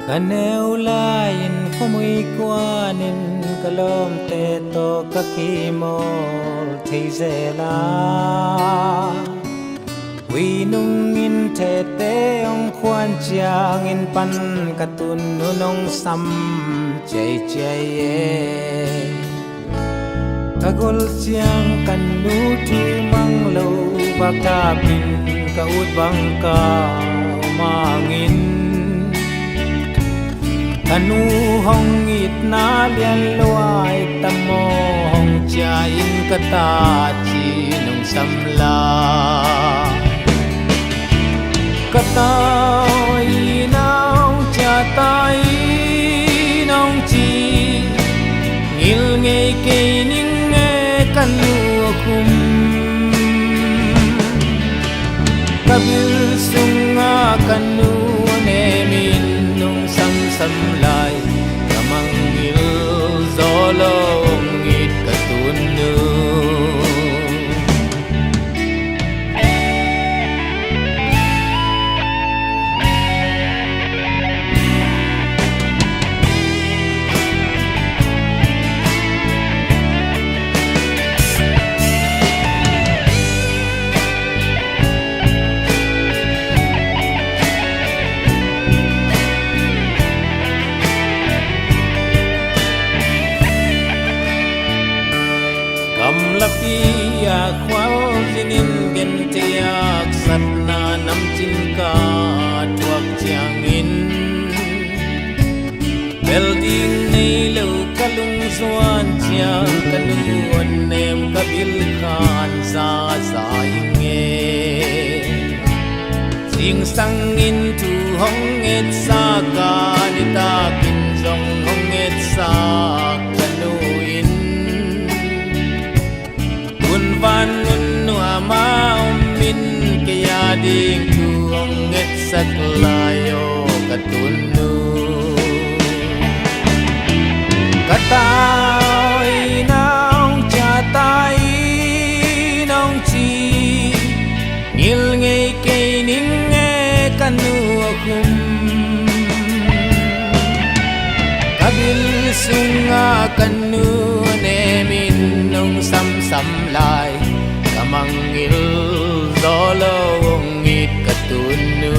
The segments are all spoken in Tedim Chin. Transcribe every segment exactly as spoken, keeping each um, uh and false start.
Ka neu lai-in khuamui kuanin ka lawmte tawh ka kimawl thei zel a, ui nungin thete hong khuan ciangin pan ka tun nu nong sam ciaiciai e. Ka gol ciang ka nu thu mang lo, vakthapin ka ut bang ka um hangin, ka nu hong itna lian lo ai tam aw, hong ciah in ka ta ci nong sam la. Ka tau i nau cia tai nong ci, ngil ngei kei ning e ka nu khum. Ka bil sunga ka nu nemin nong samsam lai, ka mangngil zaw lo hong it ka tun nu. Gamlapi a khualzinin genthei haksatna namcin ka thuak ciangin, bel ding nei lo ka lungzuan ciang ka nu hong nem ka bil khan zaza ing e. Zingsangin thu hong etsak a, nitakin zong hong etsak ka nu in, hun van ngun nuam a om in, kei a ding thu hong etsak lai aw ka tun nu. Ka tau i nau cia tai nong ci, ngil ngei kei ning e ka nu khum. Ka bil sunga ka nu nemin nong samsam lai, ka mangngil zaw lo hong it ka tun nu.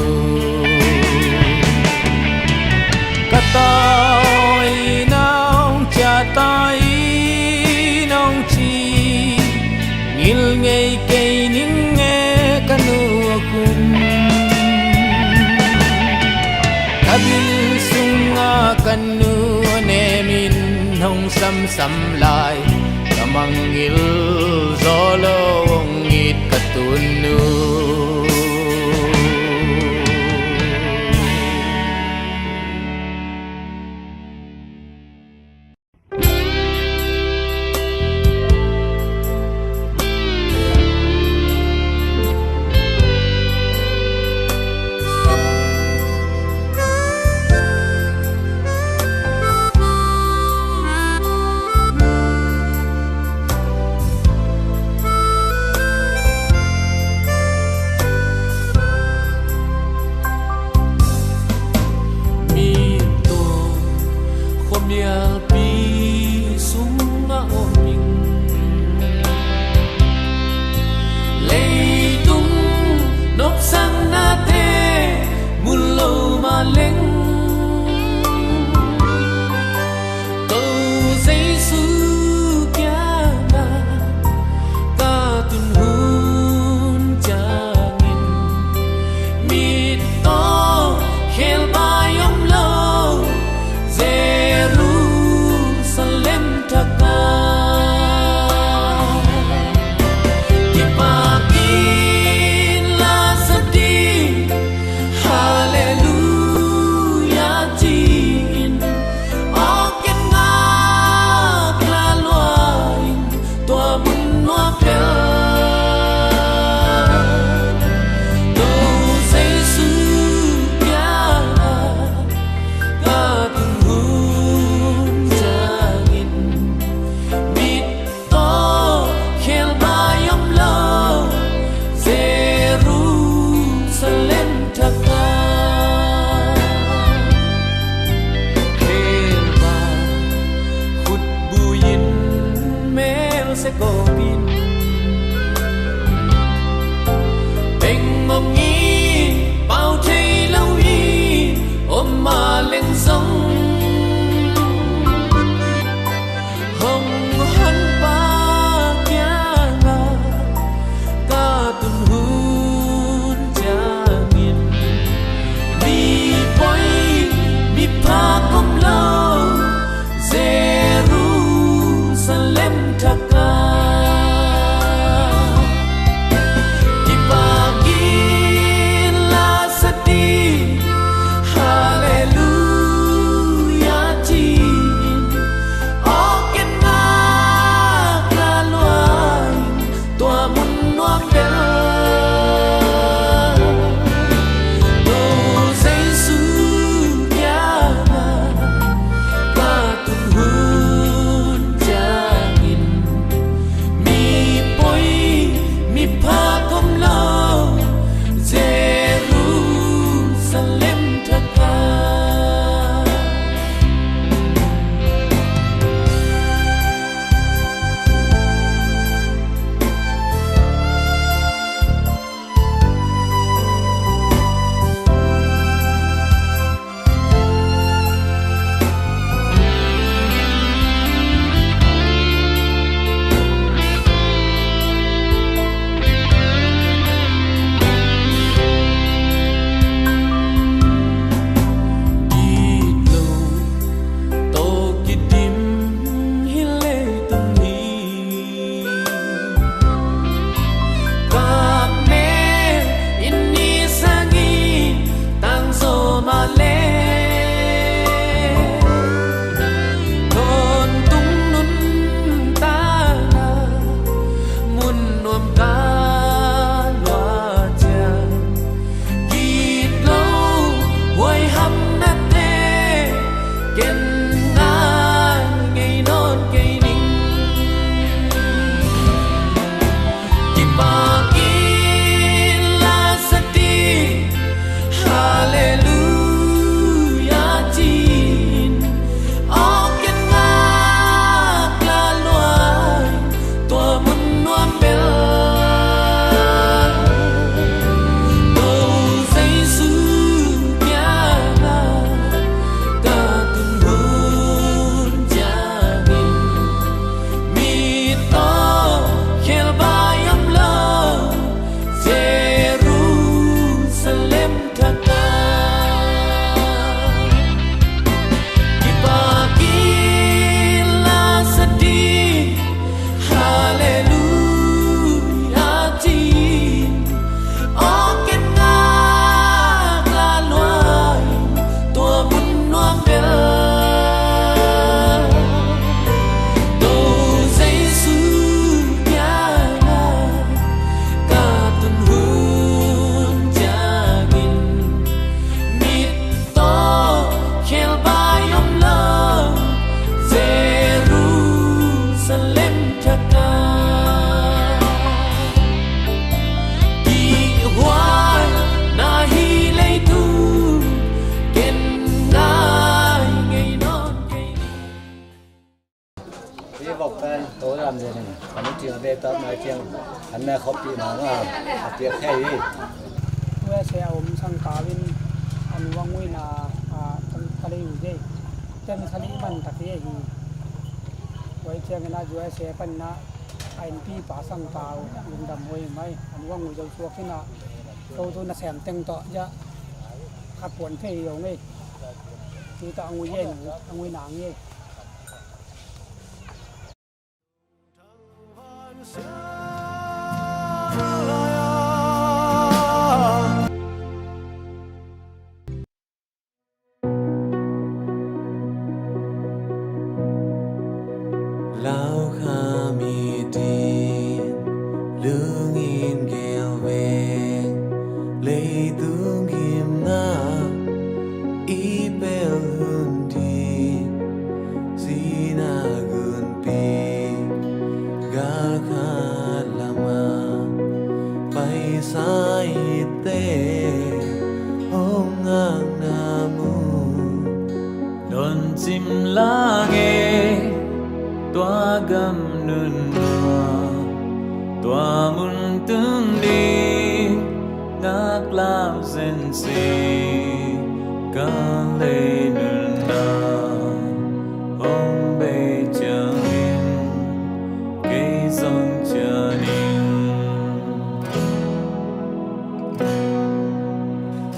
Ka tau i nau cia tai nong ci, ngil ngei kei ning e ka nu khum. Ka bil sunga ka nu nemin hong samsam lai, ka mangngil zaw lo hong it ka tun nu. se kawmin, pengmong in pau thei lo in om a leng zong, hong honpa kiangah ka tun hun ciangin, mi poi mi phak om lo Jerusalem thakah kipakin la sa ding, Halleluia ci-in, awk en ngak la lua in, tua mun nuam bel Topa Jesu kiangah ka tun hun ciangin, mi poi mi phak om lo Jerusalem thakah Gitlo tawh kidim hi leitung hi. Kap ne in ni sang i tang zo mah leh, tawntung nuntakna mun nuam ka lua ciang, gitlo huaihamnate ken ngai ngei nawn kei ning. Kipakin la sa ding, Halleluia ci-in, awk en ngak la lua in, tua mun nuam bel Topa Jesu kiangah ka tun hun ciangin, mi tawh khelbai om lo Jerusalem thakah kipakin la sa ding, Halleluia ci-in, awk en ngak la lua in, tua mun nuam bel Topa Jesu kiangah ka tun hun ciangin, mi tawh khelbai om lo Jerusalem thakah kihhuai na hi leitung, ken ngai ngei nawn kei ning. Hih vok pen to lam den in, kan i cing a bek tak nai ciang, kan na khop pi ma nga a piak thei hi. U S A a om Sangkau in an uang uina a, a, ka lei uh dei. Ten kha nih man tak hi hi. Tua hi ciangin a U S A pan na a innpi pa Sangkau lungdam huai mai. An uang ui zo suak hi na, ko tu na sem teng tawh ja khat puan thei hi ong ei. Tu tawh a ngui ei, a ngui nang ei. Lau kha mi din lungin gel ve, leitung gimna i pel hun din, sina gunpi galkhat lama paisa itte hong ngakna mu. Don cim lange tua gam nun Tua mun tung ding ngaklah zen sih, ka lei nunna hong bei ciangin kei zong cian ing.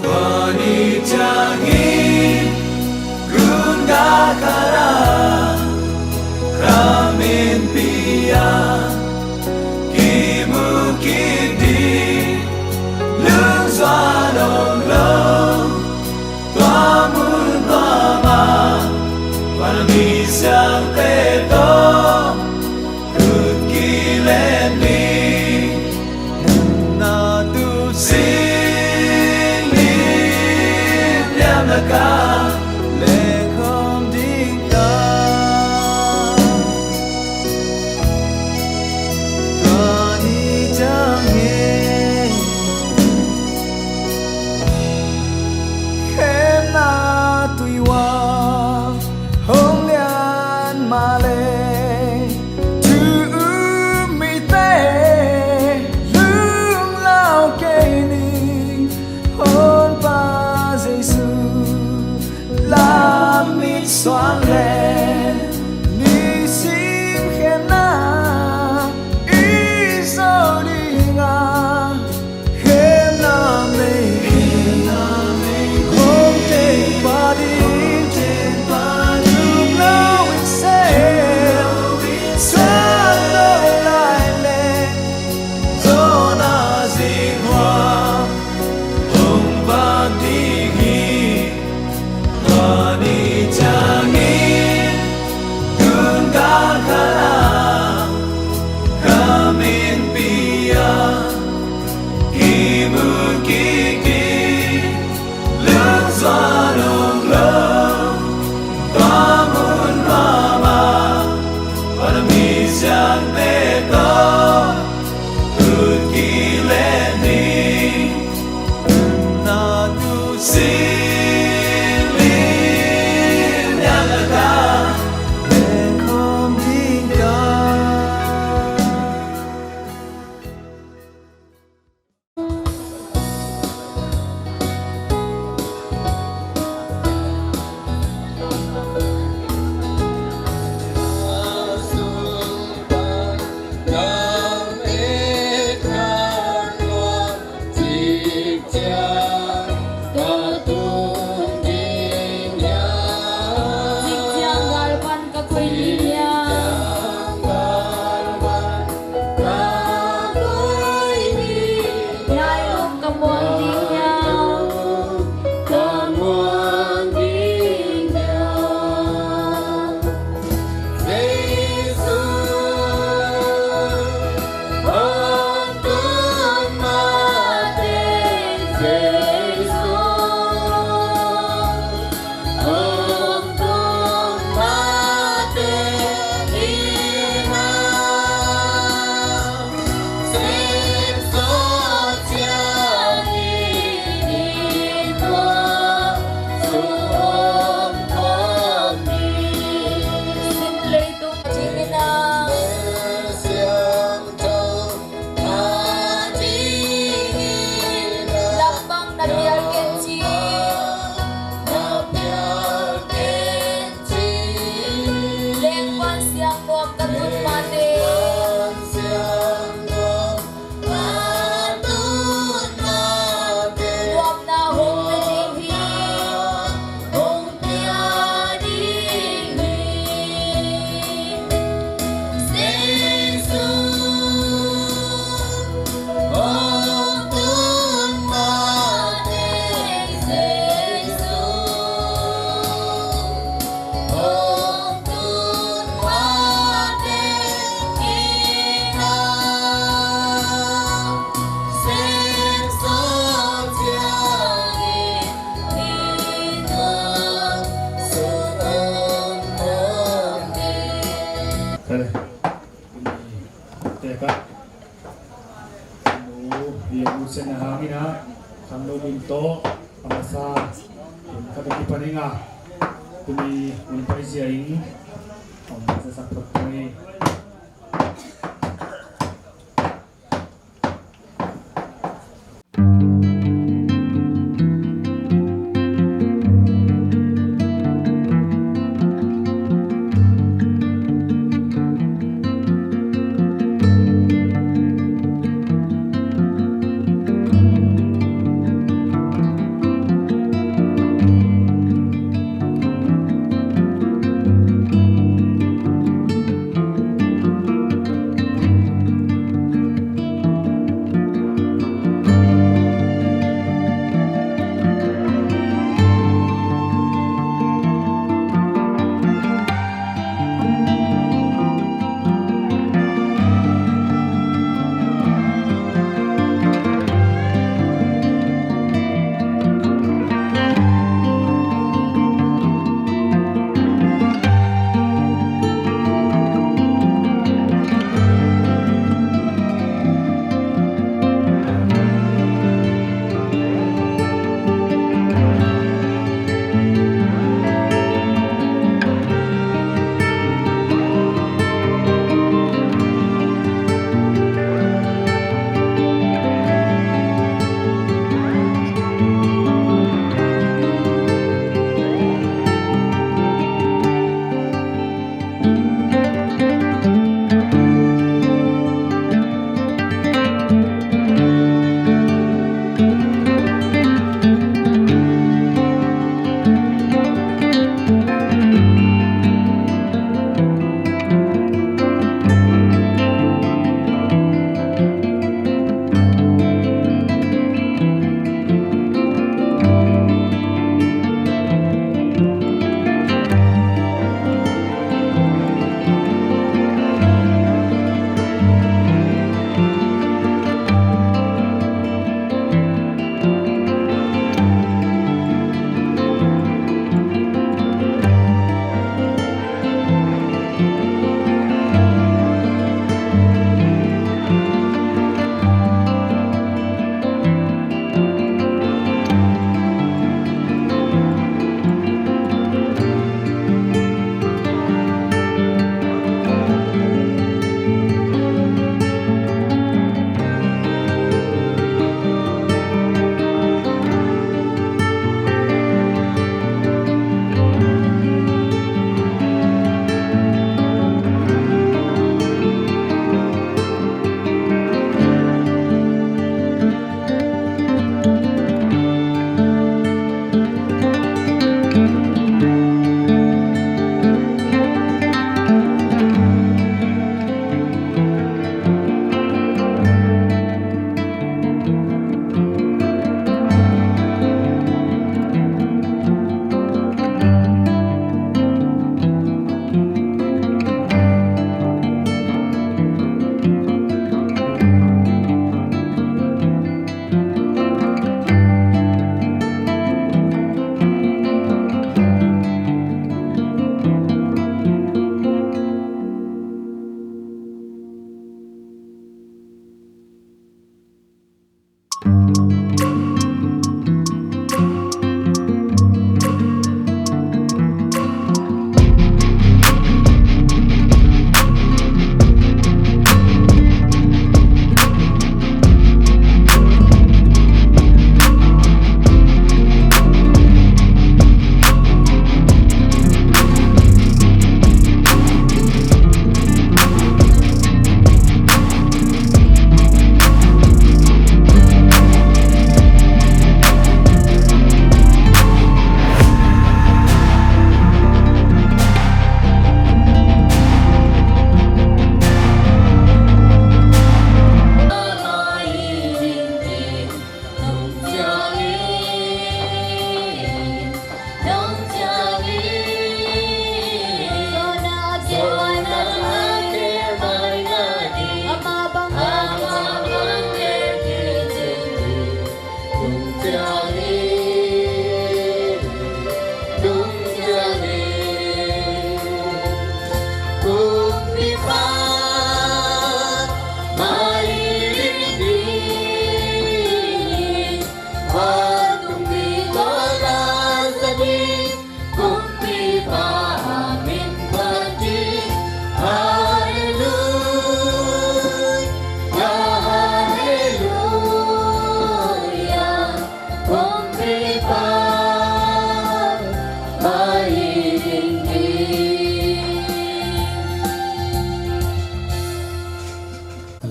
Tua ni ciangin gun gah khat ah kha minpi ah kimu kik ding lungzuan om lo. Tua mun mah vanmi siangtho tawh khut kilen ni. Nunna tuusin limliam lakah lehkhawm ding ta. Tua ni ciangin khemna tuihual hong lian mah leh, thu um mite lunglau kei ni. Honpa Jesu lam mitsuan leh nisim khemna i zo ding a, khemna mei hong teipa ding. Tung lo in sem suan lo lai leh, Jonah zi huam hong vak ding hi. Tua ni ciangin gun gah khat ah kha minpi ah kimu kik ding lungzuan om lo. Tua mun mah vanmi siangtho tawh khut kilen ni. Nunna tuusin limliam lakah lehkhawm ding ta. Lengpan siang nuam ka tun mate. Nuamna hong pia ding hi. Hong pia ding hi. Jesu, hong tun mate Jesu. Teka. Mu, i mu sen a hangin a, Thang Lo Min tawh, a masa, hun khat a kipan ing a, tuni hun paizia in, a masa sak phot pang hi.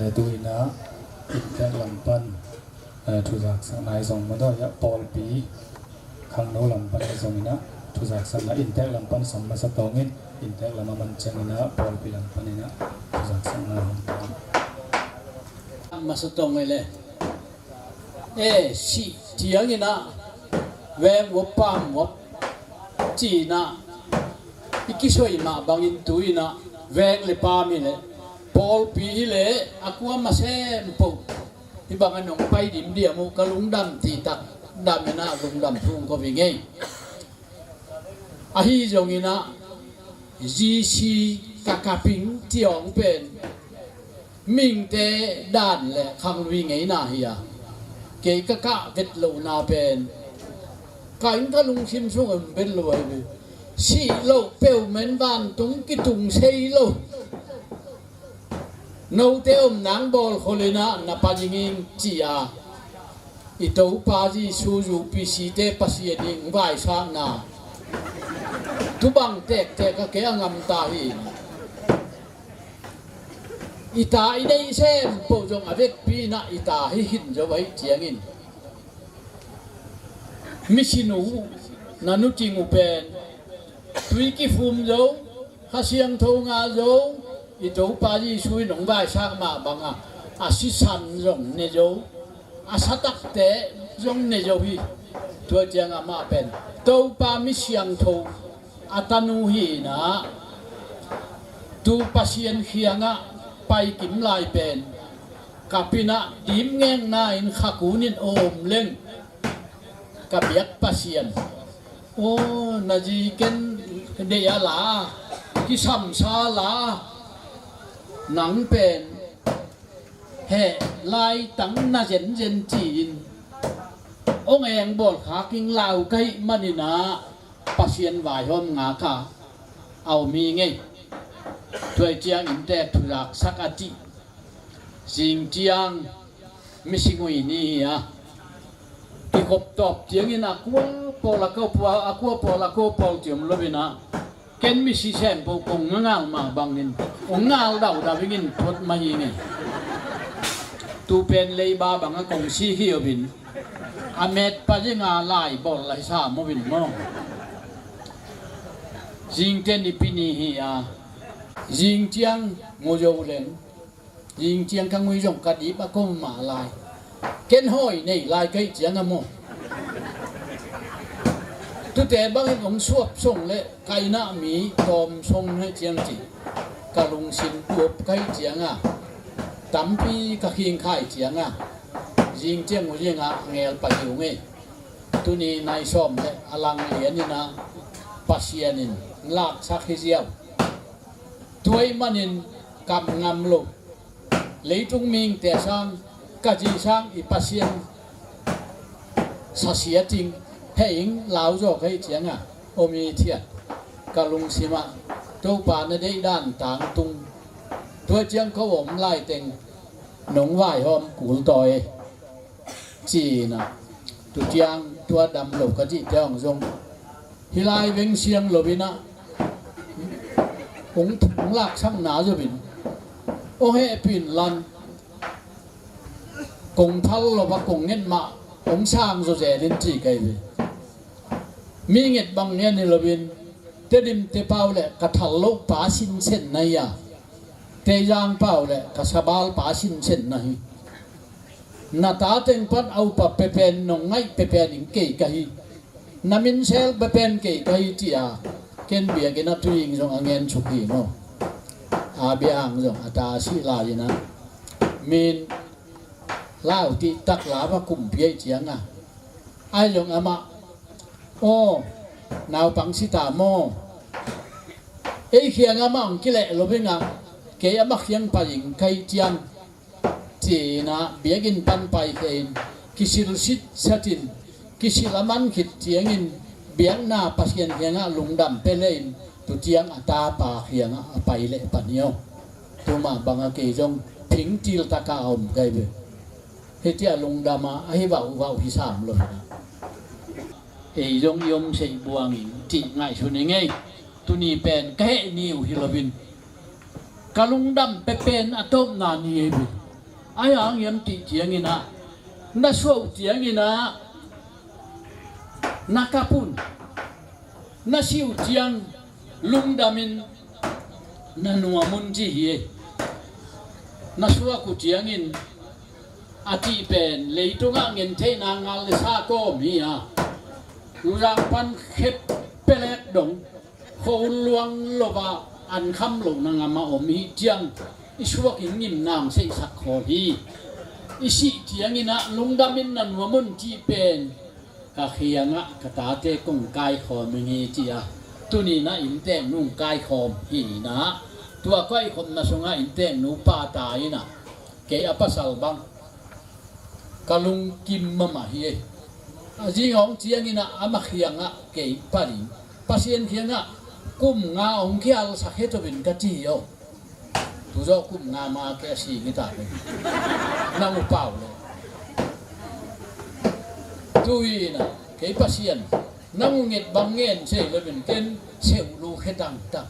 Tu-in ah inntek lam pan, eh, thuzaksakna i zong madawi ah pawlpi khangno lam pan i zong in ah thuzaksakna inntek lam pan sam masa tawngin inntek lam a man ciangin ah pawlpi lam pan in ah thuzaksakna hong tang. Masa tawng ei le. Eh, sih ciangin ah veng uap pam uap ci-in ah i kisoi mah bangin tu-in ah veng le pam hi leh pawlpi hi leh a kuama sem poh hi bangin hong pai dimdiam uh ka lungdam cihtak dam in ah lungdam thu kong ko hi ngei. Ahi zongin ah G C ka kap ing ci-awng pen mihingte dan le khanglup ngeina hi a, kei ka kah vet lohna pen ka inn ka lungsim sung om vet lo ahi ve. Sih loh peuh men vantung kitung sei lo. Note om nang bawl khol in ah na pa ding ing ci-a i Topa Jesu zupisi te Pasian in vaisakna tubang tektek a kei a ngamta hi. I ta i deih sem poh zong a vekpi in ah i ta hi khin zo ahih ciangin misinu na nuting uh pen tui kifum zo, Kha Siangtho ngah zo, i Topa Jesu in hong vaisak mah bangah a sisan zong ne zo, a satakte zong ne zo hi. Tua ciang amah pen Topa mi siangtho a tanu hi in ah tu Pasian kiangah paikim lai pen kap in ah dimngengna in khakun in om leng ka biak Pasian. Aw, na zi ken deih a la, kisamsa la, nang pen heh laitang na zenzen ci-in hong eng bawl khak ing lau ka hih manin ah Pasian vaihawm ngak a a om hi ngei. Tua ciang inntek thuzaksak a cih zing ciang Misingui ni hi a, kikhop tawp ciangin a kua pawl a ko pawl, a kua pawl a ko pawl ci om lo in ah, ken misi sem poh kong ngal mah bangin hong ngal daudau ingin thuat mah hi ngei. Tu pen leiba bangah kong si hi uh in a met pa zing a lai bawl lai sa maw in maw. Zingte Nipi ni hi a, zing ciang mu zo leng, zing ciang ka ngui zong ka dip a ko mah lai. Ken hawi nei lai ka hih ciang a maw. Tute bangin hong suap song le ka inn ah mi tawm song hih ciang ci ka lungsim tuap ka hih ciang a, tampi ka khingkhai ciang a, zing ciang mu zing a ngel pah hi uh ngei. Tuni nai sawm le a lang lian in ah Pasian in laksak hi ziau. Tua ahih manin kam ngam lo. Leitung mihingte sang, ka zi sang i Pasian sasia ting, heh ing lau zaw ka hih ciang a, om i thiat ka lungsim ah Topa na deih dan tangtung. Tua ciang ko om lai teng nong vaihawm kul tawi ci-in ah, tu ciang tua dam lo ka cihte hong zong hih lai veng siang lo in ah hong, hong laksakna zo in, aw hehpih in lan, kong phal lo a kong nget mah hong sang zaw zel in ci ka hi ve. Mi nget bang ngen hi lo in, Tedim te pau le ka thal loh pa sinsen na hi a, Teizang pau le ka sabal pa sinsen na hi. Na ta teng pan a upa pepen nong ngaih pepen in kei ka hi. Na minsel pepen kei ka hi ci-a ken biakinn a tui ing zong a ngen suk hi maw. A bia ang zong a ta sih lai in ah min lau tihtak la va kumpi ahih ciang a, ahi zong amah, aw, naupang si ta maw. Ei kiang amah hong kileh lo bing a, kei amah kiang pai ing ka hih ciang ci-in ah biakinn pan paikhia in kisil sitset in, kisil a man khit ciangin biakna Pasian kiangah lungdam pia le in, tu ciang a tapa kiangah a pai leh pan hi aw. Tu mah bangah kei zong phingcil taka a om ka hi ve. Hih ciah lungdam a, a hi vauhvauh hi sam lo hi na. Ei zong i om seih buang ing cih ngaihsun hi ngei. Tuni pen ka heh ni uh hi lo in, ka lungdam pepen a tawpna ni hi ve. Ahi hang hiam cih ciangin ah, na suah uh ciangin ah na kap un, na si uh ciang lungdamin na nuam un ci hi. Na suak uh ciangin a cih pen leitungah ngentheihna ngal le sa kawm hi a, luzang pan khep pelek dong khua-ul luang lo a, an kham lohna ngam a om hi ciang i suak in ngimna hong seihsak khol hi. I sih ciangin ah lungdamin na nuam un cih pen ka kiangah ka tate kong kaikhawm ing hi ci a, tuni-in ah innteeknu hong kaikhawm hi in ah, tua kaikhawmna sungah innteeknu pa ta in ah, kei a pasal bang ka lungkim mahmah hi. A zing hong ciangin ah ama kiangah kei pa ding, Pasian kiangah kum nga hong kialsak het uh in ka ci hi aw. Tu zawh kum nga ma kei a si hi ta, nang uh pau le. Tu-in ah kei Pasian, nang uh nget bang ngen sei lo in ken seuh lu khe tangtang.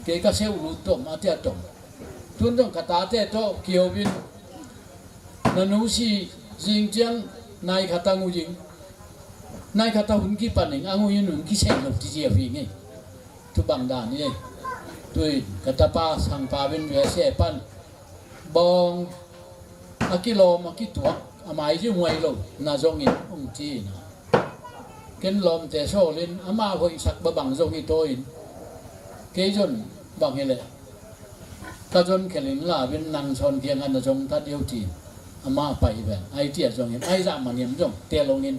Kei ka seuh lu tom a tia tom. Tun dong ka tate tawh kio in, na nu si zing ciang nai khat a ngu ing, nai khat a hun kipan ing, a ngu in hun kisei lo ci ziau hi ngei. Tu bang dan hi. Tu-in ka tapa sangpa in U S A pan bawng a kilawm a kituak a mai zia huai lo na zongin hong ci in ah, ken lawmte sawlin amah hoihsak babang zong hi taw in, kei zon bang hi leh ka zon khelin la ven nang sawn kiangah na zong ta deuh ci. Amah pai ven ai tia zongin ai zah maniam zong tel hongin,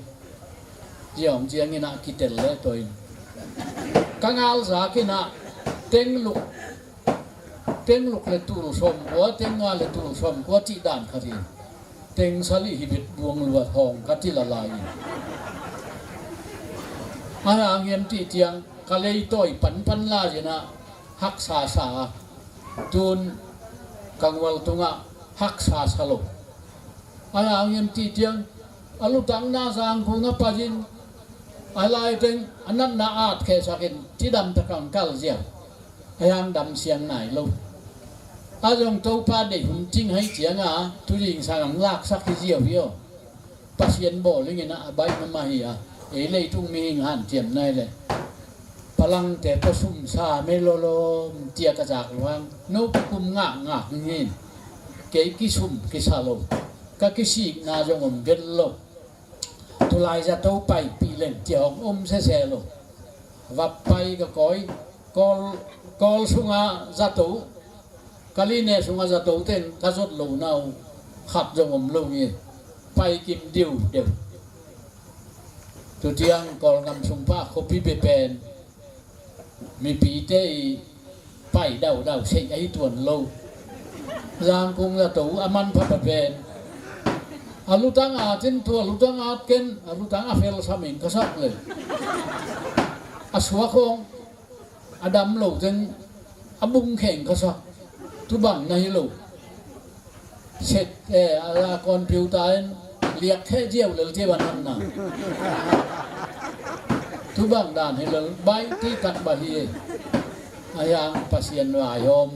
zia hong ciangin ah kitel le taw in ka ngal zak in ah tengluk, tengluk le tul sawmkua, tengnga le tul sawmkua cih dan khat in, tengsal i hi bit buang luat hawng ka ti lalai in, a hang hiam cih ciang ka leitawi panpan la in ah haksa sa a, tun ka ngual tungah haksa sa lo. A hang hiam cih ciang a lutang na Zangkung a pai in, a lai teng a natna at khehsak in cidam tak a kal ziau. A hang dam siang nai lo. A zong Topa deih hun cing hai ciang a tu zingsang hong laksak hi ziau hi aw. Pasian bawl ing in ah a baih mahmah hi a, ei leitung mihing hanciam nai le palangte pua sum sa mei lawlawm tia ka zak luang, no kum ngakngak ing hi. Kei kisum kisa lo, ka kisikna zong om vet lo. Tulai zato paipih leng cia hong om sese lo. Vap pai ka kawi, Kawl, Kawl sunga zato, Kaline sunga zato teng ka zot lo nau khat zong om lo ngi. Pai kim diu deuh. Tutiang Kawlgam sung pa khuapi bia pen mipite i pai daudau seih ahi tuan lo. Zangkung zato a manpha pen a lutang at in tua lutang at ken a lutang a fel samin ka sak le a suak hong a dam lo teng a bung kheng ka sak. Tu bang na hi lo. Set, eh, a la computer in liak khe ziau lel ziau a natna. Tu bang dan hi lel, baih ti tak ba hi. A hiang Pasian vaihawm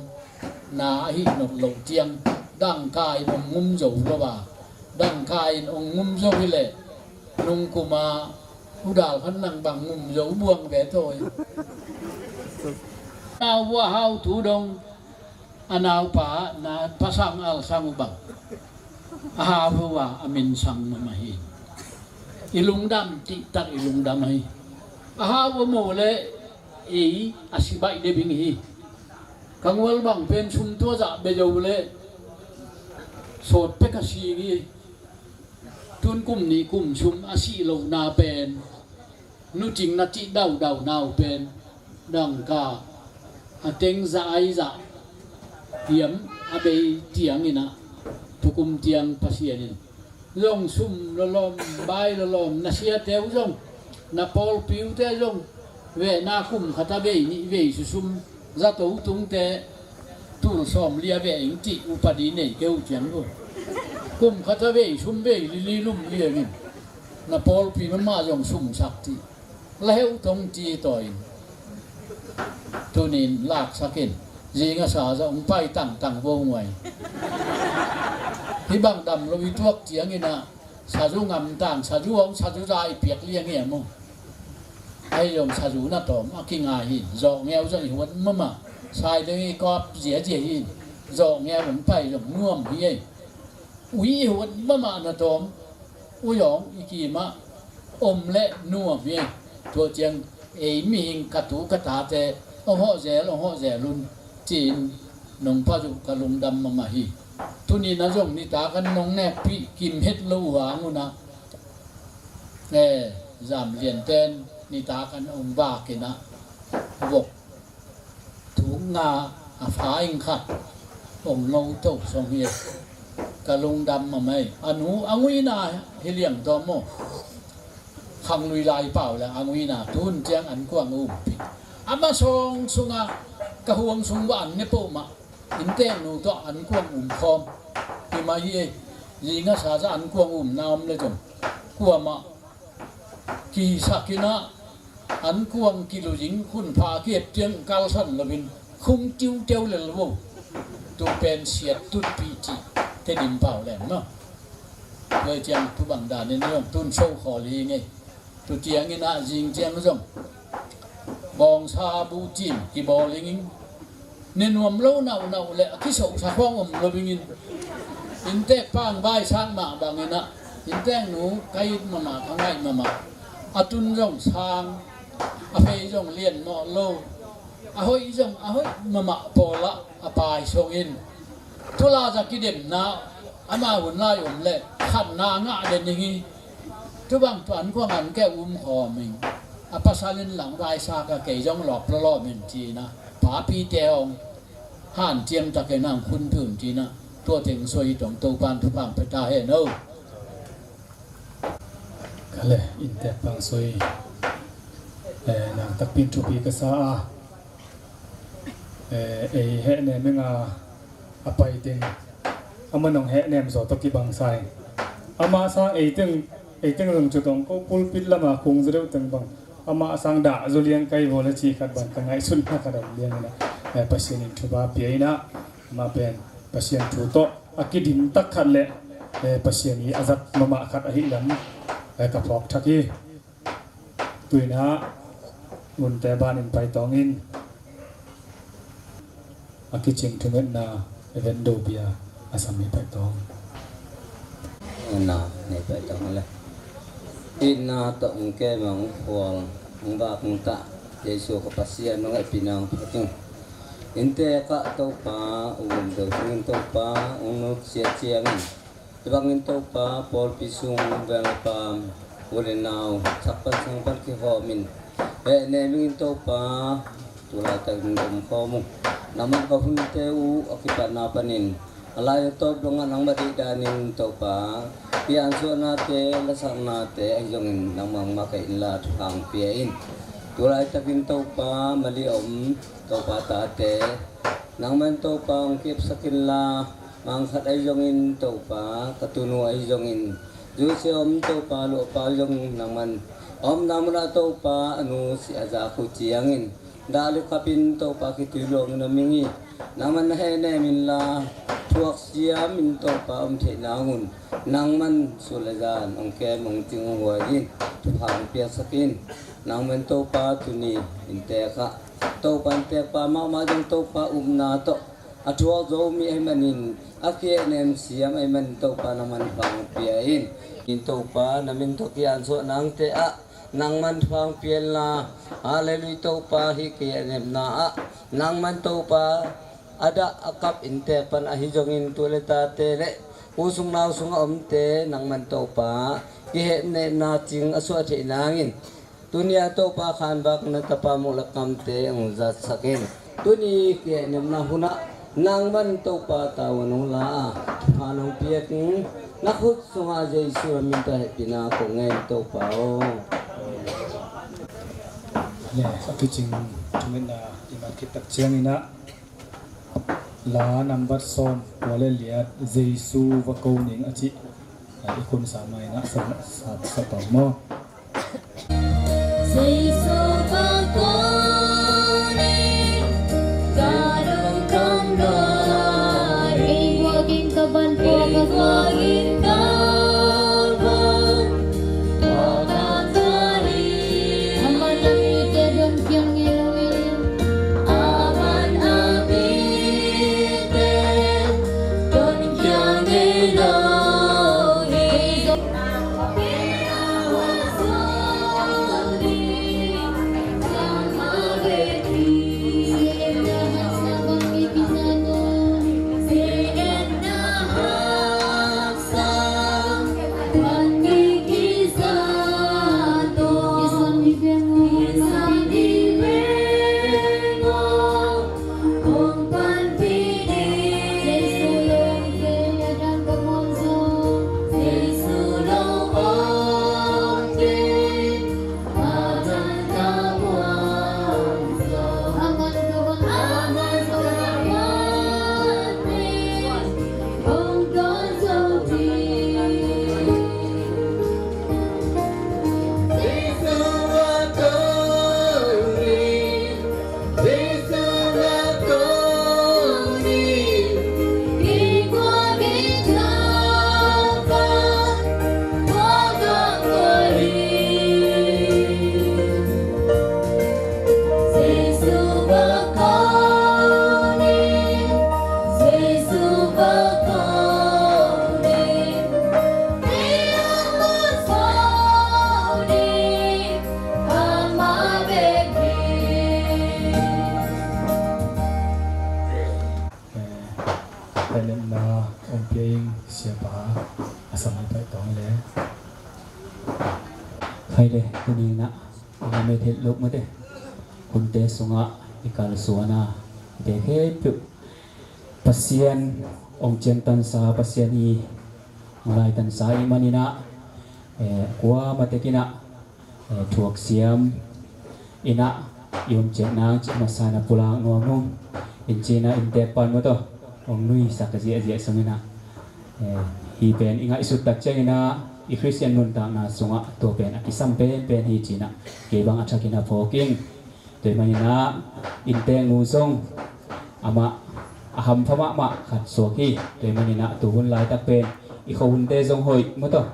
na ahi nop lo tiang dangka in ong ngum zo lo a, dangka in ong ngum zo hi leh nung kuma u dal khan nang bang ngum zo buang ve tawi. Nau vua hau tu dong a naupa na pasang al sang uh bang a hau hua a min sang mama hi. I lungdam ti tak i lungdam hi. A hau a mo le ei a sibai de bing hi. Ka ngual bang pen sum tua zah be zo le sawt pek a si hi. Tun kum ni kum sum a si lo na pen nucing na cih daudau nau pen dangka a teng za ai za hiam a bei tiang in ah tukum tiang Pasian in zong sum lolom bai lolom na siate uh zong na pawlpi uhte zong vehna kum khat a vei nih vei susum zato tungte tul sawm lia veh ing cih upadi nei keu ciang uh. Kum khat a vei sum vei lili lum liangin na pawlpi mahmah zong sumsak cih la heu tong ci tawi in tunin laksakin zing a sa zah ong pai tangtang vo nguai. Hih bang dam lo i tuak ciangin ah sazu ngamtang, sazu hong sazu za i piak liang hi a mu. Ahi zong sazu na tawm a kingai hi. Zawhngeu zong i huat mahmah. Saideng i kawp ziazia hi. Zawhngeu hong pai zong nuam hi ei. Ui i huat mahmah na tawm. Ui hong i kimah om le nuam hi. Tua ciang ei mihing ka tu ka tate hong hawh zel, hong hawh zel un ci-in nong pha uh ka lungdam mahmah hi. Tuni na zong nitak an nong nekpih kim het lo uh hang un ah, eh, zam lianten nitak an hong vak in ah vok thuk nga a fa ing khat hong ngo to song hi. Ka lungdam mahmah hi. A nu a nguina hi liang tawm maw? Khanglui lai pau le a nguina tun ciang an kuang umpih. A ma sawng sungah ka huang sung va an ne peuhmah innteknu tawh an kuang um khawm hi mah hi ei. Zinga sa za an kuang umna om le zong kuamah kisak in ah an kuang kilu zing hun pha a kiep ciang kalsan loin khung tiuteu lel vo. Tu pen siat tutpih cih Tedim pau leng maw? Tua ciang tu bang danin zong tun so khawl hi ngei. Tu ciangin ah zing ciang zong bawngsa bucin kibawl ing ing. Ne nuam lo naunau le a kisohsa khawng om lo bingin inntek pang vaisak mah bangin ah innteknu ka it mahmah, ka ngaih mahmah. A tun zong sang, a phei zong lian mawh lo, a hoih zong a hoih mahmah pawlah a pai songin tula za kidemna ama hun lai om le khatna ngah den ing hi. Tubang tuan kuang an ke um khawm ing. A pasal in lang vaisak a kei zong lawp lawlawm in ci-in ah papite hong hanciam takin hong khunphun ci-in ah tua teng soi tong Topan thupha pia ta hen o. Kale, inntek pang soi, eh, nang takpi in thupi ka sa a, eh, ei hehnem ing a, a pai teng ama nong hehnem zaw tawh kibang sa ing. Ama sang ei teng, ei teng zong cu tong ko pulpit lama kung za deuh teng bang ama sang dah zaw liang kai vaw le ci khat bang ka ngaihsutna khat a om liang in ah, eh, Pasian in thupha pia in ah, ama pen Pasian thu tawh a kidim tak khat le, eh, Pasian i a zat mahmah khat ahi lam, eh, ka phawk thak hi. Tu in ah Ngunte ban in pai tawng in a kicing thungetna Evan Dobia a sam hi pai tawng. Na nei pai tawng le. Itna tawh hong kem a hong khual hong vak hong tah Jesu ka Pasian hong ngaihpih nang phating. Inntek ah Topa hong um deuh sungin Topa hong nusia ciangin Hih bangin Topa pawlpi sung velpam u le nau sak pan sang pan kihawmin hehnem ingin Topa tulaitak in om khawm uh. Nangmah ka hunte uh a kipatna panin a lai a tawp dongah nangmah deih danin Topa piansuahnate lasaknate ahi zongin nangmah mah ka inla thupha pia in. Tulaitakin Topa mali a om Topa tate nangmah in Topa hong kepsak inla Mangkhat ahi zongin Topa, ka tunu ahi zongin, Jose a om Topa, luahpa ahi zongin nangman a omna munah Topa, a nu si a zak uh ciangin dah le kapin Topa khitui luangin a ming hi. Nangman na hehnem inla thuak siamin Topa om theih nangun nangman sul a zan hong kem hong cing hong huai in thupha hong piaksak in. Nangman Topa tuni inntek ah Topa inntekpa mahmah zong Topa upna tawh a thuak zo mi ahih manin a kihehnem siam ahih manin Topa nangman thupha hong pia in. In Topa na min tawh kiansuah nangte ah nangman thupha hong pia inla. Halleluiah Topa hih kihehnemna ah nangman Topa a dah a kap inntek pan ahi zongin tu le tate le u sung nau sung a omte nangman Topa kihehnemna cing a suah theih nangin Tuni a Topa khanvak na tapa muh le kamte hong zatsak in. Tuni kihehnemna hunah nangman Topa tavuan hong la a thupha nong piak in na khut sungah Jesu a min tawh hehpihna kong ngen Topa aw. Le a kicing thungetna i man khit tak ciangin ah La nambat sawm kua le liat Jesu va ko ning a cih i khun sa mai na sa sa sa tawm maw? Jesu va ko ning ka dong kam lo. Ei buak in ka ban puak a Ong pia ing siapa a sam an paih tawng le. Khai le, tuni in ah i na met het luk mate. Hunte sungah i kalsuan a, i te khempeuh Pasian ong ciangtansa, Pasian i ong laitansa i hih manin ah, eh, kuamah tek in ah, eh, thuaksiam in ah i om ciat nang cih masa in ah pulak nuam ung. In ci in ah inntek pan maw taw, ong nuisak a ziahziah sung in ah, eh, hih pen i ngaihsut tak ciangin ah i Khristian nuntakna sungah tua pen a kisam penpen hi ci in ah kei bang a thak in ah phawk ing. Tua hih manin ah innteknu zong amah a hampha mahmah khat suak hi. Tua hih manin ah tu hun laitak pen i khuahunte zong hoih maw taw,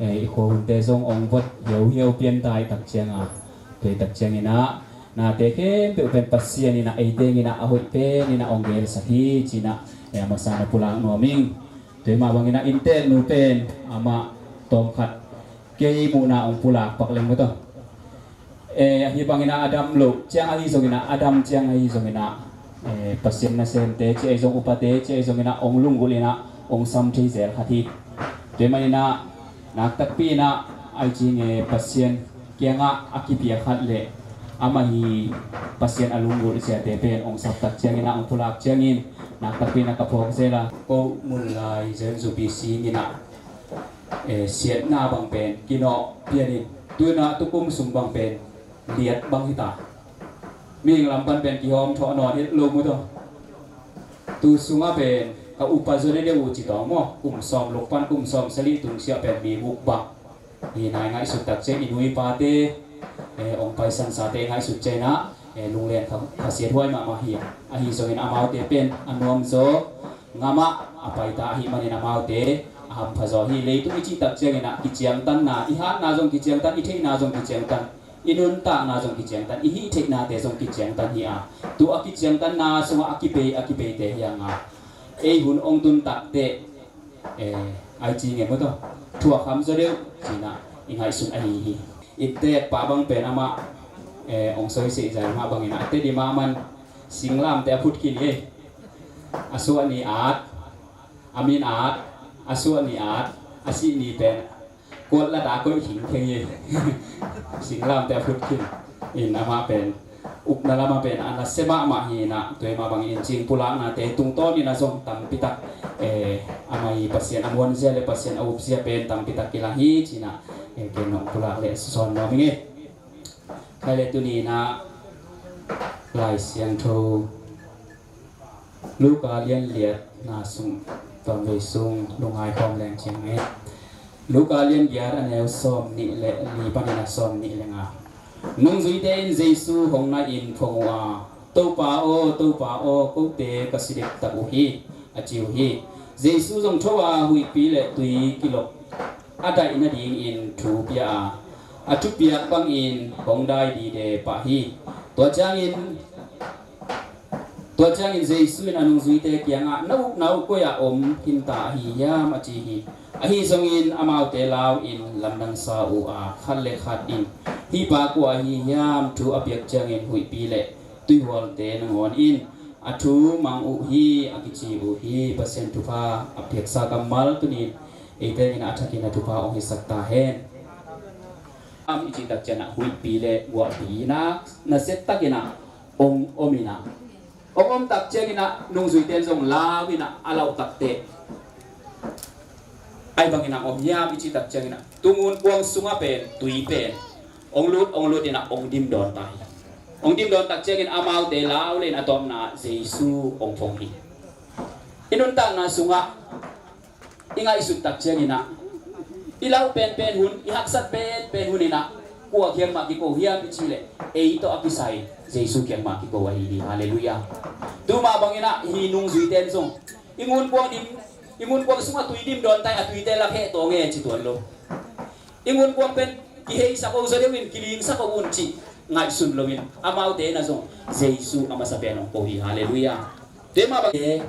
eh, i khuahunte zong ong vot hiauhiau pian ta i tak ciang a, tua i tak ciangin ah nate khempeuh pen Pasian in ah ei teng in ah a hoih pen in ah ong gelsak hi ci in ah, eh, a masa in ah pulak nuam ing. Tua hih mah bangin ah innteknu pen amah tawmkhat kei muhna ong pulak pak leng maw taw. Eh, ahi bangin ah a dam loh ciang ahi zongin ah, a dam ciang ahi zongin ah, eh, Pasian nasemte ci ahi zong, upate ci ahi zongin ah ong lunggulh in ah ong sam thei zel khat hi. Tua hih manin ah nak takpi in ah ai ci nge Pasian kiangah a kipia khat le amah hi Pasian a lunggulh siate pen ong sap tak ciangin ah, ong pulak ciangin nak takpi in ah ka phawk zel a, ko mun lai zen zupi sing in ah, eh, siatna bang pen kinawh pian in, tu in ah tukum sung bang pen liat bang hi ta. Mihing lam pan pen kihawm thawh nawn het lo maw taw. Tu sungah pen ka upa zaw deuh uh ci tawng maw, kum sawm luk pan kum sawm sagih tung siah pen mi guk bang hi. Na i ngaihsut tak ciang i nu i pate, eh, ong paisan sate i ngaihsut ciang in ah, eh, lunglen kha, khasiat huai mahmah hi. Ahi zongin amaute pen a nuam zaw, ngamah a paita ahih manin amaute a hampha zaw hi. Leitung i cih tak ciangin ah kiciangtanna, i hatna zong kiciangtan, i theihna zong kiciangtan, i nuntakna zong kiciangtan, i hih theihnate zong kiciangtan hi a, tu a kiciangtanna sungah a kipei, a kipeite hi hang a, ei hun ong tun tak teh, eh, ai ci nge maw taw, thuakham zaw deuh ci in ah i ngaihsun ahi hi. Inntek pa bang pen amah, eh, ong soisih zai mah bangin ah Tedim ah man singlamteh a phut khin hi. A suah ni at, a min at, a suah ni at, a sih ni pen kuat lata koih khingkheng hi. Singlamteh a phut khin in amah pen upna lamah pen a nasia mahmah hi in ah, tua hih mah bangin in cing pulaknate tungtawn in ah zong tampitak, eh, amah i Pasian a muanzia le Pasian a upzia pen tampitak kila hi ci in ah, eh, ken nong pulak le sawn nuam ing e. Khai le tuni in ah Lai Siangtho Luka lian liatna sung tawmvei sung lungngai khawm leng ciang e. Luka lian giat a neu sawm nih le li panin a sawm nih le nga. Nungzuite in Jesu hong na in phong uh a, "Topa aw, Topa aw, kote ka si dektak uh hi," a ci uh hi. Jesu zong tho a, huihpi le tui kilok a daih nadingin thu pia a, a thupiak bangin hong dai dide pah hi. Tua ciangin Tua ciangin Jesu in a nungzuite kiangah, "Na ukna uh koi-ah om khinta ahi hiam?" a ci hi. Ahi zongin amaute lau in lamdangsa uh a, khat le khat in, "Hih pa kua ahi hiam? Thu a piak ciangin huihpi le tuihualte nangawn in a thu mang uh hi," a kici uh hi. Pasian thupha a piaksa kammal tuni-in eite in a thakin a thupha hong hisak ta hen. Am i cih tak ciangin ah huihpi le guahpi in ah nasia takin ah hong om in ah, hong om tak ciangin ah nungzuite in zong lau in ah a lauh takteh, "Ai bangin ah om hiam?" i cih tak ciangin ah tu ngun kuang sungah pen tui pen hong lut, hong lut in ah hong dim dawn ta hi. Hong dim dawn tak ciangin amaute lau le in a tawpna Jesu hong phong hi. I nuntakna sungah i ngaihsut tak ciangin ah, i lau penpen hun, i haksat penpen hun in ah kua kiang mah kiko hiam i cih leh, ei tawh a kisai Jesu kiang mah kiko ahi hi. Halleluiah. Tu mah bangin ah hih nungzuite in zong i ngun kuang dim, i ngun kuang sungah tui dim dawn ta hi, a tuite lak heh tawng e ci tuan lo. I ngun kuang pen kiheisak o zaw deuh in, kilingsak o un cih ngaihsun loin, amaute in ah zong Jesu a masa pen hong ko hi. Halleluiah. Tua mah bangin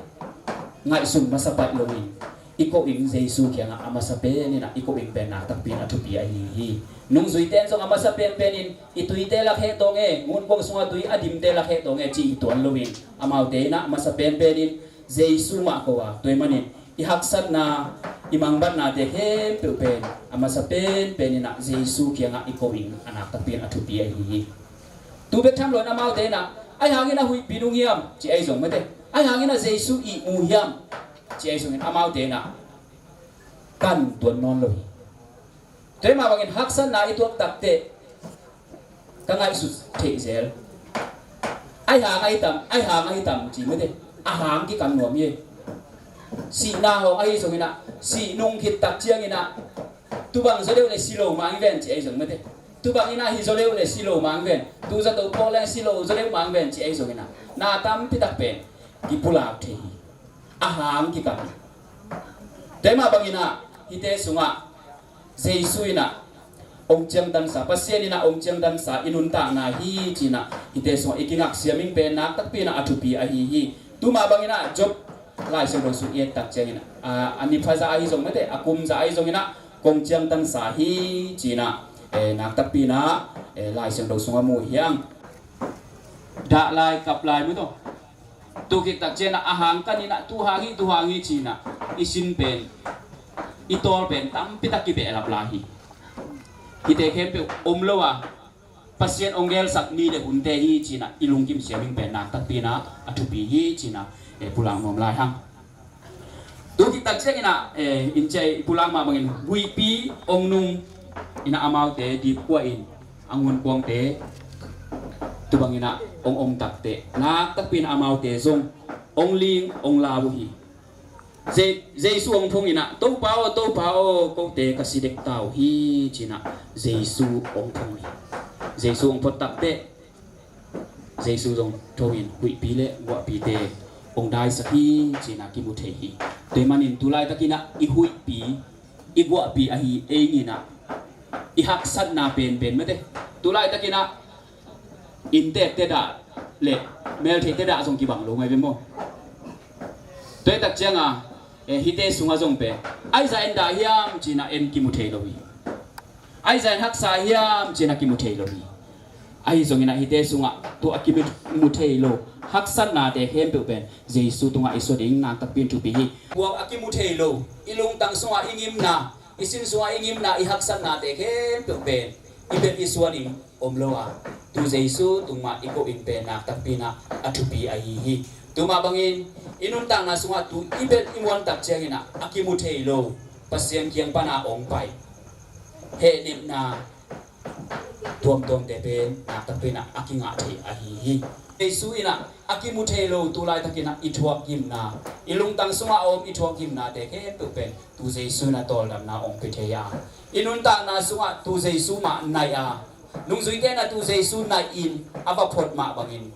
ngaihsun masa pai loin i ko ing Jesu kiangah a masa pen in ah i ko ing pen nak takpi in a thupi ahi hi. Nungzuite in zong a masa penpen in, "I tuite lak heh tawng e, ngun kuang sungah tui a dimte lak heh tawng e," cih hi tuan loin, amaute in ah a masa penpen in Jesu mah ko a, tua ahih manin I haksatna, i mangbatnate khempeuh pen a masa penpen inah Jesu kiangah i ko in a naktakpi in a thupi ahi hi. Tu bek tham loin amaute inah, "Ahi hangin a huihpi nung hiam?" ci ahi zong mate, "Ahi hangin a Jesu ihmu hiam?" ci ahi zongin amaute inah kan tuan nawn lo hi. Tua mah bangin haksatna i tuak takteh ka ngaihsut theih zel. "Ahi hang ahi tam, ahi hang ahi tam," ci mate, a hang kikang nuam hi. Sihna hong ahi zong inah, sih nung khit tak ciang inah, "Tubang zaw deuh le si lo mang ven," ci ahi zong mate, "Tubang inah hi zaw deuh le si lo mang ven, tu zato pawh le si lo zaw deuh mang ven," ci ahi zong inah, na tampi tak pen kipulak thei hi. A hang kikang hi. Tua mah bang inah hihte sungah Jesu inah hong ciangtansa, Pasian inah hong ciangtansa i nuntakna hi ci inah hihte sungah i kingak siam in pen naktakpi inah a thupi ahi hi. Tu mah bang inah Job Lai Siangtho sung i et tak ciang inah, a, a ni pha zah ahi zong mate, a kum zah ahi zong inah kong ciangtansa hi ci inah, eh, naktakpi inah, eh, Lai Siangtho sungah mu hi hang. Dah lai, kap lai mu tawh. Tu khit tak ciang inah a hang kan inah, "Tu hang hi, tu hang hi," ci inah i sin pen, i tawl pen tampi tak kibehlap lai hi. Hihte khempeuh om lo a, Pasian hong gelsak ni le hunte hi ci inah i lungkim siam in pen naktakpi inah a thupi hi ci inah, eh, pulak nuam lai hang. Tu khit tak ciang inah, eh, in ciah i pulak mah bangin huihpi hong nung inah amaute dipkuah in a ngunkuangte tu bang inah hong om takteh naktakpi inah amaute zong hong ling hong lau uh hi. Je-, Jesu hong phung inah, "Topa aw, Topa aw, kote ka si dek ta uh hi," ci inah Jesu hong phung hi. Jesu hong phot takteh Jesu zong tho in huihpi le guahpite hong daisak hi ci inah kimu thei hi. Tua ahih manin tu laitak inah i huihpi, i guahpi ahi ei inah i haksatna penpen mate, tu laitak inah innteekte dah le meltheihte dah zong kibang lo ngai ve maw? Tua hi tak ciang a, eh, hihte sungah zong pen, "Ahi zah in dah hiam?" ci inah en kimu thei lo hi. "Ahi zah in haksa hiam?" ci inah kimu thei lo hi. Ahi zong inah hihte sungah tu a kimu thei lo haksatnate khempeuh pen Jesu tungah i suah ding naktakpi in thupi hi. Tua a kimu thei lo, i lungtang sungah i ngimna, i sin sungah i ngimna, i haksatnate khempeuh pen i bel i suah ding om lo a, tu Jesu tung mah i koh in pen naktakpi inah a thupi ahi hi. Tu mah bangin i nuntakna sungah tu i bel i muan tak ciang inah a kimu thei lo Pasian kiang pan a hong pai hehnepna tuamtuamte pen naktakpi inah a kingah thei ahi hi. Jesu inah a kimu thei lo tu laitak inah i thuakgimna, i lungtang sungah a om i thuakgimnate khempeuh pen tu Jesu inah tawldamna hong pia thei a, i nuntakna sungah tu Jesu mah naih a, nungzuite inah tu Jesu naih in a va phot mah bangin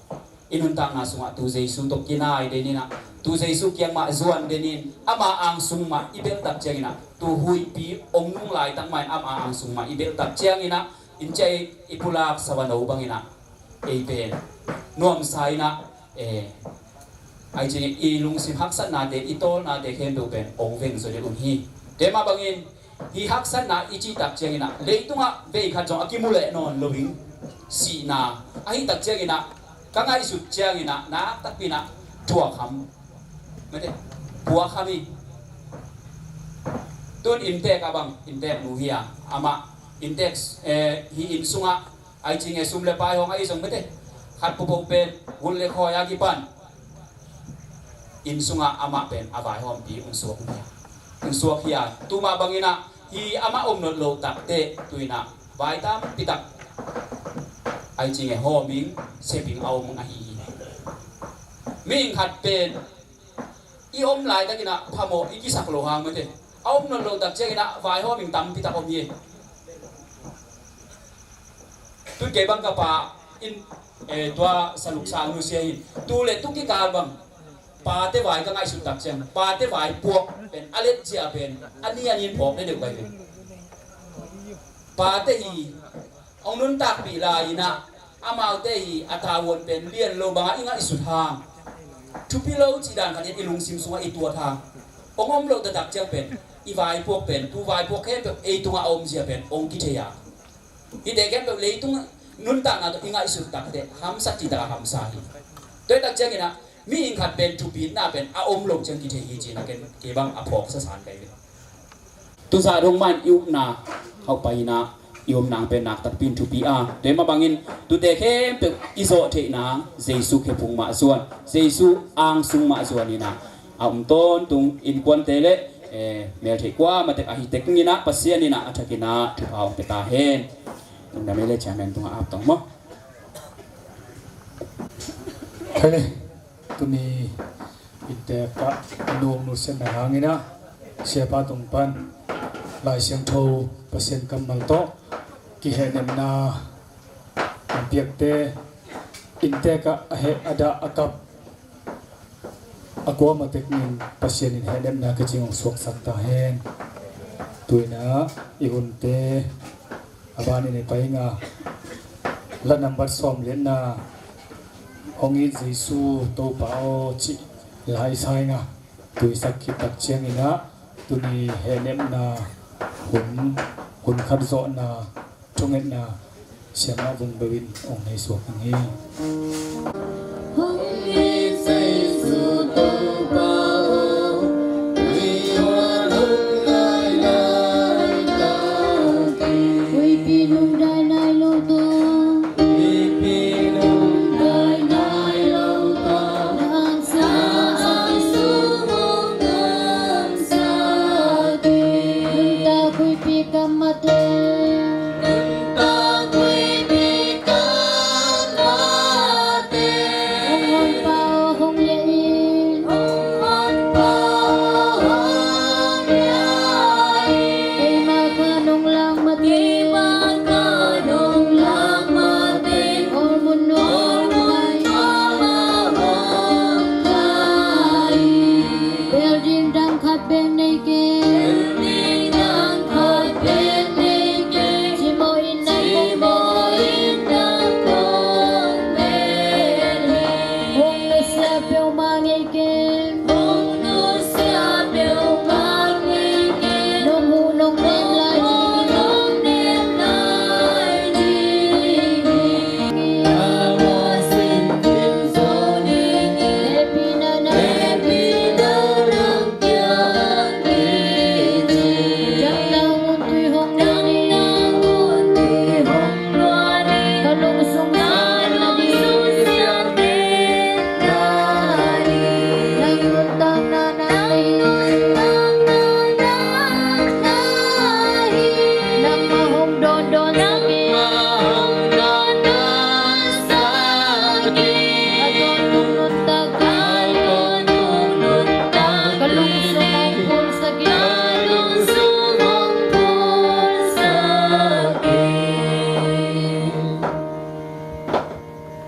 i nuntakna sungah tu Jesu tawh kinai den inah, tu Jesu kiang mah zuan den in, ama angsung mah i belh tak ciang inah, tu huihpi hong nung laitak mah in ama angsung mah i belh tak ciang inah, in ciah i pulak sa va no bang inah ei pen nuamsa inah, eh, ai cing i lungsim haksatnate, i tawlnate khempeuh pen hong veng zaw deuh un hi. Tua mah bangin hih haksatna i cih tak ciang inah leitungah vei khat zong a kimu leh nawn lo in, sihna ahi tak ciang inah ka ngaihsut ciang inah naktakpi inah thuakham mate, puakham hi. Tun innteek a bang, innteek nu hi a, amah innteek, eh, hih inn sungah ai cing e sum le pai hong ahi zong mate, khat pawpaw pen gul le khawi a kipan inn sungah amah pen a vaihawmpi hong suak hi a, hong suak hi a, tu mah bang inah hih amah om nawn lo takteh tu inah vai tampi tak ai cing e hawming, seping a om ahi hi. Mihing khat pen i om laitak inah phamawh i kisak lo hang mate, a om nawn lo tak ciang inah vaihawming tampi tak om hi. Tun kei bang ka pa in, eh, tua saluk sang nusia hi. Tu le tu kikal bang pate vai ka ngaihsut tak ciang, pate vai puak pen a let cia pen a ni a ni in phawk le deuh bai pen. Pate hi hong nuntakpih lai inah amaute hi a tavuan pen lian lo bangah i ngaihsut hang, thupi lo cih dan khat in i lungsim sungah i tuat hang, hong om loh taktak ciang pen i vaipuak pen, tu vaipuak khempeuh ei tungah a omzia pen hong kithei a, hihte khempeuh leitung nuntakna tawh i ngaihsut takteh hamsat cih takah hamsa hi. Tua hi tak ciang inah Mihing khat pen thupitna pen a om lo ciang kithei hi cihna ken kei bang a phawk sasan kai ve. Tuzah dong mah in i upna hauh pai inah i omna pen naktakpi in thupi a, tua mah bangin tute khempeuh i zawh theih nang Jesu khephung mah zuan, Jesu angsung mah zuan inah a om tawntung innkuante le eh, meltheih kuamah tek ahi tek inah Pasian inah a thak inah thupha hong pia ta hen. Nungdam ei le chairman tungah ap tong maw. Khaile, tuni inntek ah a nung nusiatna hang inah siapa tung pan Lai Siangtho Pasian kammal tawh kihehnepna an piakte inntek ah a heh a dah a kap a kuamah tek in Pasian in hehnepna kicing hong suaksak ta hen. Tu inah i hunte a banin i pai inga la nambat sawm liatna Hong it Jesu Topa aw cih la i sa inga, tu i sak khit tak ciang inah tuni hehnepna hun, hun khat zawhna thungetna siamah vung beuh in hong nei suak ing hi. Hong it Jesu Topa aw, huipi nungdai nai lo ta. Huipi nungdai nai lo ta. Nang sang sung hong ngamsak hi. Nuntak huipi kam mate. Nuntak huipi kam mate. Hong Honpa aw hong leh in. Hong Honpa aw hong leh in. Keimah kha nong lak mate. Keimah kha nong lak mate. Aw mun nuam aw mun nuam aw hong kai. Building dang khat bek nei kei. Building dang khat bek nei kei. Cimawh in nang kong bawlin. Hong nusia peuhmah ngei kei. Hong nusia peuhmah ngei kei. Nong huh nong nem lai ding. Nong huh nong nem lai ding.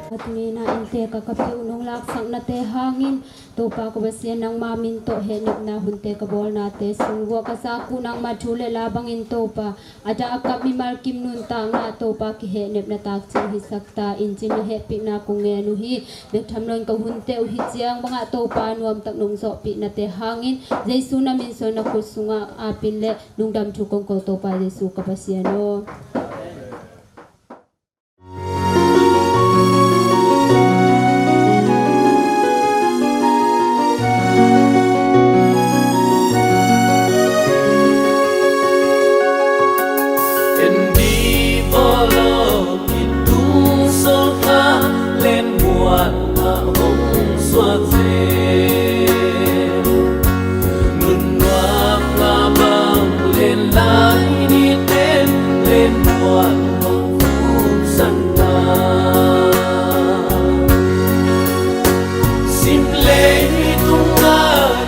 Ka tuni na inntek ah ka peuh nong laksaknate hangin Topa ka Pasian, nangma min tawh hehnepna hunte ka bawlnate sung vuah ka zak uh nangma thu le la bangin Topa a dah a kap mimal kim nuntakna ah Topa kihehnepna takcing hisak ta in cih na hehpihna kong ngen uh hi. Bek tham loin ka hunte uh hi ciang bangah Topa nuamtak nong zawhpihnate hangin Jesu na min suang na khut sungah apin le lungdam thu kong ko Topa Jesu ka Pasian aw. En dih bawlaw kitung sawlkha len muan a hong suak zel. Nunnuam ngah bang len lai ni ten len muan hong khuksan ta. Sim leitung a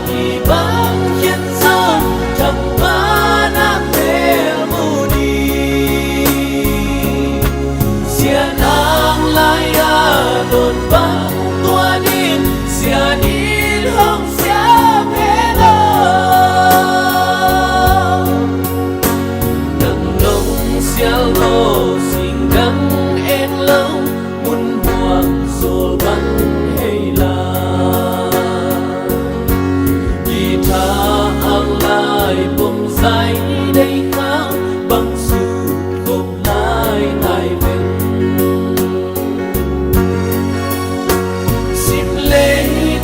kibang khiat zong thangpaih na mel mu ding. Sianang lai a dawn bang tua ding, sian in hong siam hen aw. Nang nong sial lo, singdang eng lo, mun muang sawl bang hei lai. Guitar ang lai, pom zai dei khang, bang sut khop lai nai ven. Sim lei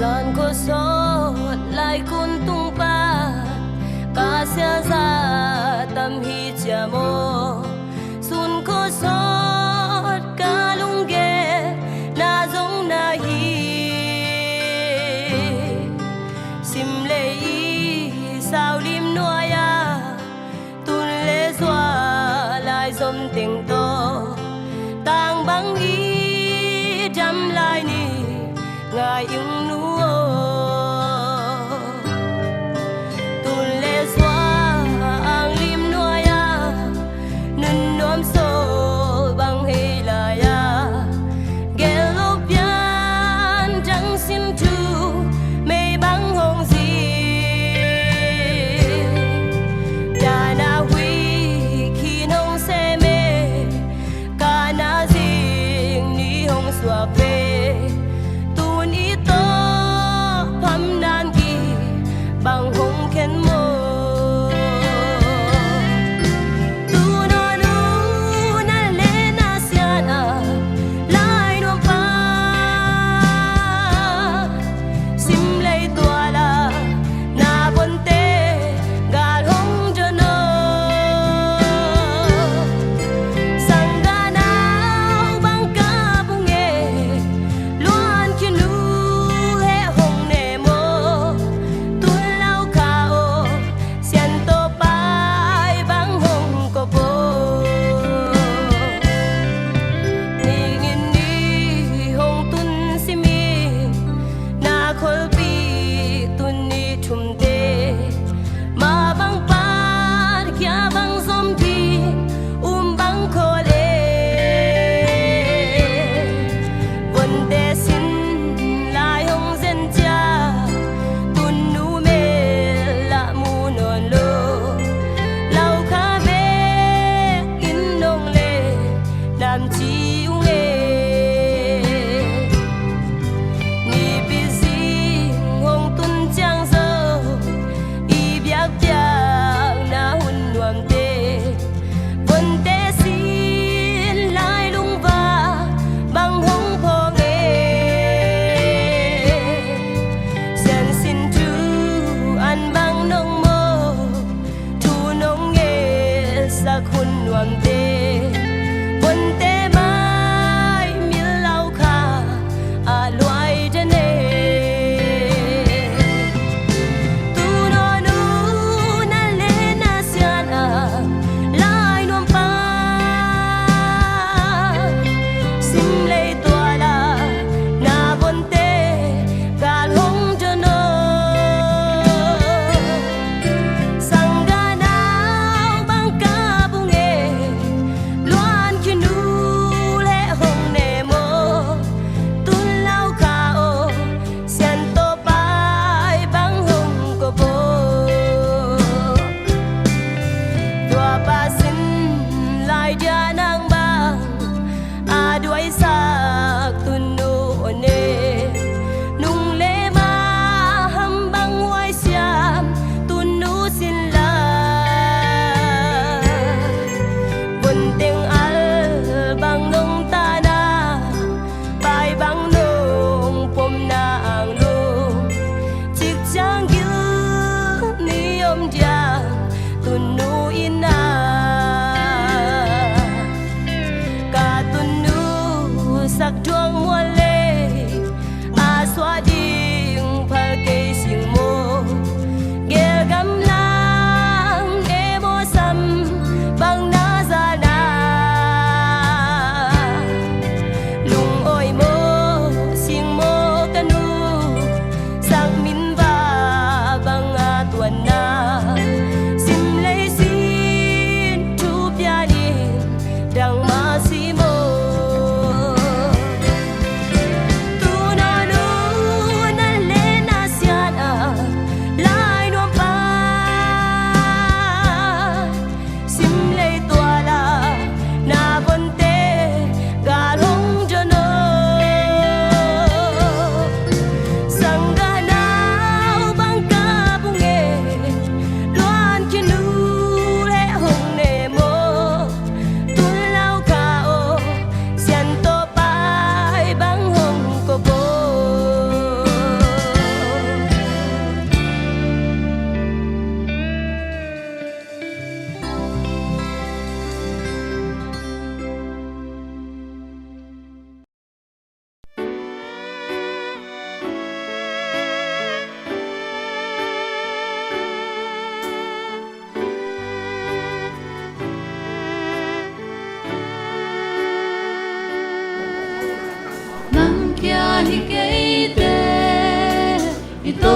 Zan khua sawt lai kun tung pa, ka sialza tam hi cia maw? Sun khua sawt ka lunggel na zong na hi. Sim lei i sau lim nuai-a, tun le zua lai zom teng tawh, tang bang i dam lai ni ngai ing nu aw. Tun le zua ang lim nuai-a, nun nuam sawl bang hei lai-a, gel lo pian dang sim thu mei bang hong zi. Dana hui khin hong sem e, kana zing ni hong suak ve. Tun i to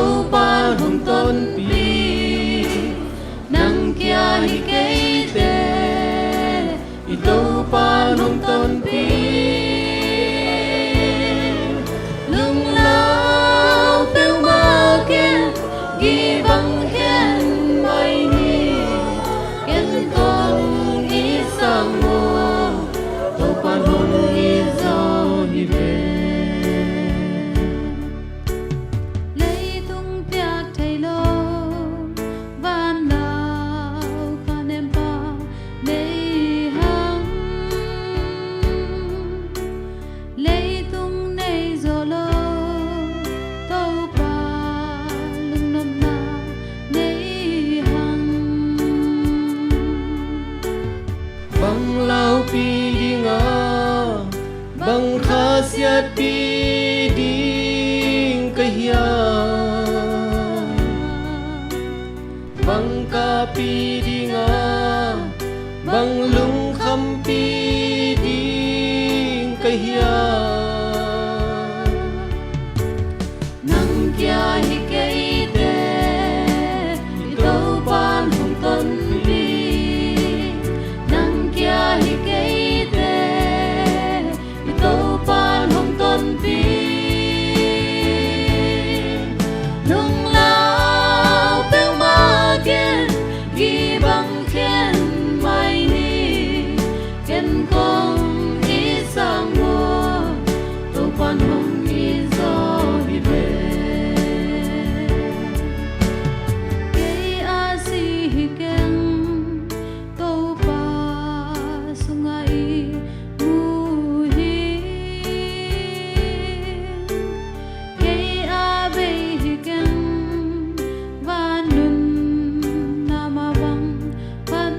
Topa hong tonpih, nang kia hi keite i Topa hong tonpih. Lunglau peuhmah ken, gibang khen mai ni. Ken kong i sang maw, Topa hong i zaw hi ve. Leitung piak thei lo, van lau kha nempa nei hang. Leitung nei zo lo, Topa lungnopna nei hang. Bang laupi ding a, bang khasiatpi ding ka hiam? Bang kahpi ding a, bang lungkhampi ding ka hiam? Nang kia hi keite i Topa hong tonpih. Nang kia hi keite i Topa hong tonpih. Lunglau peuhmah ken, gibang khen mai ni. Ken kong i sang maw, Topa hong i zaw hi ve. Kei a si hi keng, Topa sungah i mu hi. Kei a bei hi keng, van nunna mah bang pan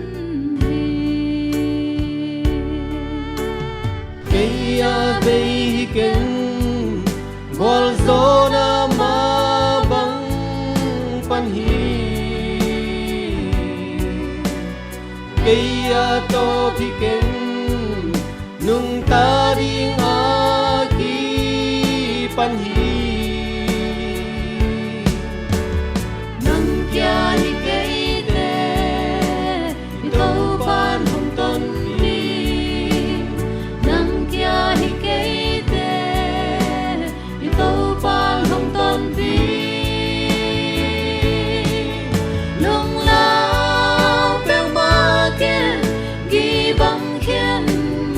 hi. Kei a bei hi keng, gualzawhna mah bang pan hi. Kei a tawp hi keng, nungta ding a kipan hi. Nang kia hi keite i Topa hong tonpih. Nang kia hi keite i Topa hong tonpih. Lunglau peuhmah ken, gibang khen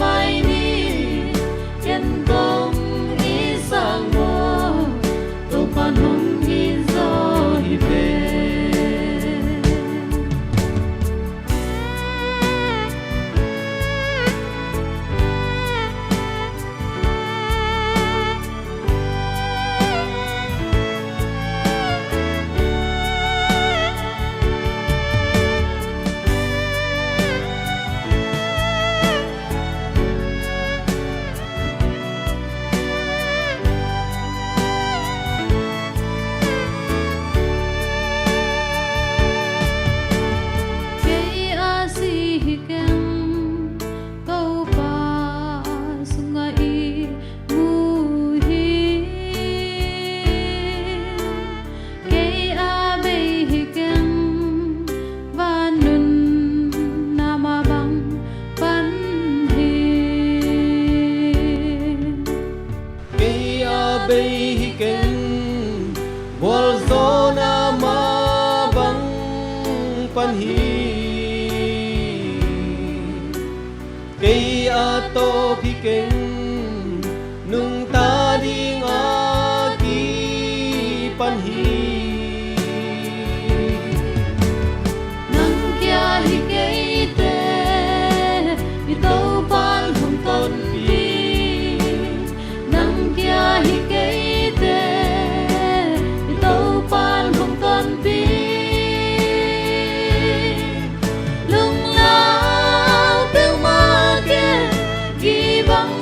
mai ni. Ken kong i sang maw, Topa hong i zaw hi ve. Kei a si hi keng, Topa sungah i mu hi. Kei a bei hi keng, van nunna mah bang pan hi. Kei a bei hi keng, gualzawhna mah bang pan hi. Kei a tawp hi keng, nungta ding a kipan hi. Nang kia hi keite i Topa hong tonpih. Nang kia hi keite i Topa hong tonpih. Lunglau peuhmah ken, gibang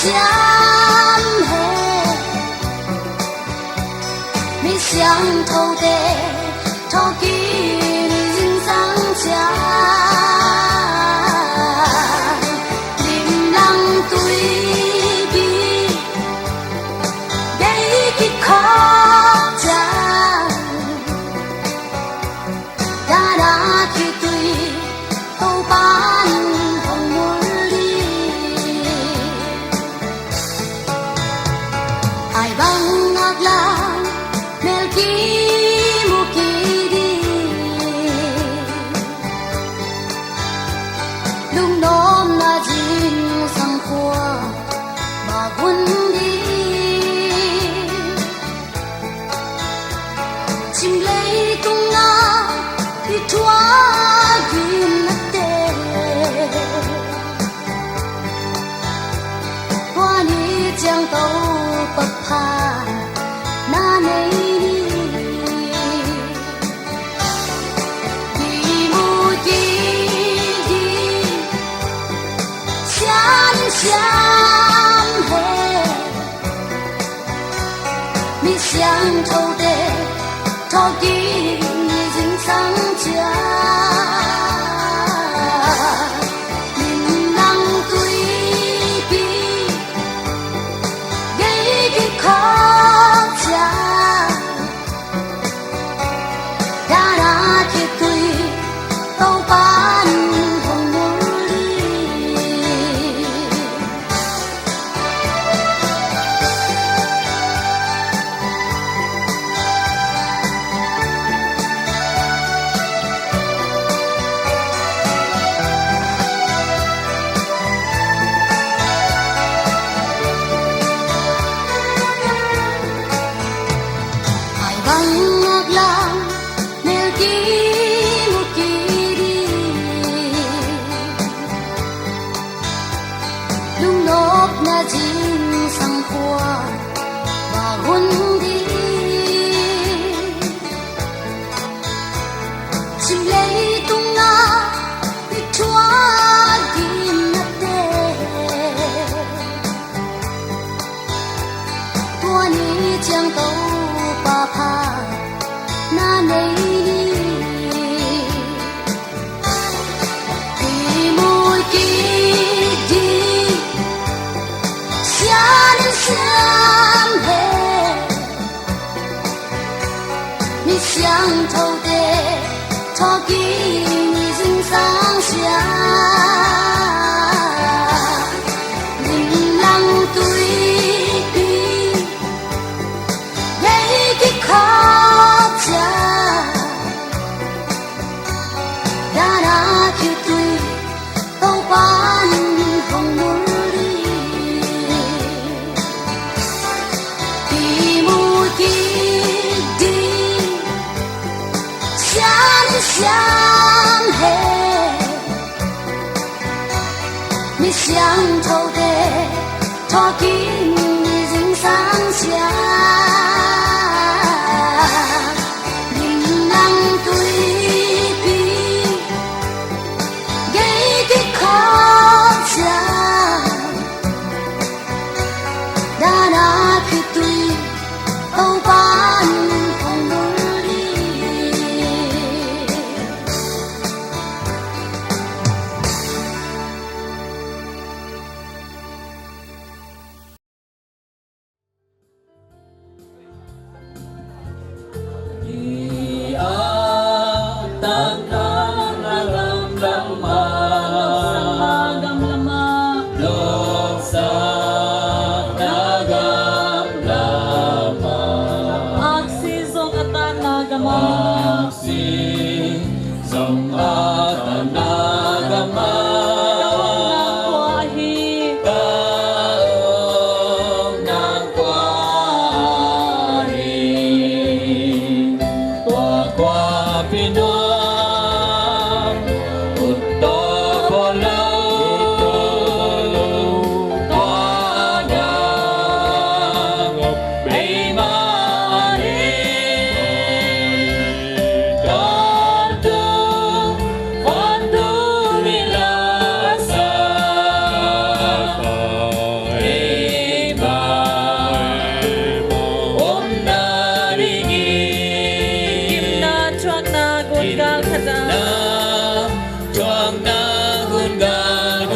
siam hen. Mi siangthote thawhkik ni zingsang ciang, limlang tuipi gei kikhawk ciang, dana khitui Topa'n hong mulh hi. Ai bang ngaklang melki muki ding, lungnopna zingsang khua bak hun ding. Cim leitung a i thuak gimnate, tua ni ciang Topa pha na nei ni. Kimu kik ding siam siam hen. Mi siangthote thawhkik ni zingsang ciang, limlang tuipi gei kikhawk ciang, dana khitui Topa'n hong mulh hi. Ai bang ngaklang melki muki ding, lungnopna zingsang khua bak hun ding. Cim leitung a i thuak gimnate, tua ni ciang Topa pha na nei ni. Kimu kik ding siam siam hen. Mi siangthote thawhkik ni zingsang ciang, limlang tuipi gei kikhawk ciang, dana khitui Topa'n hong mulh hi. Kimu kik ding siam siam hen. Mi siangthote thawhkik ni zingsang ciang, limlang tuipi gei kikhawk ciang, dana khitui Topa'n hong mulh hi.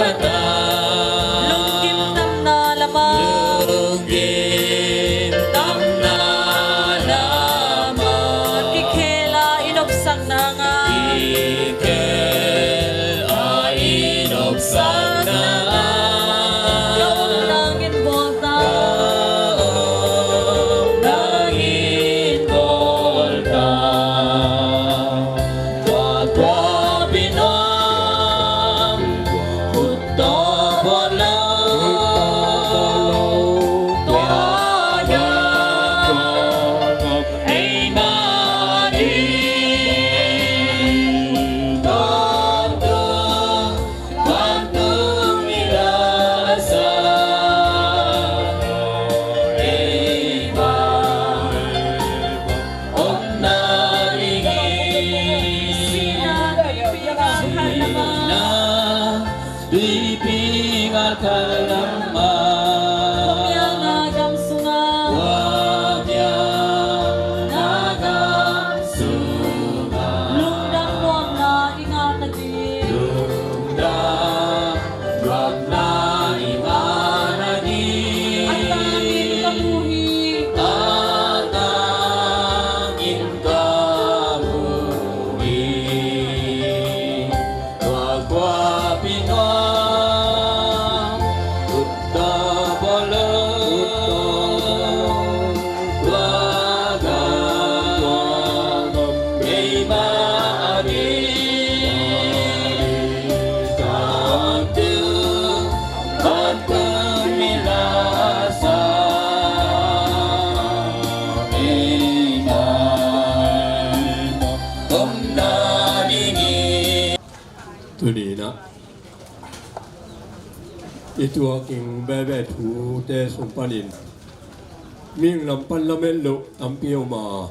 Lungkim tamna lamah. Lungkim tamna lamah. Kikhel a i nopsakna ngah. Kikhel a i nopsakna ngah. Ka om nangin bawlta. Ka om nangin bawlta. Tua tua pinuam. Tuipi ngal kal lam ah. Khuamial na gam sungah. Khuamial na gam sungah. Lungdam nuamna i ngah nading. Lungdam nuamna i ngah nading. A tangin ka mu hi. A tangin ka mu hi. Tua khuapi nuam, ut tawh bawl lo, ut tawh bawl lo, tua gam, tua gam, keimah a ding, tawntung, tawntung mi la sa, keimah omna ding hi. Tuni-in ah i tuaking veve thute sung panin mihing lam pan lamet loh tampi om a,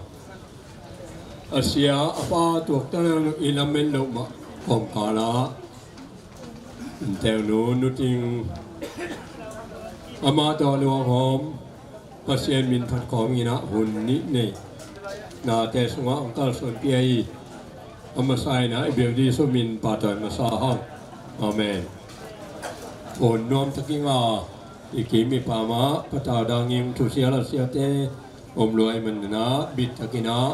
a sia a pa tuaktan i lamet loh mah kawmkal ah, innteeknu Nu Ting, amah tawh luanghawm Pasian min phat khawm in ah hun nih nei nate sungah hong kalsuanpih hi. A masa in ah i bel ding sungin pahtawi masa hang. Amen. Hun nuam takin a i kim i pam ah patau dangin thusia lasiate om lua ahih manin ah bit takin ah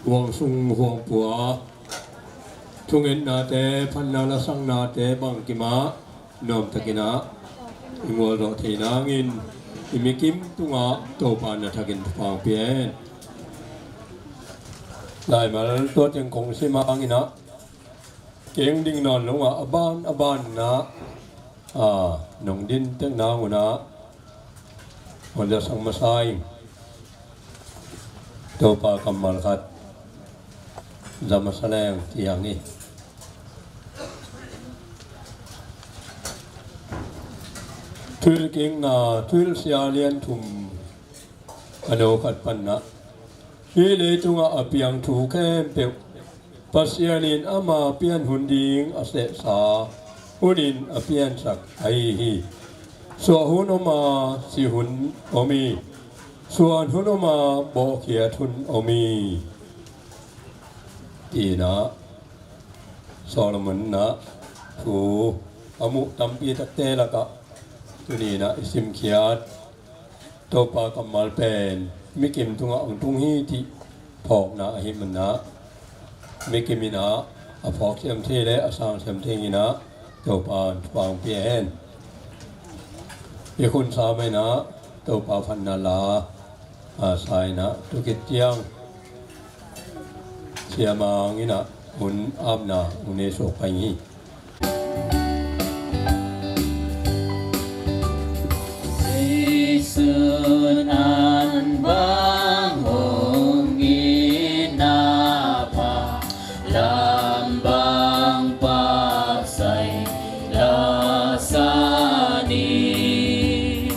huang sung huang pua thungetnate, phatna lasaknate bangkim ah nuam takin ah i gualzawh thei nangin i mikim tungah Topa na thakin thupha pia hen. Laimal tua teng kong sim hangin ah keng ding nawn lo a, a ban a ban ah, a, nong din tek nang un ah hong za sak masa ing. Topa kammal khat za masa leng ti hang hi. Thuhilhkikna, Thuhilhsia lian thum a no khat pan ah, hih leitungah a piang thu khempeuh Pasian in ama pian hun ding a sehsa hunin a piansak ahi hi. Suah hun om a, si hun om hi. Suan hun om a, bawhkhiat hun om hi, ci-in ah Solomon in ah thu a muh tampi takte lakah tuni-in ah i simkhiat Topa kammal pen mikim tungah hong tung hi cih phawkna ahih manin ah mikim in ah a phawk siam thei le a sang siam thei in ah Topa in thupha hong pia hen. I khun sa mai in ah Topa phatna la a sa in ah tu khit ciang Siamang in ah hun apna hun ei suak pai hi. Jesuh nan bang hong itna pha, lam bang pha sai la sa ni.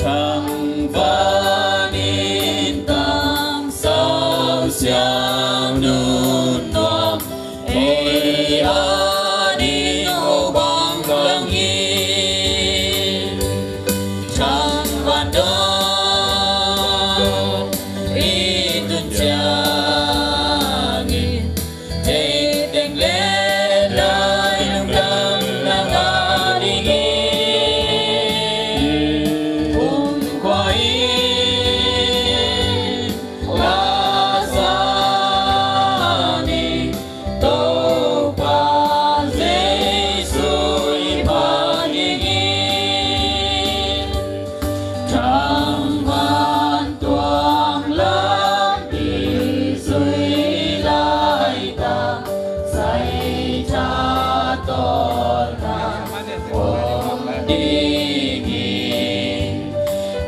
Thangvan in tang sau siang nun nuam ei a ni.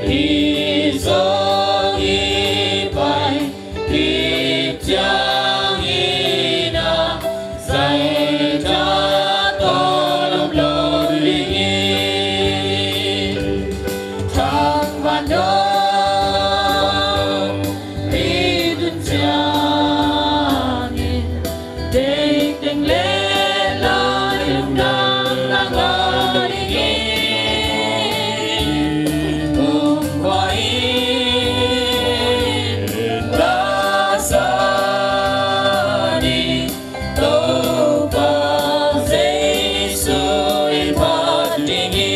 Hi zong i pai hi ciangin a zaita tawh lomlom ding hi. Thangvan dong i tun ciangin tengteng le lai lungdam nang aw ding hi. Kum khua in la sa ding Topa Jesu i phat ding hi.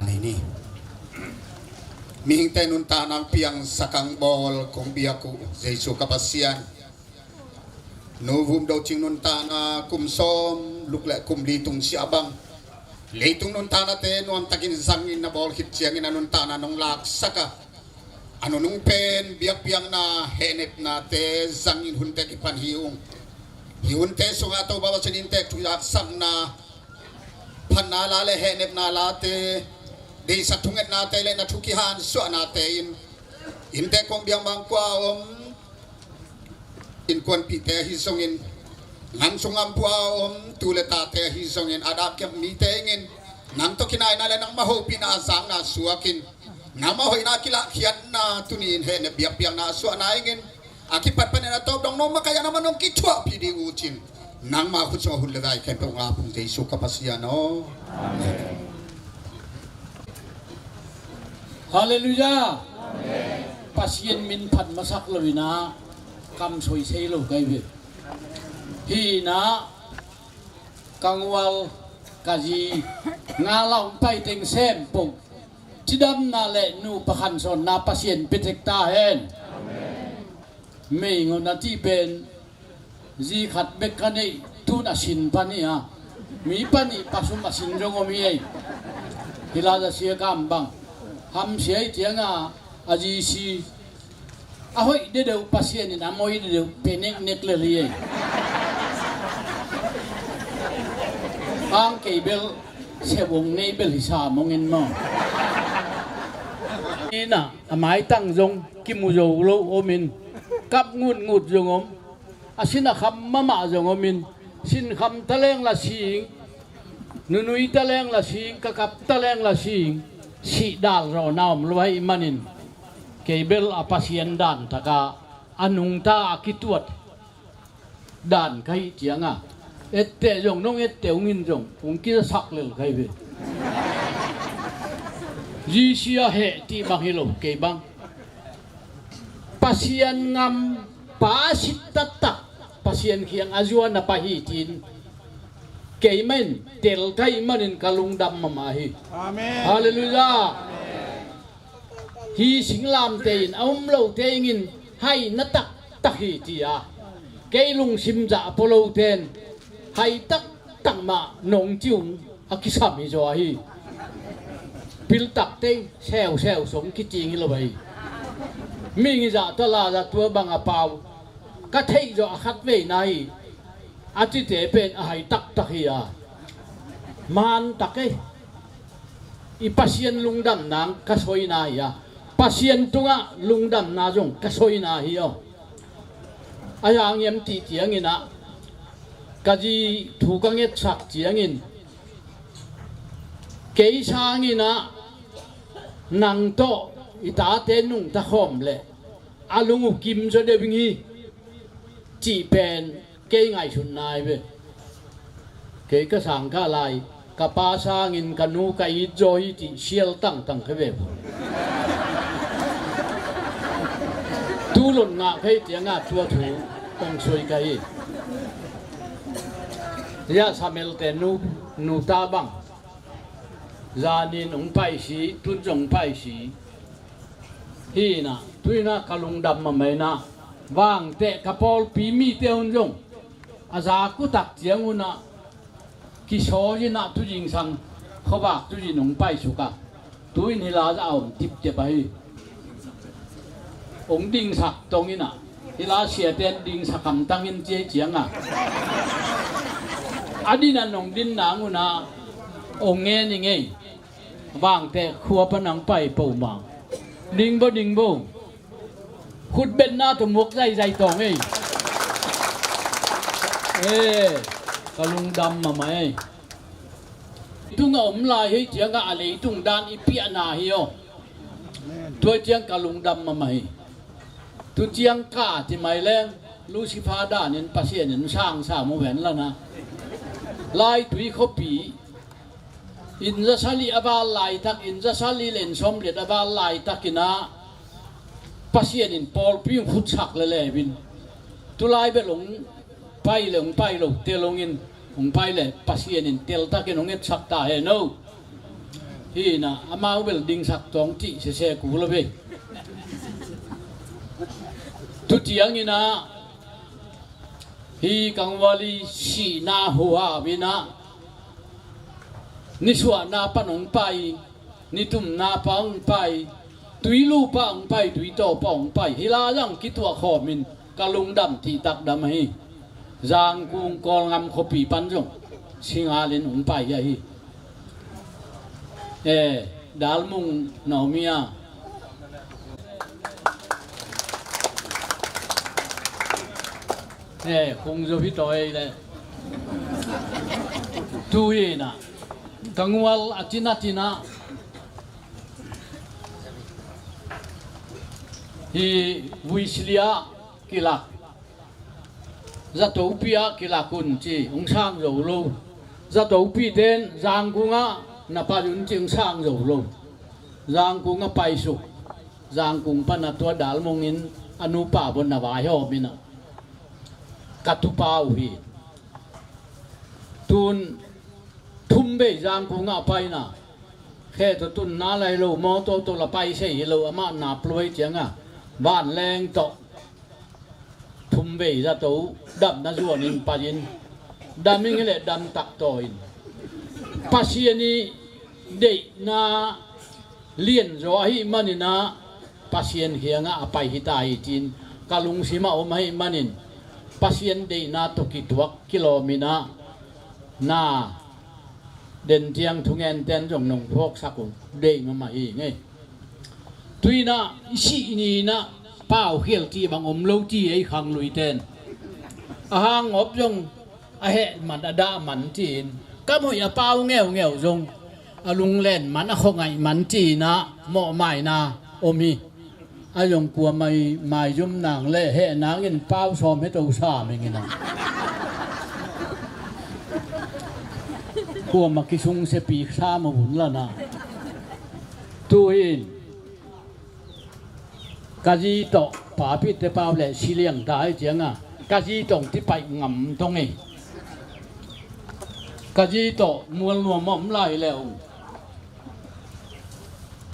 Ahi ni. Mihingte nuntakna piangsak ang bawl kong biak uh Jesu ka Pasian. Nu Vum Do Cing nuntakna kum sawm luk le kum li tung siah bang leitung nuntaknate nuamtakin zangin na bawl khit ciangin a nuntakna nong laksak a, a nunung pen biakpiakna hehnepnate zangin hunte kipan hi ung. Hih hunte sungah Topa Pasian inntek thuzaksakna, phatna la le hehnepna late, deihsak thungetnate le na thu kihansuahnate in inntek kong biakmang kua a om innkuanpihte ahi zongin, ngan sung ngampua a om tu le tate ahi zongin, a dahkep mite ingin, nang tawh kinaina le nangmah hopihna a zakna suakin, nangmah hoihna a kilahkhiatna tuni-in hehnep biakpiakna a suahna ingin, a kipat panin a tawp dong no makaih a nangmah nong kithuahpih ding uh cin, nangmah khut sungah hun le vai khempeuh ngap ung Jesu ka Pasian aw. Amen. Halleluiah. Pasian min phat masak lo-in ah kam soi sei lo ka hi ve. Hih in ah ka ngual ka zi nga la hong pai teng sem pong cidamna le nupa khansawnna Pasian pia tek ta hen. Mei ngawh na cih pen zi khat bek ka neih, tun a sin pan hi a, mi panih pasum a sin zong om hi ei. Hih la za sia kam bang hamsia hi cianga a zi si a hoih dedeuh Pasian in a moi dedeuh pe neknek lel hi ei. Ang kei bel sep hong nei bel hi sa mong in maw. Ina a maitang zong kimu zo lo om in, kap ngutngut zong om, a sin a kham mahmah zong om in, sin kham taleng la sing, nunui taleng la sing, kakap taleng la sing, sih dal zawhna om lo ahih manin, kei bel a Pasian dan takah a nungta a kituat dan ka hih cianga etteh zong nong etteh ung in zong hong kizasak lel ka hi ve. Zi si a heh cih bang hi lo, kei bang Pasian ngam pa a sit taktak Pasian kiang a zuan a pai hi ci-in keimah in tel ka hih manin ka lungdam mahmah hi. Amen. Halleluiah. Hih singlamteh in a um lote ingin hai na taktak hi ci-a kei lungsim zah a pua lote in hai taktak mah nong ci ung a kisam hi zaw ahi. Piltak tei seuseu song kicing hi lo ahi. Mihing hi zah tala zah tua bang a pau ka theih zawh a khat veina hi. A cite pen a hai taktak hi a, man tak ei. I Pasian lungdamna ka soina hi a, Pasian tungah lungdamna zong ka soina hi aw. A hiang hiam cih ciangin ah ka zi thu ka ngetsak ciangin kei sangin ah nang tawh i tate nungta khawm leh a lung uh kim zaw deuh ing hi cih pen kei ngaihsutna hi ve. Kei ka sang kha lai ka pa sangin ka nu ka it zaw hi cih sial tangtang kha ve. Tu lon ngah kha hi cianga tua thu kong soi ka hi. Hia Samuel te nu, nu ta bang zanin hong paisi, tun zong hong paisi. Hi inah tu inah ka lungdam mahmah inah vangteh ka pawlpi mite hun zong a zak uh tak ciang unah kisawl inah tu zingsang khuavak tu zin hong paisuk a, tu in hih la zah a om tiptep ahi. Hong dingsak tong inah hih la siate in dingsak hamtang in ci hi cianga a din a nong din nang unah Ong ngen i ngei. Vangteh khua pan ang pai po mang. Ding bo, ding bo. Khutbetna tawh muak zaizai tawng ei. Ee, ka lungdam mahmah ei. Tungah om lai hei ciangah a leitung dan i piahna hi aw. Tua ciang ka lungdam mahmah hi. Tu ciang ka ti mai leng Lucifer danin Pasian in sangsa mu ven lana. Lai tui khuapi in zasali a val laitak, in zasali le in sawmliat a val laitakinah Pasian in pawlpi hong khutsak lelevin. Tulai bel hong pai le hong pai lo, tel hongin hong pai le Pasian in teltakin hong etsak ta hen o. Hinah amau bel dingsak tawng cih sese ku lo ve. Tu cianginah hi kangvali sihna huhau inah nisuahna pan hong pai, nitumna pa hong pai, tuilupa hong pai, tuitawpa hong pai. Hi lai-ah hong kituah khawmin ka lungdam cihtak dam ahi. Zangkung Kawlngam khuapi pan zong singalin hong pai ahi. Ee, Dalmung Naomi a. Ee, kung zo hi taw ei le. Tu hinah ka ngual a cina cina hi Vuisilia kilak. Zatopi ah kilak un ci, hong sang zo lo. Zatopi ten Zangkung ah na pai un ci, hong sang zo lo. Zangkung ah paisuk. Zangkung pana tua Dalmung in a nupa bon na vaihawm inah ka tupa uh hi. Tun thum vei Zangkung ah paina. Khe tawh tunna lai lo, mawtaw tawh la pai sei hi lo, amah nap lo hei ciangah vanleng tawh thum vei zato damna zuanin pain, dam ing hileh damtak tawin Pasian i deihna lianzaw ahih maninah Pasian kiangah a pai hita hi cin ka lungsimah om ahih manin Pasian deihna tawh kituak kilawminah na den ciang thungenten zong nong phawksak uh deih mahmah hi ngei. Tuinah i sih ninah paukhial cih bang om lo ci ei khangluiten. A hangawp zong a heh man a dah man ci-in ka moih a pau ngeungeu zong a lunglen man a khuangaih man ci-inah mawhmaina om hi. A zong kuamah i maizum nang le heh nangin pau sawm he to sa mengin a kuamah kisungsepi sa mah vun lana. Tu hin ka zi tawh papitte pau le siliang ta hi cianga ka zi tawh ti paih ngam tong hi. Ka zi tawh mual nuam a om lai le uh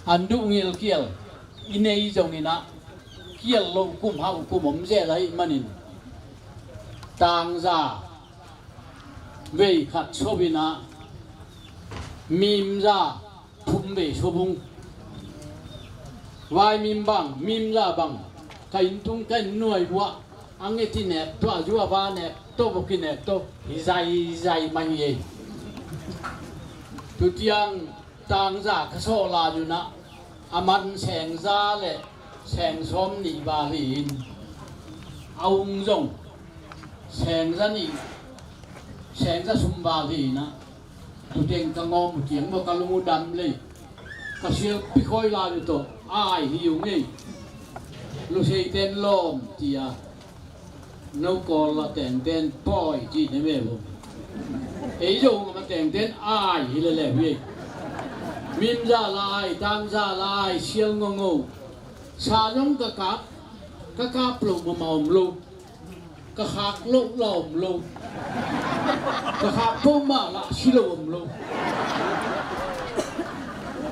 an duh ngilkial i nei zonginah kial lo kum hauh kum om zel ahih manin tangza vei khat so inah mimza thum vei so bung. Vaimim bang, mimza bang ka inntung ka inn nuai buah a ngeti nek tawh a zu a va nek tawh buki nek tawh hi zaizai mah hi ei. Tutiang tangza ka sawh lai unah a man sengza le sengsawm nih val hi-in a ung zong sengza nih sengza sum val hi-inah tuteng ka ngawm uh ciang maw ka lung uh dam lei ka sialpi khawi lai uh tawh ai hi uh ngei. Luseiten lawm tia no Kawl la tengten pawi ci ne ve vo. Ei zo ngam a tengten ai hi lele hi. Mimza lai, tangza lai, sial ngongo. Sa zong ka kap, ka kap lo mama om lo. Ka khak lo la om lo. Ka khak po mah la si lo om lo.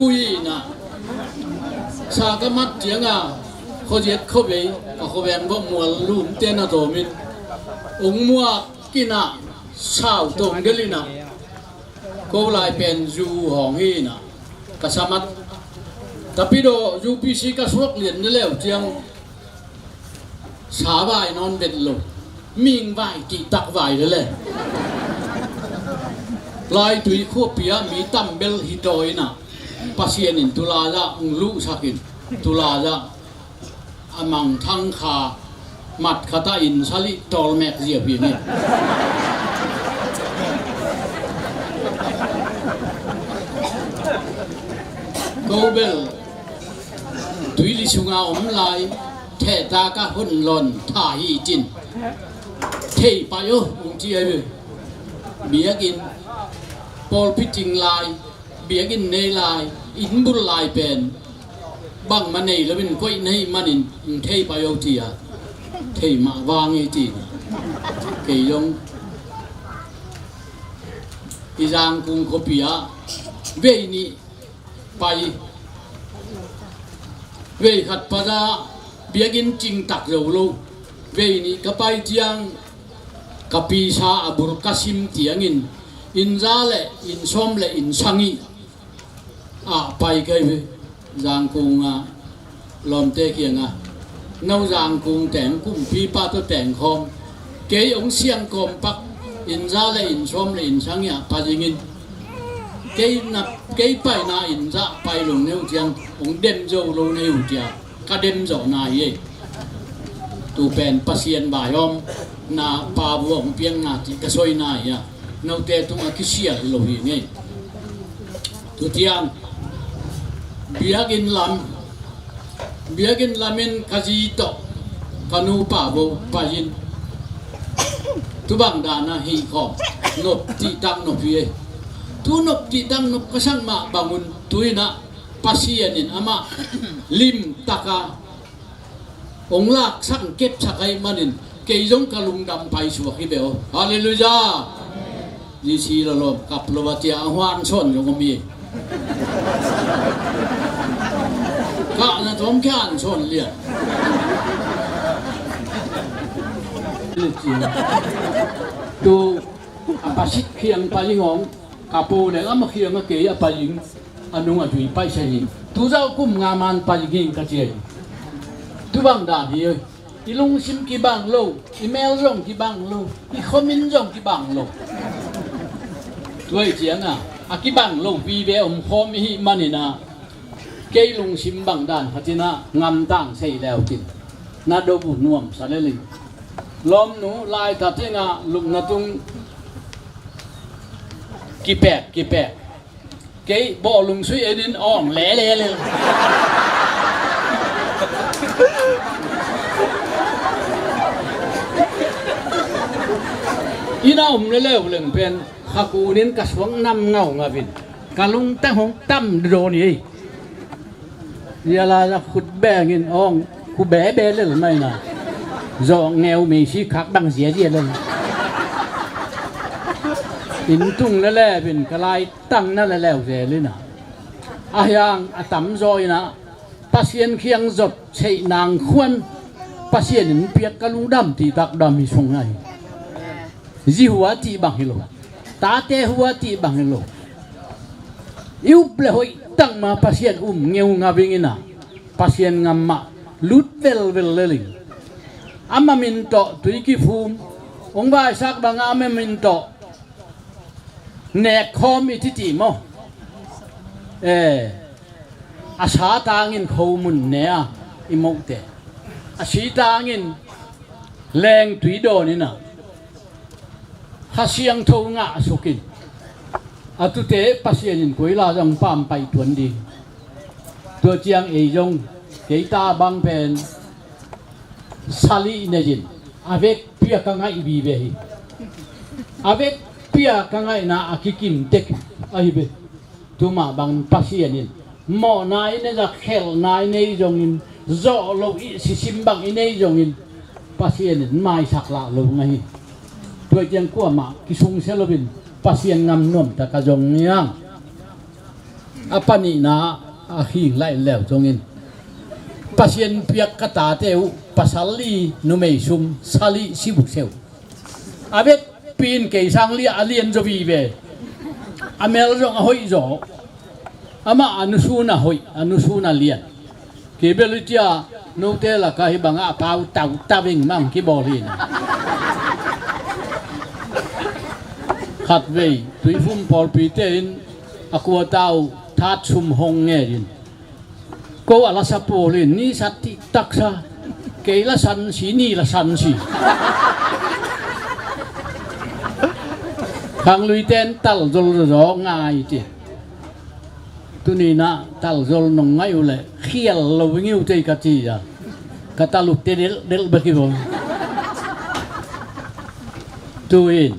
Ui na sa ka mat cianga khuaziat khuavei ka khuaveng vawh mual lumte na tawmin ung muak kinah sau tawm delinah ko lai pen zu hawng hinah ka samat ka pidaw zu pisi ka suak lian na leu ciang sa vai nawn bet lo ming vai kihtak vai lele. Laitui khuapi ah mi tam bel hi tawi inah, Pasian in tulai ah hong luhsak in, tulai ah a mangthang kha mat khat ah inn sal i tawlmek ziau hi ni. Ko bel tuili sunga om lai, thehtak ah hon lawn tha hi cin, thei pai aw hong ci ahi ve. Biakinn, pawlpi ting lai, biakinn nei lai, inn bul lai pen bangmah nei loin koih na hih manin hong thei pai aw ci a, thei mah vang hi ci. Kei zong i Zangkung khuapi ah vei nih pai, vei khat pai a, biakinn cing tak zo lo. Vei nih ka pai ciang ka pisa a bul ka sim ciangin inn za le inn sawm le inn sagih ah pai ka hi ve. Zangkung ah lawmte kiangah, no Zangkung teng kumpipa tawh teng khawm, kei hong siang kawm pak, inn za le inn sawm le inn sagih ah pai zingin, kei na, kei paina inn za pai lo na hi uh ciang hong dem zo lo na hi uh ciang ka dem zawh na hi ei. Tu pen Pasian vaihawm na, Pa vua hong piak na cih ka soi na hi a, note tungah kisial hi lo hi ngei. Tu ciang biakinn lam, biakinn lam in ka zi tawh ka nupa vo pai in, tu bang dan a hi khawm, nop cihtak nop hi ei. Tu nop cihtak nop ka sak mah bangun tu inah Pasian in amah limtak a hong laksak kepsak ahih manin kei zong ka lungdam paisuak hi beh aw. Halleluiah. Zisi lawlawm kap lo a cia a huan sawn zong om hi. Kahna tawm khia an sawn lian. Tu a pasit khiang pai hong, ka pu le ama khiang a kei a pai ing, a nung a zui paisa hi. Tu zau kum nga man pai ging ka cia hi. Tu bang dan hi. I lungsim kibang lo, i mel zong kibang lo, i khomin zong kibang lo. Tuai ciangah a kibang lo vive om khawm i hih maninah, kei lungsim bang dan khatinah ngamtang sei leu tin na dobu nuamsa leling. Lawmnu laita tingah lupna tung kipek kipek. Kei bawhlung sui enin awng lele lel. Ina om leleu leng pen khakunin ka suang nam ngau ngavin ka lungtang hong tam dawn hi. Zialala khut bengin awng khu bebe lel maina zawh ngeu meisi khak bang ziazia lel. Inn tung leleu in ka lai tang na le leu zel inah, a hiang a tamzaw inah Pasian khiang zot seih nang khuan Pasian in piak ka lungdam titak dam hi sung ahi. Zi hua tih bang hi lo, tate hua tih bang hi lo. I up le hoih tang ma Pasian um ngeu ngaving inah Pasian ngam mah lut velvel leling. Ama min tawh tui kifum, hong vaisak banga ama min tawh nek khawm i titi maw? Eh, a sa tangin khomun ne a i mohte, a si tangin lengtui dawn inah Kha Siangtho ngah sukin a tute Pasian in koila zong pampai tuan ding. Tua ciang ei zong kei ta bang pen salih nein a vekpi a ka ngaih vive hi. A vekpi a ka ngaihna a kikim tek ahi ve. Tuma bangin Pasian in mawhna i nei zah, khelhna i nei zongin, zawh loh i sisim bang i nei zongin Pasian in maisak lah lo ngai hi. Tua ciang kuamah kisungsia loin Pasian ngam nuamta ka zong niang. A panihna a khing laih leu zongin Pasian piak ka tate uh pasal li numei sum salih sibukseu. A vekpi in kei sang liah a lian zaw vive. A mel zong a hoih zaw. Amah a nusun a hoih, a nusun a lian. Kei bel i cia note laka hi bangah a pau tau taving mang kibawl hi na. Khatvei Tuifum pawlpite in a kuata uh That Sum Hong ngen in, ko a lasa pawl in ni sat ti taksa, kei lasan si, ni lasan si. Khangluite in talzol zawzaw ngai ci. Tuni-in ah talzol nong ngaih uh leh khial lo i ngiu tei ka ci a, ka tal uh te delhdelh bek hi baw. Tu-in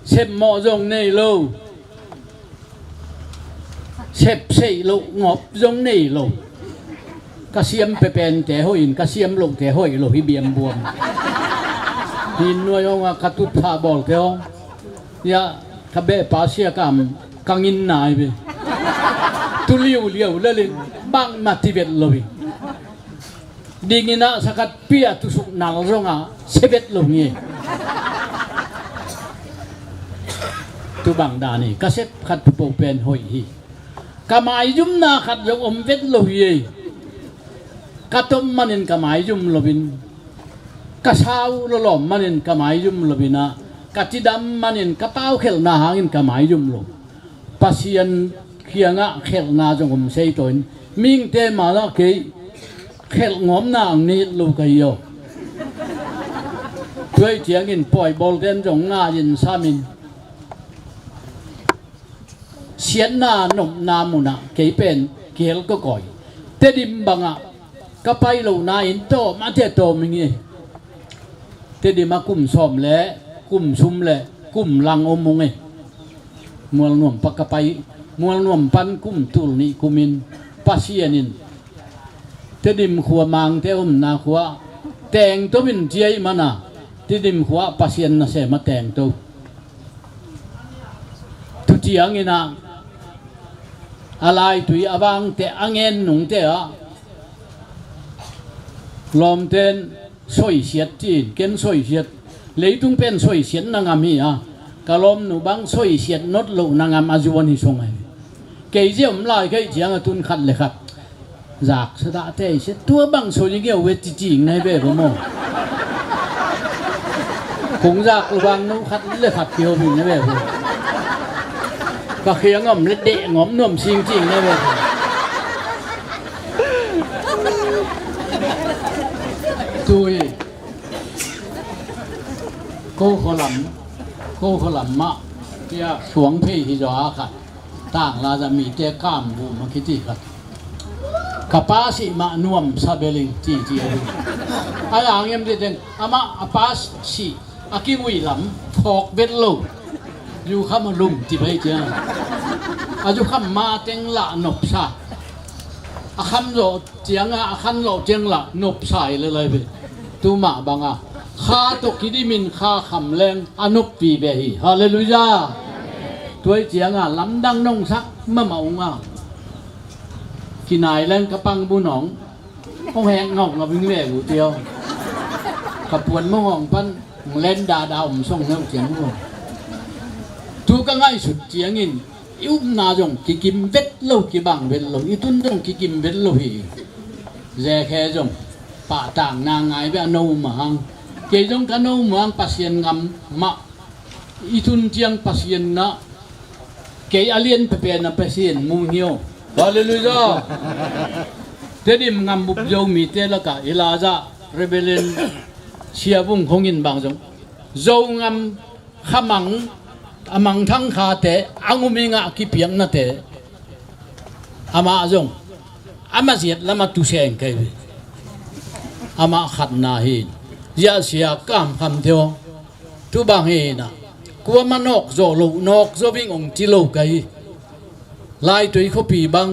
sepmawh zong nei lo, sepseih loh ngawp zong nei lo. Ka siam pepente hoih in, ka siam lohte hoih lo hi biambuam. Hi nuai hong a ka tutphah bawlte hong, ya, ka behpa Sia Kam kangin nai ve. Tu liuliau lelin bangmah ti vet lo hi. Dingin ah sakhat pia tusuk nal zongah sia vet lo ngi. Tu bang dan hi, ka sep khat pupoh pen hoih hi. Ka maizumna khat zong om vet lo hi ei. Ka tom manin ka maizum loin, ka sau lawlawm manin ka maizum loin ah, ka cidam manin ka paukhelhna hangin ka maizum lo. Pasian kiangah khelhna zong om sei tawh in, mihingte mah lah kei khelh ngawmna ang nit lo ka hi aw. Tuai ciangin pawi bawlten zong ngai in samin, siatna nopna munah kei pen kihel kawkawi. Tedim bangah ka pai lohna in tawm a te tawm i ngi. Tedim ah kum sawm le kum sum le kum lang om ung e. Mualnuam pa ka pai, Mualnuam pan kum tul nih kumin Pasian in Tedim khua Mangte omna khua tengto in ciai mana, Tedim khua Pasian nasem a tengto. Tu ciangin ah a laitui a vangte a ngen nungte ah lawmten soisiat ci-in, ken soisiat, leitung pen soisiat na ngam hi a, ka lawmnu bang soisiat not loh na ngam a zuan hi song ahi. Kei zia om lai kei ciang a tun khat le khat zak sa dah tei sia, tua bang soi ngeu ve ci cing na hi ve vo maw. Kong zak lo bang nu khat le khat kihopih na ve vo. Ka khiang om le deh ngawm nuam sing cing na ve vo. Tu hi. Ko khualam, ko khualam mah, tia suang phei hi zaw a khat. Tangla za mite kam bu ma kiti khat. Ka pa sih mah nuam sa beling ci ci a ding. A yang em ti teng, amah a pa sih a kingui lam phawk vet lo. Zu kham a lum ti bai cia. A zu kham ma teng lah nop sa. A kham zawh ciangah a khan lawh ciang lah nopsa hi le lai ve. Tu mah bangah kha tawh kidimin kha kham leng a noppi ve hi. Halleluiah. Tuai ciangah lamdang nong sak mahmah ung a, kinai leng ka pangbu nawng hong hek ngauh ngauh ing ve uh tiau. Ka puan mawng hong pan hong len dahdah om song heuh ciang uh. Tu ka ngaihsut ciangin i upna zong kikim vet lo, kibang vet lo, i tun zong kikim vet lo hi. Zekhe zong pahtakna ngai ve a no mah hang. Kei zong ka no mah hang Pasian ngam mah. I tun ciang Pasian na kei a lian pepe na Pasian mu hi aw. Halleluiah. Tedim ngam bup Zomite lakah i lazah Reverend Sia Vung Khong in bang zong Zongam khamang a mangthang khate a ngum i ngah kipiaknate amah zong amah ziat lamah tuseng kei ve. Amah khatna hi. Ziahsia kamkham theu tu bang hi na. Kuamah nawk zawh loh nawk zawh ving ong ci lo kei. Laitui khuapi bang,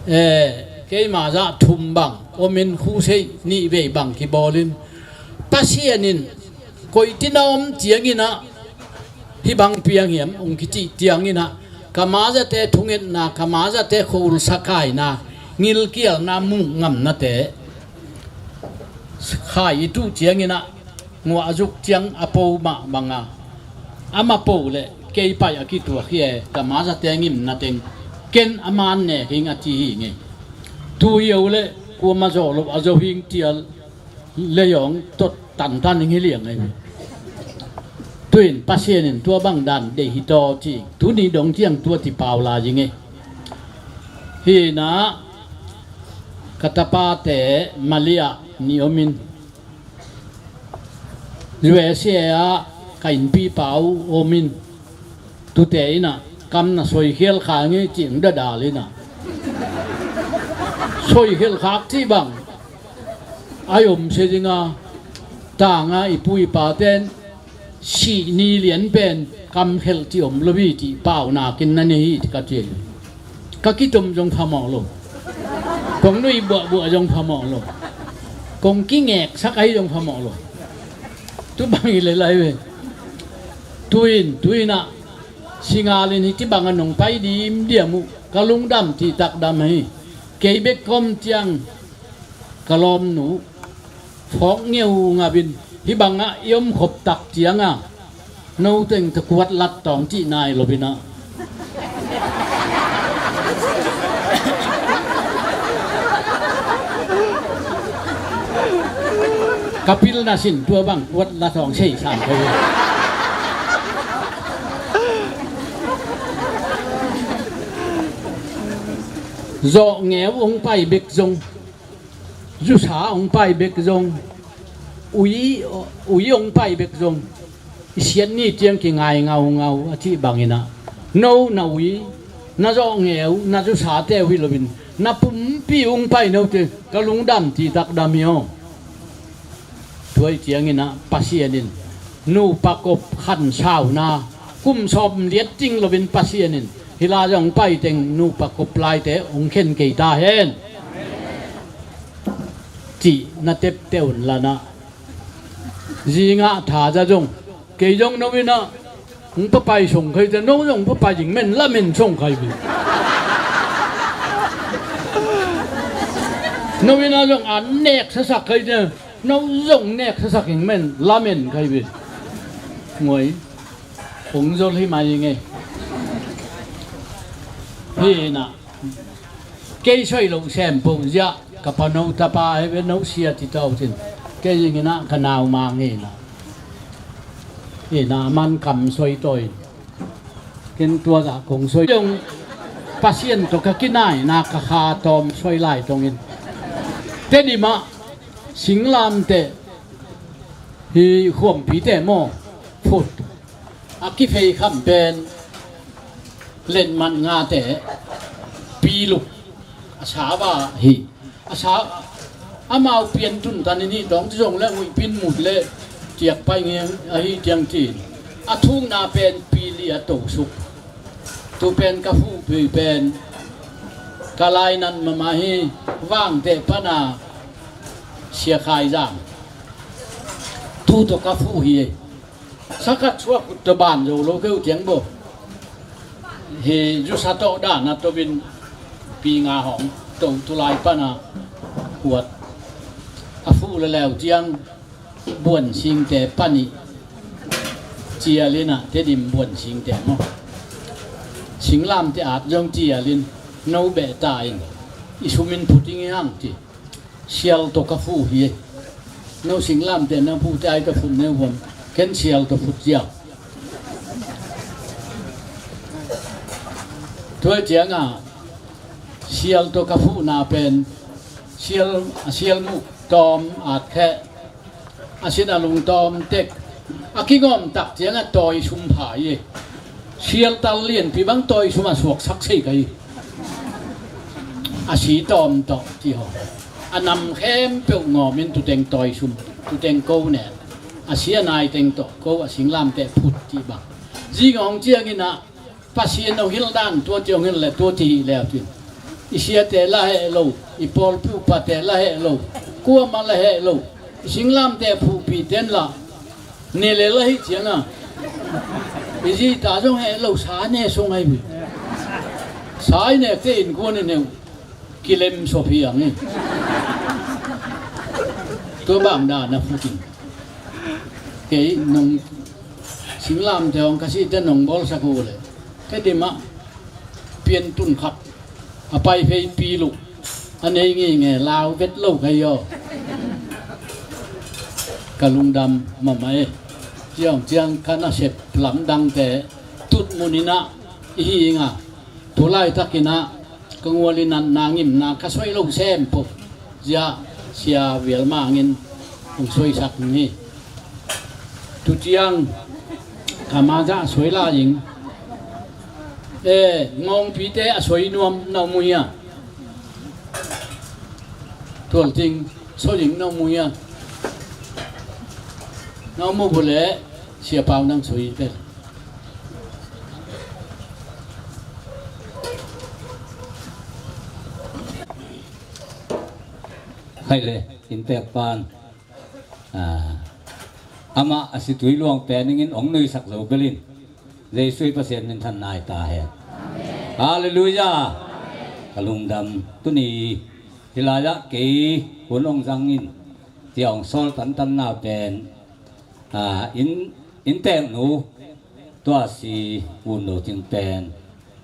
eh, keima zah thum bang omin khuseih nih vei bang kibawlin Pasian in koitina om cianginah hih bang piang hiam ong kicih cianginah ka mazate thungetna, ka mazate khuahul sakaina, ngilkialna muh ngamnate khai i tuh cianginah nguah a zuk ciang a po mah banga ama po le kei paih a kituak hi e, ka mazate ngimna teng ken a man nek hing a ci hi ngei. Tu hi o le kuama zawh loh a zo hing tial lei awng tot tantan hing hi liang ei. Tuin Pasian in tua bang dan deih hi taw ci, tuni dong ciang tua ci pau lai ing e. Hi na, ka tapate Malia ni om in, U S A ah ka innpi pau om in, tute in ah kam na soikhial kha nge cih dadal in ah, soikhial khak cih bang ai om se ding a, tang a i pu i pa ten sih ni lian pen kam khelh cih om lo hi cih pau nakin na nei hi ka ci. Ka kitom zong phamawh lo. Kong nuih buahbuah zong phamawh lo. Kong kingeksak ahi zong phamawh lo. Tu bang hi le lai ve. Tuin, tuin ah singal in hih ci bang a nong pai dimdiam uh, ka lungdam cihtak dam hi. Kei bek ka om ciang ka lawmnu phawk ngeu ngap in, hih bangah i om khop tak ciang a no teng tawh kuat lat tawng cih nai lo in ah, ka pilna sin tua bang kuat lat tawng sei sam ko hi. Zawh ngeu hong pai bek zong, zusa hong pai bek zong, ui, ui hong pai bek zong, i siat ni ciang kingai ngaungau a cih bangin ah, no na ui, na zawh ngeu, na zusate uh hi loin, na pumpi hong pai note ka lungdam cihtak dam hi aw. Tua hi ciangin ah Pasian in nupa kop khansauna, kum sawm liat cing loin Pasian in hih lai zong pai teng nupa kop laite hong khen kei ta hen. Cih na tepte un la na. Zingah thaza zong, kei zong no in ah hong papai song khai te, no zong papai ding men lamen song khai bi. No in ah zong an nek sasak khai te, no zong nek sasak ing men lamen khai bi. Ngoi. Hong zol hi mai ing e. Hi na. Kei soi lo sem po zia, ka pa no tapa he ve no sia ti tau tin. Kei ing ina ka nau mang hi na. Hi na man kam soi toi. Ken tua za kong soi dong. Pasian to ka kinai na ka kha tom soi lai tong in. Te di ma singlam te hi khuampi te mo. Phut. A kifei kham pen lenmat ngate piluk a sava hi. A sa amau pian tun tan in hi tawng ci zong le huih pin mut le ciak pai ngiang ahi tiang ci. A thukna pen pili a to suk. Tu pen ka fuhpui pen ka lainat mama hi. Vangte pana siakhai zang tu to ka fuh hi. Sakhat suak kut tawh ban zo lo keu tiang bo. Hi zusa tawh dahna tobin pi nga hawng to tulai pana kuat a fuh le leu tiang buan singte panih cialin ah Tedim buan singte maw singlamte at zong cialin no beh ta in i sumin phuting i hang ti. Sial tawh ka fuh hi. No singlamte na fuhte ai ka fuh neu huam. Ken sial tawh fuh ziau. Tua ciangah sial tawh ka fuhna pen sial, a sial muk tawm at kheh. A sin a lungtawm tek a kingawm tak ciangah tawi sum pha hi. Sialtal lianpi bang tawi sum a suaksak sei ka hi. A si tawm tawh ci haw a nam khempeuh ngawm in tuteng tawi sum tuteng ko nen a si a nai teng tawh ko a singlamteh phut cih bang zing a hong ciangin ah Pasian hong hilh dan tua ci hong hilh le tua ci hih leu cin i siate la heh lo, i pawlpi upate la heh lo, kuamah la heh lo, i singlamteh phuhpihte in lah ne le la hih cianga i zita zong heh lo sa ne sung ahi hi. Sa i nekte innkuan i neu kilem sop hi ang hi. Tua bang dan a phutin kei nong singlamteh hong ka sihte nong bawlsak uh le Tedim ah piantun khat a pai phei piluk a nei ngei nge lau vet lo ka hi aw. Ka lungdam mahmah e. Ciang ciang ka nasep lamdangte tutmun in ah i hi ing a, tu laitakin ah ka ngual in natna ngimna ka soi lo sem pho zia Sia Vial Mang in hong soisak hi. Tu ciang ka ma zah soi lai ing. E, Ngawngpite a soi nuam na om uh hia? Tualting soi ding na om uh hia? Na om uh leh Sia Pau nang soi pen. Hai le, inntek pan, ah, amah a situi luang pen ing in hong nuisak zo bel in, Jesu i Pasian min thanna hi ta hen. Halleluiah. Ka lungdam. Tuni hih lai-ah kei hun hong zang in, tia hong sawl tantanna pen, ah, inn, innteknu tua si U No Cing pen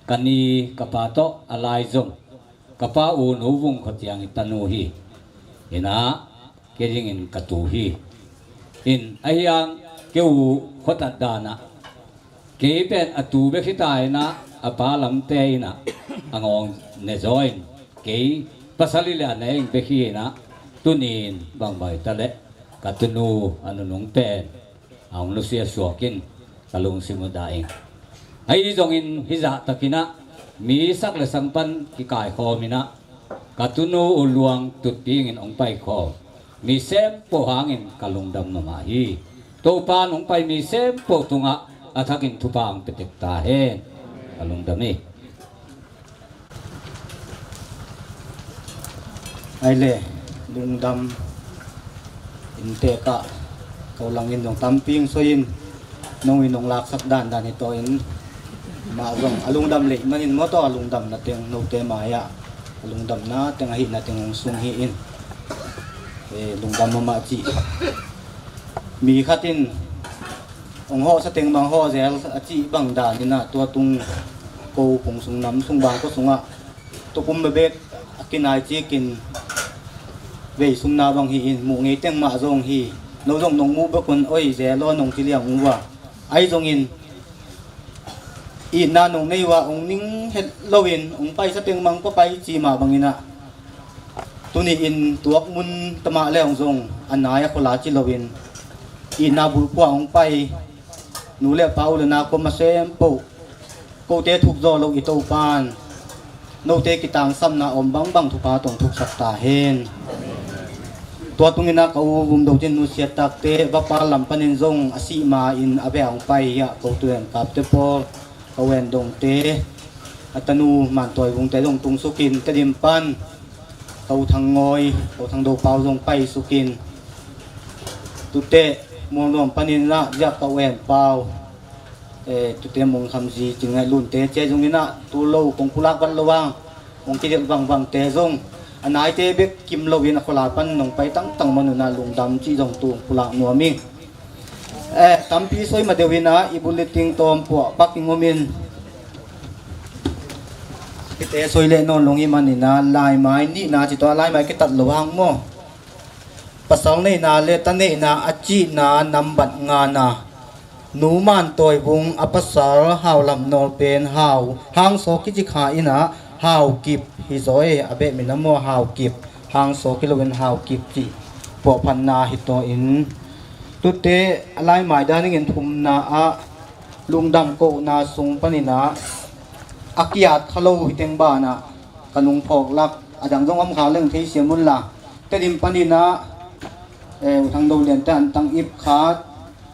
ka ni ka pa tawh a lai zong ka pa U No Vung Khua Ciang i tanu hi. Inah kei dingin ka tu hi. In ahi hang kei u khuatat danah kei pen a tu bek hi ta inah a pa lamte inah a ngawng ne zaw in kei pasal i le a ne ing bek hi inah tuni-in bangbang hi ta leh ka tunu a nunung pen a hong nusia suak in ka lungsim uh dah ing. Ahi zongin hih zahtakin ah mi sak le sang pan kikaikhawm inah ka tunu U Luang Tutpi in hong paikhawm mi sempoh hangin ka lungdam mahmah hi. Topa in hong pai mi sempoh tungah a thakin thupha hong pia tek ta hen. Ka lungdam hi. Ai le, lungdam. Inntek ah ko langin zong tampi hong soi in, nong in hong laksak dandan hi tawh in, mah zong a lungdam lei manin maw tawh a lungdamna teng note mai-ah a lungdamna teng ahihna teng hong sung hi in, eh, lungdam mahmah cih. Mi khat in hong hawhsa teng bang hawh zel a cih bang dan inah tua tung ko kung sung nam sung bang ko sungah tukum bebek a kinai cikin vei sumna bang hi in, muh ngei teng mah zong hi. No zong nong muh bek un oi zel aw nong ci liang uh a, ahi zongin itna nong nei uh a hong ning het loin hong paisa teng bang ko pai ci mah bang inah tuni-in tuak mun tamah le hong zong a nai a khuala ci loin itna bulphuh ah hong pai nu le pa u le nau kua masem poh kote thuk zaw lo i Topa in note kitangsapna om bangbang thupha tawh hong thuksak ta hen. Tua tung inah ka u Vum Do Cin nusiat takte vapa lam panin zong a sih ma-in a beh ah hong pai hi a, ko Tuan Kapte pawl, ka U En Dongte, a tanu Man Tawi Vungte zong tung suk in, Tedim pan ka U Thang Ngawi, ka U Thang Do Pau zong pai suk in, tute Mualnuam panin ah ziak ka U En Pau, eh, tute Mung Kham Zi, Cin Ngaih Lunte, cia zong inah tu lo kong pulak vat lo hang hong kidelh vangvangte zong a naite bek kim loin a khuala pan nong pai tangtang man un ah lungdam cih zong tu hong pulak nuam ing. Eh, tampi soi ma deuh inah i bulletin tawm puah pak ing om in, kite soi leh nawn lo hi man inah laimai nihna ci tawh a laimai kitat lo hang maw? Pasal neihna le ta neihna a cihna nambat ngana Nu Man Tawi Vung a pasal Hau Lam Nawl pen Hau Hang Saw kici kha inah Hau Kip hi zaw e, a beh min a maw Hau Kip, Hang Saw ki loin Hau Kip cih puahphatna hi taw in, tute a laimai dan dingin thumna ah lungdam kohna sung panin ah a kiat kha lo hi teng banah ka nung phawk lak, a dang zong om kha leng thei siam un la, Tedim panin ah, eh, U Thang Do Liante an tang ip khat,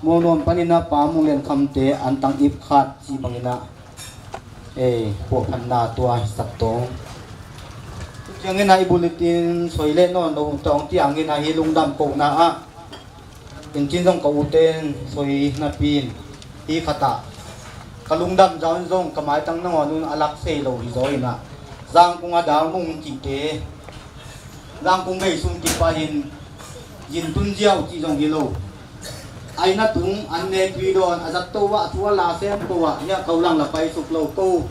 Mualnuam panin ah Pa Mung Lian Khamte an tang ip khat cih bangin ah, eh, puahphatna tua hi sak tawng. Ciangin ah i bulletin soi leh nawn lo tawng tiangin ah hi lungdam kohna ah, in cin zong ka ute in soi napi in hi khat ah ka lungdam zau in zong ka maitang nangawn un a lak sei lo hi zaw inah, Zangkung a Dal Mung cihte, Zangkung bei sung kipai in zin tun ziau cih zong hi lo. Aina tung an ne tui dawn a zat to ah thu a la sem ko ah hiah ko lang la pai suk lo ko.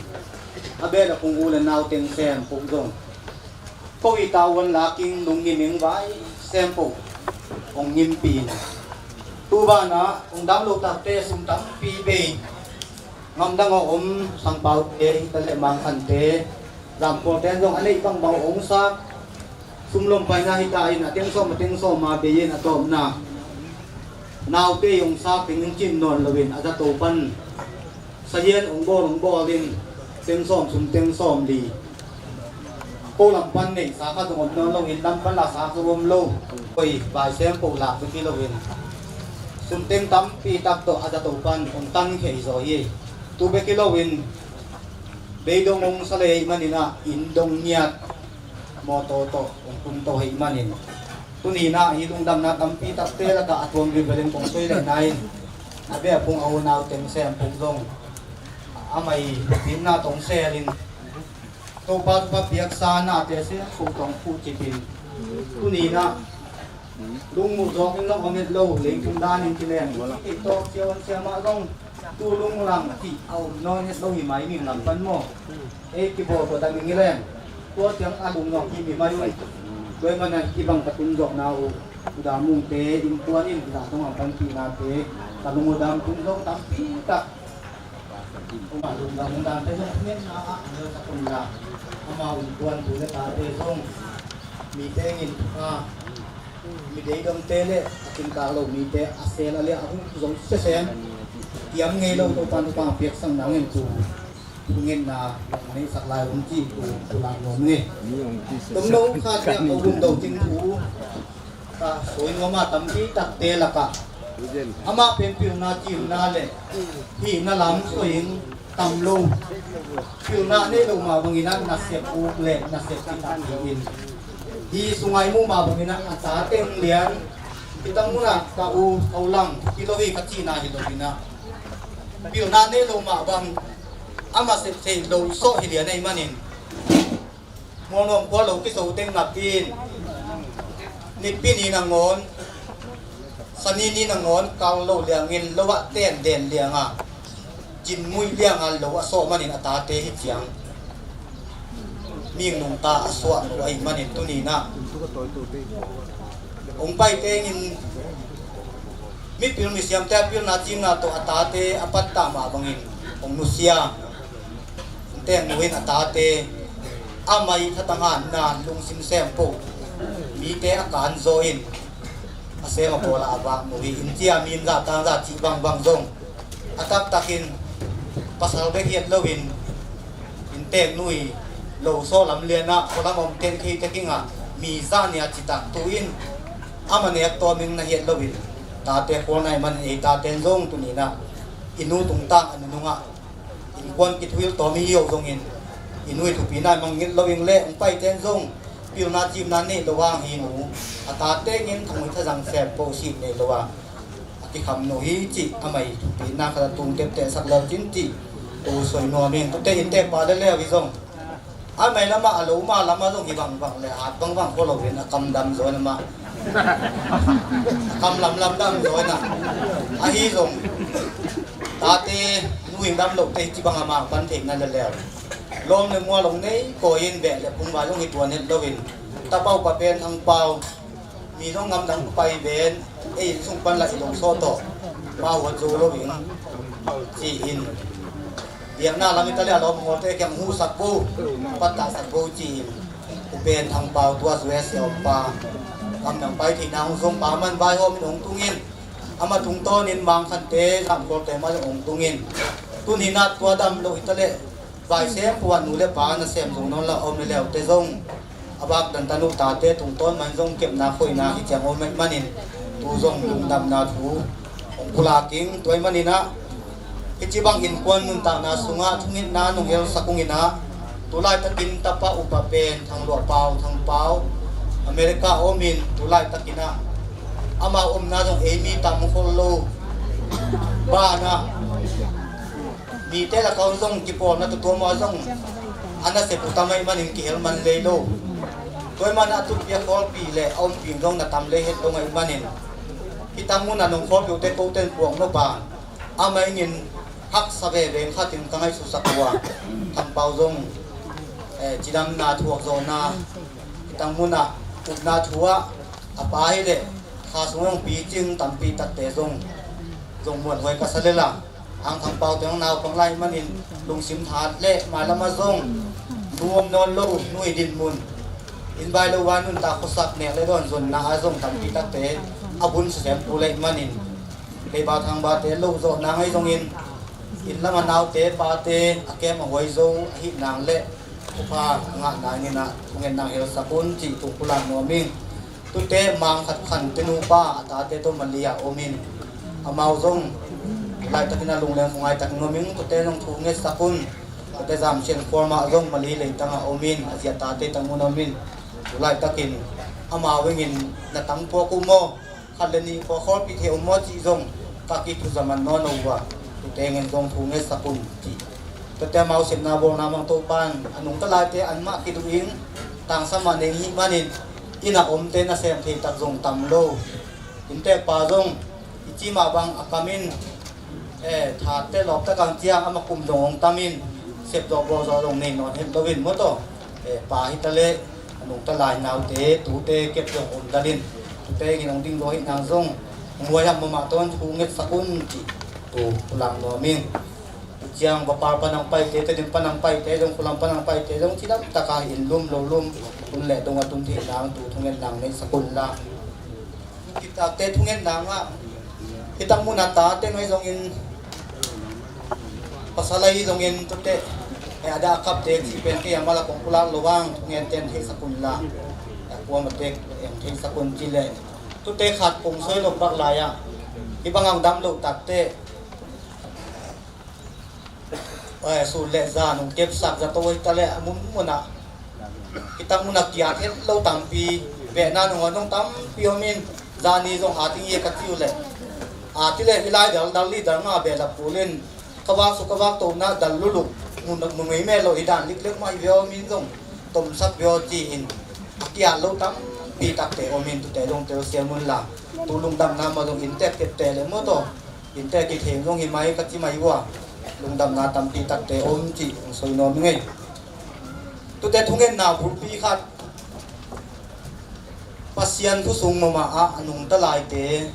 A beh la kung u le nau teng sem ko zong ko i tau an la king lung ngim ing vai sem ko. Ong ngimpi in Tu banah ong dam lo takte sum tampi bei, ngamdang a om sangpaute hi ta leh mangkhante, zamkhualte zong a neih bangbang ong sak, sum lom paina hi ta in a teng sawm a teng sawm a bei in a tawpna naute ong sak ding in cin nawn loin a zato pan sahian ong bawl ong bawl in teng sawm sum teng sawm li. Ko lam pan neihsa khat zong om nawn lo, inn lam pan la sak zong om lo. Koi vaisem po lak bek hi loin sum teng tampi tak tawh a zato pan ong tan khei zaw hi. Tu bek hi loin beidong ong sa lei manin ah inn dong ngiat mawtaw tawh ong tung to hi manin tuni in ah hi lungdamna tampi takte lakah a tuam vivelin kong soi lehna in a bia phung a unau teng sem phung zong a mai pinna tong selin Topa Topa piaksa nate se ko tong phu cipin tuni in ah lungmuh zawk in zong om het lo, leitung dan in kileng tawk sia on sia mah zong tu lunglang cih a om nawn het lo hi mai ming lam pan maw? Ei kibawl ko dam ing i leng tua tiang a lungnuam hi mi mai uh. Tua i mana kibang ka tun zawkna uh uda mungte in puan in uda tong ang panpihnate ka lung uda tung zong tampi tak. Uma lungdam ungdam te zong ngen na a ang le ka tun la ama un puan tu le tate zong mite ngin a mi dei dongte le a kin ka lo mite a sel a le a hung zong sesem tiam ngei lo to pan to pan piak sang nang en tu. Ngenna nei sak lai um ci tu tu lang nuam nge. Tum lo kha tiang ko um do ting tu ka soi nuam a tampi takte lakah ama pen pilna cimna le hihna lam soi in tam lo. Pilna nei lo mah bangin ah nasep uk le nasep citak hi in hi sungai mu mah bangin ah a ta teng lian hi tang munah ka u ko lang hi lo hi ka cihna hi lo in ah pilna nei lo mah bang ama sep thei lo sawh hi lian ei manin Mualnuam khua lo kiso teng napi in nipi ni nangawn sani ni nangawn kal lo liangin lo ah ten den lianga cinmuih lianga lo a sawh manin a tate hi ciang ming nungta a suah lo ahi manin tuni in ah hong pai tengin mipil misiamte a pilna cimna tawh a tate a pattah mah bangin hong nusia. Teng nu in a tate a mai thatang hanna lungsim sem po mite a kan zaw in a sem a pawl a vak nu hi in cia mi in zah tang zah cih bangbang zong a taktakin pasal bek hiat loin in tek nui lo saw lam lianah khualam om ten khei tekingah mi zah nia citak tu in ama nek tawming na hiat loin tate khual nai man ei taten zong tuninah i nu tungtang a nunungah innkuan kithuil tawm i hio zongin i nu i thupi nai mangngilh loing le hong paiten zong pilna cimna nei lo hang hi nu a tate ngin thangui thazang sem po sih nei lo a a kikham no hi cih amah i thupi na khat a tung tepteh sak lo cin cih ko soi nuam in tute inntek pa le leu hi zong a mai lamah a lo ma lamah zong hi bangbang le at bangbang khua lo in a kam dam zaw in amah a kam lamlam dam zaw in a ahi zong tate nuhing dam lo te hi ci bang amah pan theihna le leu lawm le mual hong nei kawi in beh le phungvai zong hi tuan het lo in tapau pa pen thangpau mi zong ngam dang pai ven ei in sung pan la i lo saw tawh ma huat zo lo in ci in biakna lam i ta le a lawm ngawlte kiang huhsak bo pattahsak bo ci in upen thangpau tua zuai a sia ompa ngam dang pai theihna hong zong pa man vaihawm in hong tungin ama tungtawnin mangkhante zamkhualte mah zong hong tungin tuni nat tua dam lo i ta le vaisem puan nu le pa nasem zong nawn la om le leute zong a bak dantan uh tate tungtawn man zong kepna khoina hi ciang om manin tu zong lungdamna thu hong pulak ing tuai maninah hici bang innkuan nuntakna sungah thungetna nong elsak unginah tulaitakin tapa upa pen thangluah pau thangpau America a omin tulaitakinah ama omna zong ei mi tam khol lo banah mite lakah zong kipawlna tutuam ah zong a nasep uh tamai manin kihel man lei lo. Tua i manah a tutpih a khawlpih le a ompih zong na tam lei het lo ngaih manin hitang munah nong khawlpih uhte koten puak nop a amah ingin haksa veve khatin ka ngaihsutsak uh a thangpau zong cidamna thuak zawhna hitang munah upna thu ah a pa hi leh Kha sung zong picing tampi takte zong zong muanhuai ka sa lel a, Angthang Pau te zong naupang lai manin lungsim tha le mailam ah zong nuam nawn lo, nui dinmun, inn vai lo vai nuntak khuasak nek le dawn zonna ah zong tampi takte a bun sisem pu lei manin, leiba thangbate lo zawhna ngei zongin, inn lam a naute pate a kem a huai zo ahih nang le thupha ngahna nginah thungen nang helsak un cih tung pulak nuam ing. Tute mang khat khan te nupa a tate tawh Mali ah om in, amau zong laitakin a lungleng khungai takin om in, tute zong thu ngetsak un. Tute Zamsian khual mah zong Mali leitang ah om in, a zia tate tang un om in, tu laitakin amau vengin na tang puak uh maw, khat le nih khua khawlpih thei om maw cih zong ka kithuzaman nawn uh a, tute ngen zong thu ngetsak un cih. Tute amau sepna bawlna mang Topan a nungta laite anmah kiduh in, tangsam mah nei hih manin, inn a omte nasem thei tak zong tam lo. Inntekpa zong i cih mah bang a kam in, eh, thate lawp tak ang ciang amah kum zong hong tam in, sep zawh bawl zawh zong nei nawn het lo in maw taw. Eh, pa hi ta leh a nungta lai naute tute kep zong om dal in, tute ngin hong ding zaw hi nang zong hong huai ham mahmah tawn thu ngetsak un cih tu pulak nuam ing. Ciang vapal panang paite, Tedim panang paite zong, khulam panang paite zong, cidam taka inn lum lo lum, tun le dong a tun theih nang tu thungen nang neihsak un la. Kitakte thungen nang ah, hitak mun a tate ngai zongin, pasal ahi zongin tute, eh, a dah a kapte cih pen kei a malak kong pulak lo vang thungen ten theihsak un la. A kuamate eng theihsak un ci le, tute khat kong soi lo pak lai ah, hibang ang dam lo takte, eh, sun le zan hong kepsak zato hi ta leh a mun mun ah, hitak mun ah kiat het lo tampi, behna nung a nung tampi om in, zani zong a ting ye ka ci uh leh, a ti leh hi lai dal, dal li dal nga behlap kul in, ka vak su ka vak tona dal luluk, mun, mun ngei meh lo hi dan liklek mah hi ve om in zong tomsak ve aw ci in, a kiat lo tampi takte om in, tute zong telsiam un la, tu lungdamna mah zong inntek tepte le maw taw. Inntek kitheng zong hi mai ka ci mai uh a, lungdamna tampi takte om cih hong soi nuam ing ei. Tute thungetna bulpi khat, Pasian thu sung mawmah ah a nungta laite,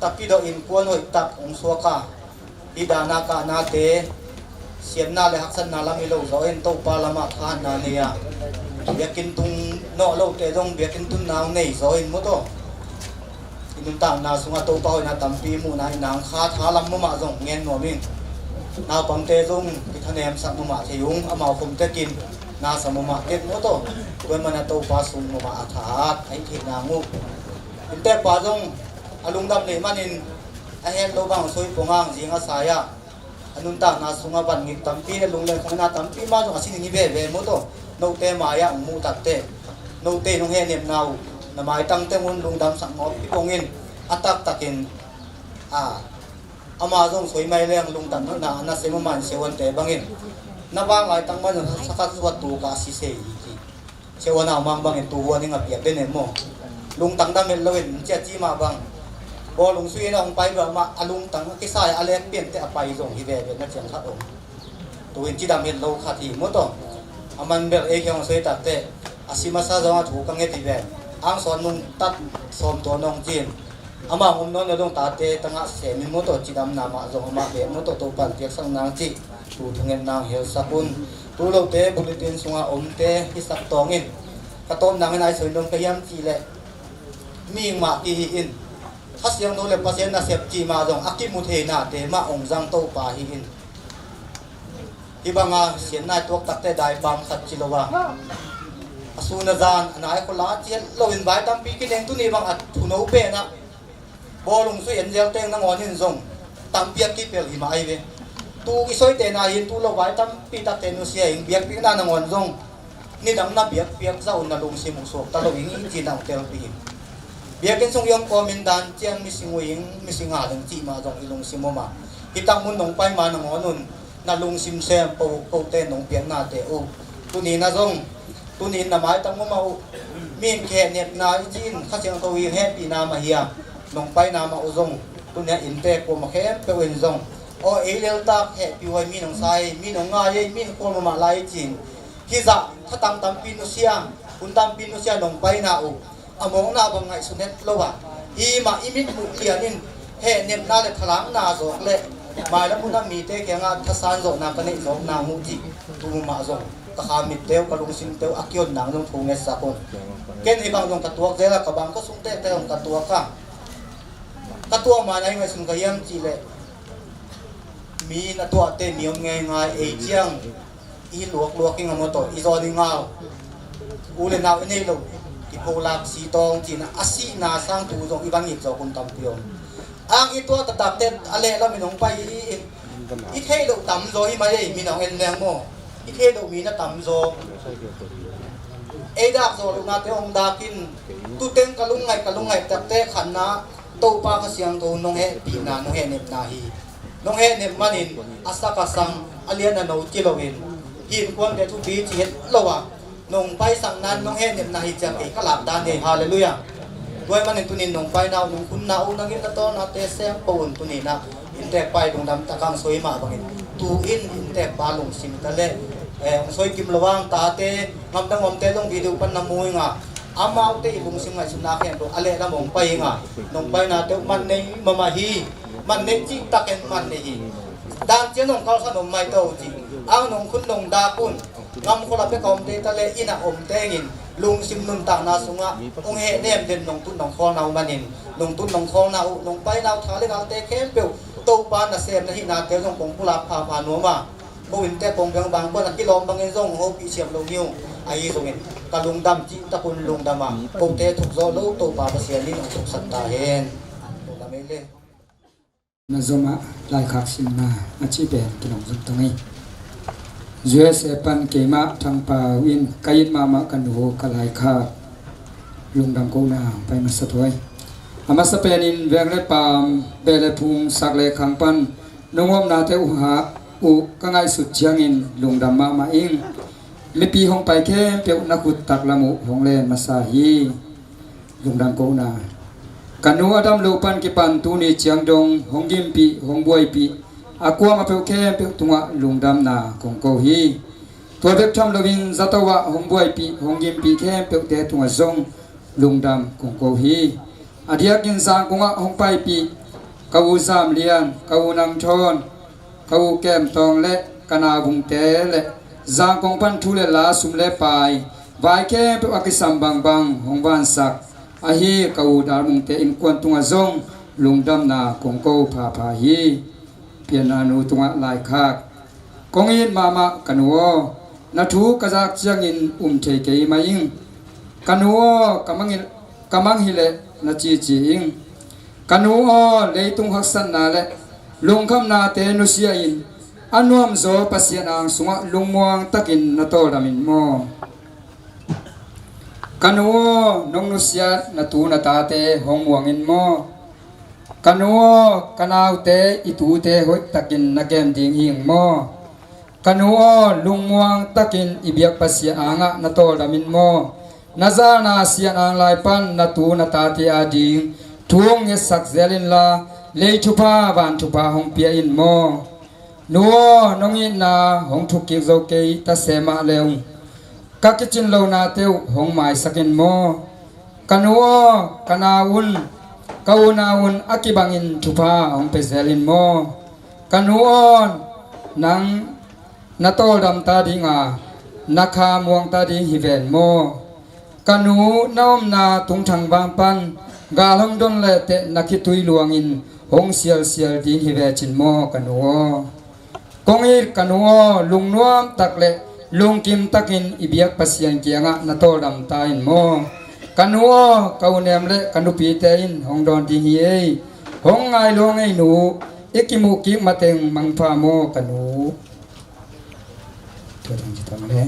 takpi dawh innkuan hoih tak hong suak a, hih dana kahnate, siatna le haksatna lam hi lo zaw in Topa lamah thahatna nei a, biakinn tung nawh lote zong biakinn tunna hong nei zaw in maw taw. I nuntakna sungah Topa hoihna tampi muhna hi nang, kha tha lam mawmah zong ngen nuam ing. Naupangte zong kithanemsak mawmah thei ung, amau khum tekin nasa mawmah tek maw taw. Tua ahih manin Topa sung mawmah a thahat ahi thei nang uh. Inntekpa zong a lungdam lei manin a het lo bang soi pong ang zing a sai ah, a nuntakna sungah van ngik tampi le lungleng khongna tampi mah zong a sining hi veve maw taw. Note mai-ah hong muh takte, note in hong hehnepna uh na maitang teng un lungdamsak ngawp hi pong in, a taktakin, a, ama zong soi mai leng lungdam notna a na sem uh man siahuante bangin, na vak laitang man zong sakhat suat tu ka sisei hi ci. Siahuan a mang bangin tu huan in a piak den em maw? Lungtang dam het loin cia ci mah bang, bawlung sui in a hong pai bel mah a lungtang a kisai a lek piante a pai zong hi veve na ciang khat om. Tu in cidam het lo khat hi maw taw. A man bel ei kheng hong soi takte, a si masa zong a thu ka nget hi ve. Ang sawn nungtat sawm tua nong cin. Amah hong om nawn lo dong tate tangah sem in maw taw, cidamna mah zong amah bek maw taw, Topan piaksak nang cih tu thunget nang helsak un. Tu lote bulletin sungah omte hisak tawng in, ka tawp nang in ai soi nong ka hiam cih leh, mihing mah kihi in, Kha Siangtho le Pasian nasep cih mah zong a kimu thei nate mah hong zang Topa hi in. Hih banga siatna i tuak takte daipam khat ci lo a, a sun a zan a nai khua la ci het loin vai tampi kineng, tuni bang a thuno pen ah bawlung sui en zel teng nangawn in zong tampi a kipel hi mah ahi ve. Tu i soite na hin tu lo vai tampi takte nusia in biakpiakna nangawn zong nidang na biakpiak zah un na lungsim uh suak ta lo in i ci na uh telpih in. Biakinn sung i om kawmin dan ciang mising uh in, mising a ding cih mah zong i lungsim om a, hi tak mun nong pai ma nangawn un na lungsim sem po uh, kote nong piaknate uh. Tuni na zong, tuni na maitang mah uh, mi in khehnepna i ci in Kha Siangtho i hehpihna mah hi a, nong paina mah uh zong, tuni a innte kuamah khempeuh in zong, aw ei leltak hehpih huai mi nong sa ei, mi nong ngai ei, mi in khual mahmah lai i ci in. Hih zah thatang tampi nusia, hun tampi nusia nong paina uh, A mawkna bang ngaihsun het lo a, hih mah i mitmuh lian in hehnepna le thalakna zawk le mailam hun a mite kiangah thasan zawhna ka neih zawk nang uh cih tu mah zong ka kha mitte uh, ka lungsim te uh a kion nang zong thu ngetsak un. Ken hih bang zong ka tuak zel a, ka bang khuasung tehte zong ka tuak a, ka tuak man a i ngaihsun ka hiam cih leh mi na tuahte mi om ngeingai, ei ciang i luakluak i ngam aw tawh i zawn i ngau, u le nau i nei lo, i pholak si tawng cihna a sihna sang tu zong i va ngit zawk hun tampi om. Ang i tuah taktakte a lehlam in hong pai i, i theih loh tam zaw hi mai ei, min hong en leng maw? I theih loh mi na tam zaw. Ei dak zawh lohnate hong dak in, tuteng ka lungngaih, ka lungngaih takte khatna Topa Kha Siangtho nong hehpihna, nong hehnepna hi. Nong hehnep manin a sak a sang, a lian a no ci loin, hi innkuante thupi ci het lo a, nong paisak nan nong hehnepna hi ciang kei ka lak dan hi. Halleluiah. Tua ahih manin tunin nong paina uh, nong khunna uh, nang in na tawlnate sem po un. Tuninah inntekpa i lungdam tak ang soi mah bangin, tu in inntekpa lungsim ta le, eh, hong soi kim lo ang tate, ngamdang omte zong video pan na mu ing a, amaute i lungsim ngaihsutna khempeuh a lehlam hong pai ing a, nong painate uh man nei mahmah hi. Man nei cih takin man nei hi. Dan ciang nong kalsan om mai to cih ang nong khun nong dak un. Ngam khol a pek a omte ta le, inn a om tengin lungsim nuntakna sungah hong hehnem den nong tut nong khawlna uh manin, nong tut nong khawlna uh, nong paina uh, tha le galte khempeuh Topa nasem na hihnate zong kong pulak phapha nuam a, ko innte kong beng bang buan a kilawm bangin zong hong hopih siam lo hi uh. Ahi zongin ka lungdam cih tak un lungdam a, kote thuk zawh lo Topa Pasian in hong thuksak ta hen. Lungdam ei le. Na zomah laikhak simna a cih pen kilawm zom tong ei. U S A pan keimah Thangpau in ka it mahmah ka nu ka laikhak lungdam kohna pai masa tuai. A masa penin veng le paam, beh le phung, sak le khang pan nong omnate uh ha uh ka ngaihsut ciangin lungdam mahmah ing. Mipi hong pai khempeuh na khut taklam uh hong len masa hi. Lungdam kohna. Ka nu a dam lo pan kipan tuni ciang dong hong gimpih, hong buaipih a kuamah peuh khempeuh tungah lungdamna kong ko hi. Tua bek tham loin zato ah hong buaipih, hong gimpih khempeuhte tungah zong lungdam kong ko hi. A diakin Zangkong ah hong paipih ka u Zam Lian, ka u Nang Thawn, ka u Kem Tawng le ka nau Vungte le Zangkong pan thu le la, sum le pai, vai khempeuh a kisam bangbang hong vansak ahi ka u Dal Mungte innkuan tungah zong lungdamna kong ko phapha hi. Pianna nu tungah laikhak. Kong it mahmah ka nu aw, na thu ka zak ciangin um thei kei mai ing. Ka nu aw, ka mang hi, ka mang hi leh na cici ing. Ka nu aw, leitung haksatna le lungkhamnate nusia in a nuamzaw Pasian ang sungah lungmuang takin na tawldam in maw? Ka nu aw, nong nusiat na tu na tate hong muang in maw? Ka nu aw, ka naute i tute hoih takin na kem ding hi ing maw? Ka nu aw, lungmuang takin i biak Pasian angah na tawldam in maw? Na zalna sian ang lai pan na tu na tate ading thu hong ngetsak zel inla, lei thupha van thupha hong pia in maw? Nu aw, nong itna hong thukkik zo kei ta se mah le ung, ka kicin lonate uh hong maisak in maw? Ka nu aw, ka nau un, ka unau un a kibangin thupha hong pia zel in maw? Ka nu aw, nang na tawldam ta ding a, na kha muang ta ding hi ven maw? Ka nu, na omna tungthang vang pan gal hong don le teh na khitui luangin hong sialsial ding hi ve cin maw, ka nu aw? Kong it ka nu aw, lungnuam tak le lungkim takin i biak Pasian kiangah na tawldam ta in maw? Ka nu aw, ka u Nem le ka nupite in hong dawn ding hi ei. Hong ngai lua ngei nu, i kimuh kik mateng mangpha maw, ka nu? Tua tang ci tang le.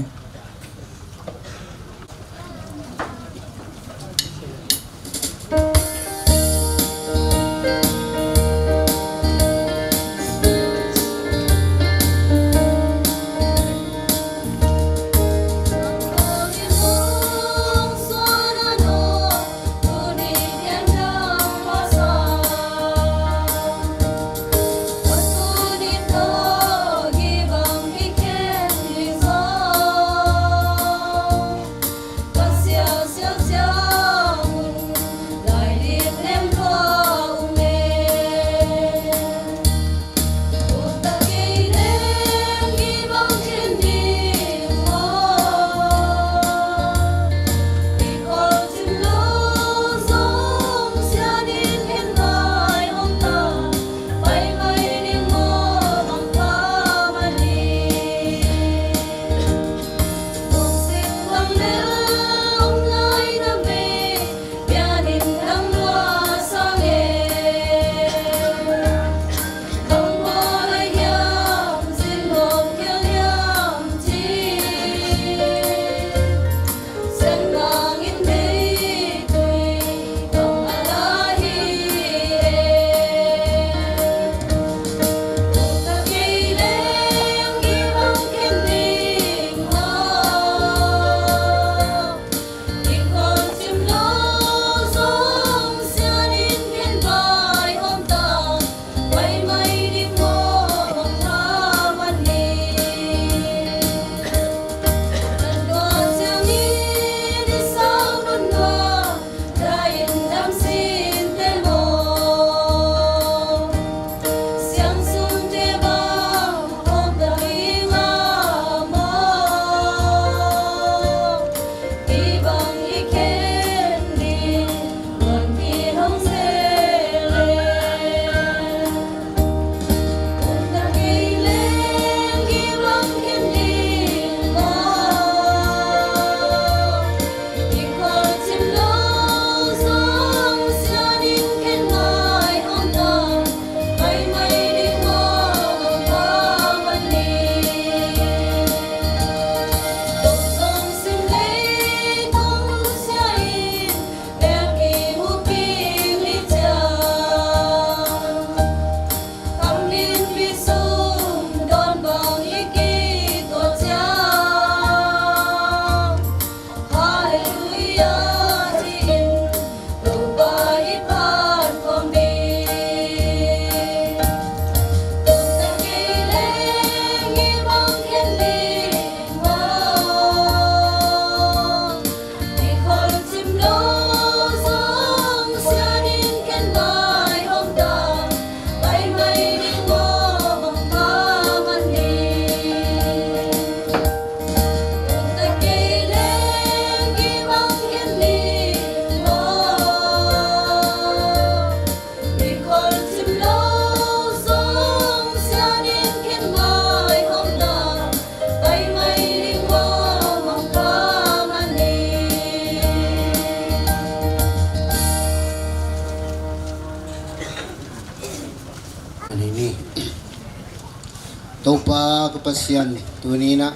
Topa ka Pasian, tuni-in ah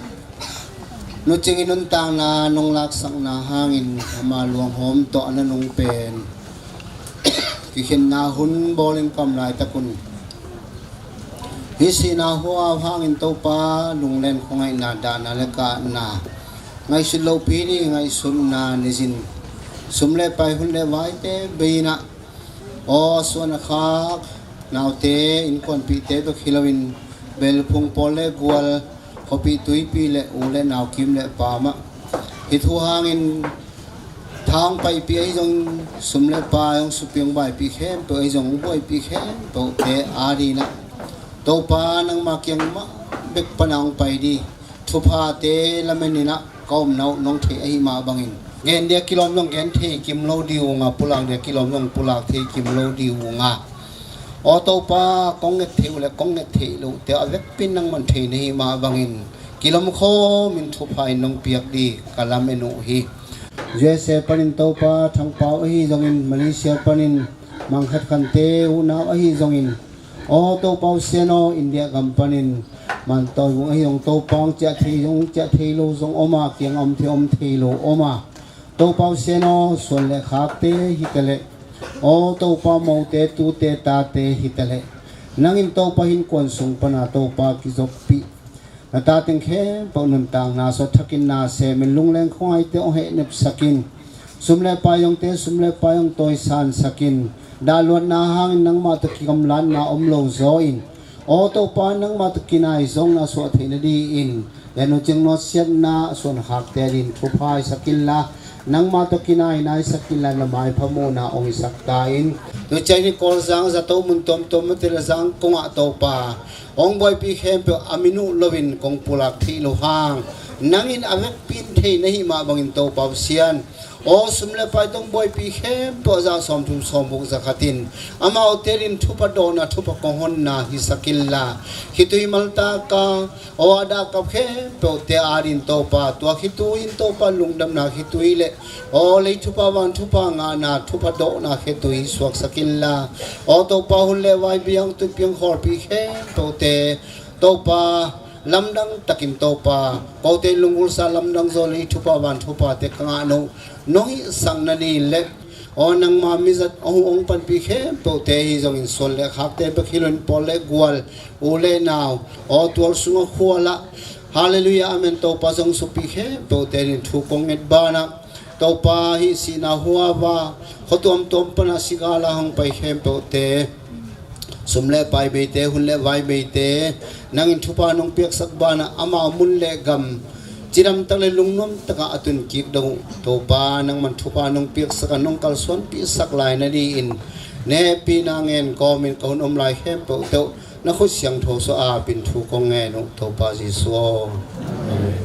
nucing i nuntakna nong laksakna hangin ama luanghawm tawh a na nung pen kikhenna hun bawlin ka om laitakun, hih sihna huau hangin Topa, lunglen khuangaihna, dahna le kahna ngaihsut lopi ding ngaihsutna nizin, sum le pai, hun le vaite bei-in ah, aw, suan a khak naute, innkuanpihte bek hi loin, bel phung pawl le gual, khuapih tuipih le u le nau, kim le pam ah, hih thu hangin tha hong paipih ahi zongin, sum le pai hong supih hong baipih khempeuh ahi zong, hong buaipih khempeuhte adingin ah, Topa, nangma kiang mah bek pan a hong pai ding thuphate lamen-in ah ka omna uh nong thei ahih mah bangin, gen dia kilawm zong gen thei kim lo ding uh a, pulak dia kilawm zong pulak thei kim lo ding uh a, aw Topa, kong nget theih uh le kong nget theih lohte a vekpi-in nangman thei na hih mah bangin, kilawm khawmin thupha in nong piak ding ka lamen uh hi. U S A panin Topa, Thangpau ahi zongin, Malaysia panin Mangkhat Khante unau ahi zongin, aw Topa, u Sian aw, India gam panin Mantawi Vung ahi zong, Topa, hong ciah thei zong, hong ciah thei lo zong om a, kiang a om thei, om thei lo om a, Topa, u Sian aw, suan le khakte hi ta leh, aw Topa, mote, tute, tate hi ta leh, nangin Topa, innkuan sung pan a Topa, kizoppih na ta teng khempeuh nuntakna suak thakin, na semin, lungleng khuangaihte hong hehnepsakin, sum le pai hong te, sum le pai hong tawisansakin, dahluatna hangin nangmah tawh kigamlatna om lo zaw-in, aw Topa, nangmah tawh kinai zawkna suah theih nadingin, le nucing nusiatna suan khakte adingin thupha hisak inla, nangmah tawh kinai naisak inla, na maipha muhna hong hisak ta in. Tu ciangin Kawlzang zato mun tuamtuam mate le Zangkong ah Topa, hong buaipih khempeuh a min uh loin kong pulak theih loh hang, nangin a vekpi-in thei na hih mah bangin Topa, u Sian aw, sum le pai tawh hong buaipih khempeuh a za sawmthum, sawmguk, za khat in, amaute adingin thupha dawhna, thupha kong honna hisak inla, khitui maltak a, aw, a dah kap khempeuhte adingin Topa, tua khitui in Topa, lungdamna khitui le, aw, lei thupha, van thupha ngahna, thupha dawhna khitui suaksak inla, aw Topa, hun le vai, biang tut, piang khawlpih khempeuhte Topa, lamdang takin Topa, kote lunggulhsa lamdang zaw, lei thupha, van thuphate ka ngah loh nong hihsak nading le, aw, nangma mizat hong, hong panpih khempeuhte hi zongin, suan le khakte bek hi loin, pawl le gual, u le nau, aw, tual sungah, khual ah, halleluiah, amen, Topa, zong supih khempeuhte adingin thu kong nget banah, Topa, hih sihna huau a khua tuamtuam pan a si gal a hong pai khempeuhte, sum le pai beite, hun le vai beite, nangin thupha nong piaksak banah amau mun le gam cidamtak le lungnuamtak ah a tun kik dong uh Topa, nangman thupha nong piaksak a, nong kalsuanpihsak lai nadingin, na hehpihna ngen kawmin ka hun om lai khempeuhte uh na khut siangtho suah a pin thu kong ngen uh, Topa Jesu aw. Amen.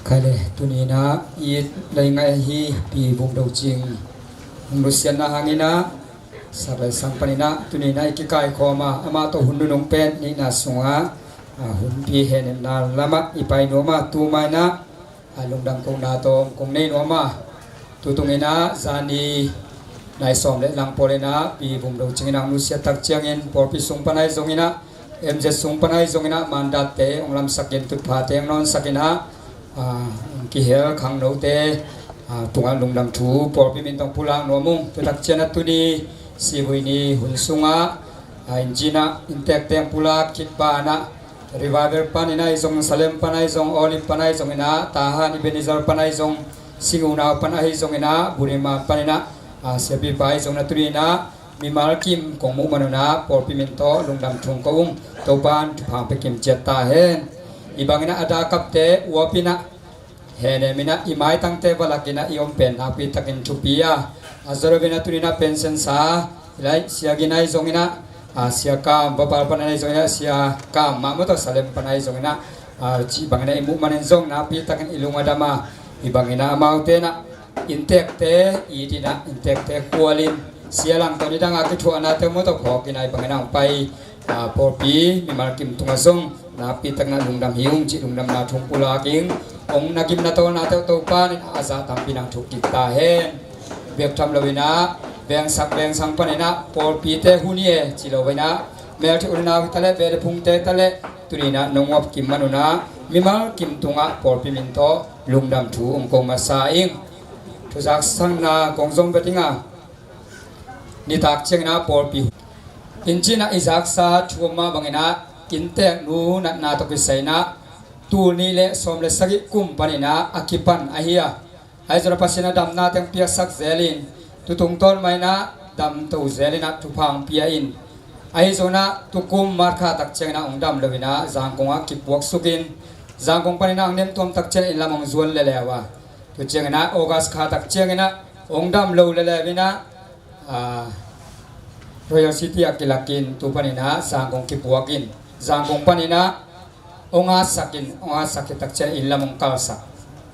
Kale, tuni-in ah i lei ngaih ahi Pi Vum Do Cing hong nusiatna hangin ah, sak le sang panin ah tuni-in ah i kikaikhawm a, amah tawh hun nunung pen nihna sungah, a, hunpi hehnepna lamah i pai nuam a, tu ma-in ah, a, lungdam kohna tawh kong nei nuam a, tu tungin ah zani nai sawm le lang pawl in ah Pi Vum Do Cing in ah hong nusiat tak ciangin pawlpi sung pan ahi zongin ah, M Z sung pan ahi zongin ah, mandatte hong lamsakin, tutphate hong nawnsakin ah, a, hong kihel khangnote, a, tungah lungdam thu pawlpi min tawh pulak nuam ung. Tua tak ciangin ah tuni Sivui ni hun sungah, a, inn cin ah inntekte hong pulak khit banah, Revival panin ahi zong, Salem pan ahi zong, Olive pan ahi zongin ah, Tahan Ebenezer pan ahi zong, Sing Unau pan ahi zongin ah, Burma panin ah, a, siapipa ahi zongin ah tuni-in ah mimal kim kong muh man un ah pawlpi min tawh lungdam thu kong ko ung. Topa'n thupha pia kim ciat ta hen. Hih bangin ah a dakapte uap in ah, hehnem in ah i maitangte va lak in ah i om pen nakpi takin thupi a, a zawh loin ah tuni-in ah pension sa, hih lai Sia Gin ahi zongin ah, a, Sia Kam, Vapal pan ahi zongin ah Sia Kam, mah maw tawh Salem pan ahi zongin ah, a, cih bangin ah i muh manin zong nakpi takin i lung a dam a, hih bangin ah amaute in ah inntekte it in ah, inntekte khual in, sia lang tawh nidang a kithuahnate maw tawh phawk in ah hih bangin ah hong pai, a, pawlpi mimal kim tungah zong nakpi takin ah lungdam hi ung cih lungdamna thu kong pulak ing. Hong na gimna tawlnate uh Topa'n in ah a zah tampi in ah thuk kik ta hen. Biak tham loin ah, vengsak vengsang panin ah pawlpite hun hi e ci loin ah, meltheih u le nau hi ta leh, veh le phungte hi ta leh, tuni-in ah nong uap kim man un ah mimal kim tungah pawlpi min tawh lungdam thu hong ko masa ing. Thuzak sanna kong zong vet ing a, nitak ciangin ah pawlpi inn cin ah i zaksa thu om mah bangin ah, innteknu natna tawh kisai in ah tul nih le sawm le sagih kum panin ah a kipan ahi a, ahi zongin ah Pasian in ah damna teng piaksak zel in, tu tungtawn mah in ah damto zel in ah thupha hong pia in, ahi zongin ah tukum March kha tak ciangin ah hong dam loin ah Zangkong ah kipuaksuk in, Zangkong panin ah hong nemtuam tak ciangin inn lam hong zuan leuleu a, tu ciangin ah August kha tak ciangin ah hong dam lo leuleu in ah, a, Royal City ah kilak in, tu panin ah Zangkong kipuak in, Zangkong panin ah hong hatsak in, hong hatsak khit tak ciang inn lam hong kalsak.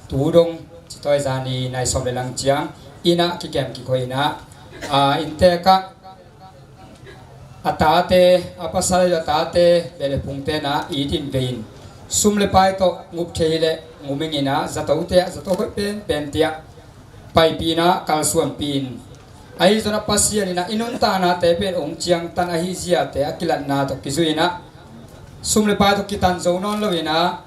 Tu dong citawi zani nai sawm le lang ciang inn ah kikem kikhoih in ah, a, inntek ah a tate, a pasal a tate, veh le phungte in ah it in vei in, sum le pai tawh ngup thei hi leh ngum ing in ah, zato te ah zato hoih penpen te ah paipih in ah kalsuanpih in, ahi zongin ah Pasian in ah i nuntaknate pen hong ciangtan ahi ziate a kilatna tawh kizui in ah, sum le pai tawh kitan zo nawn loin ah,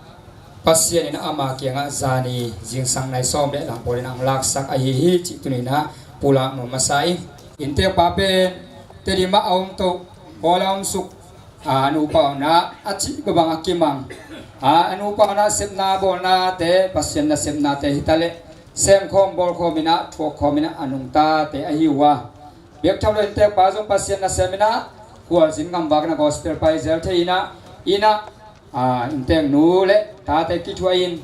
Pasian in ah ama kiangah zani zingsang nai sawm le lang pawl in ah hong laksak ahi hi cih tuni-in ah pulak nuam masa ing. Inntekpa pen Tedim ah a om toh, Kawl ah a om suk, a, a nupa un ah a cih bang a kimang, a, a nupa un ah sepna bawlnate, Pasian nasepnate hi ta leh, semkhawm bawlkhawm in ah, thuakkhawm in ah a nungtate ahi uh a, biak tham lo inntekpa zong Pasian nasem in ah, khualzin ngamvak in ah gospel pai zel thei in ah, in ah, a, innteknu le tate kithuah in,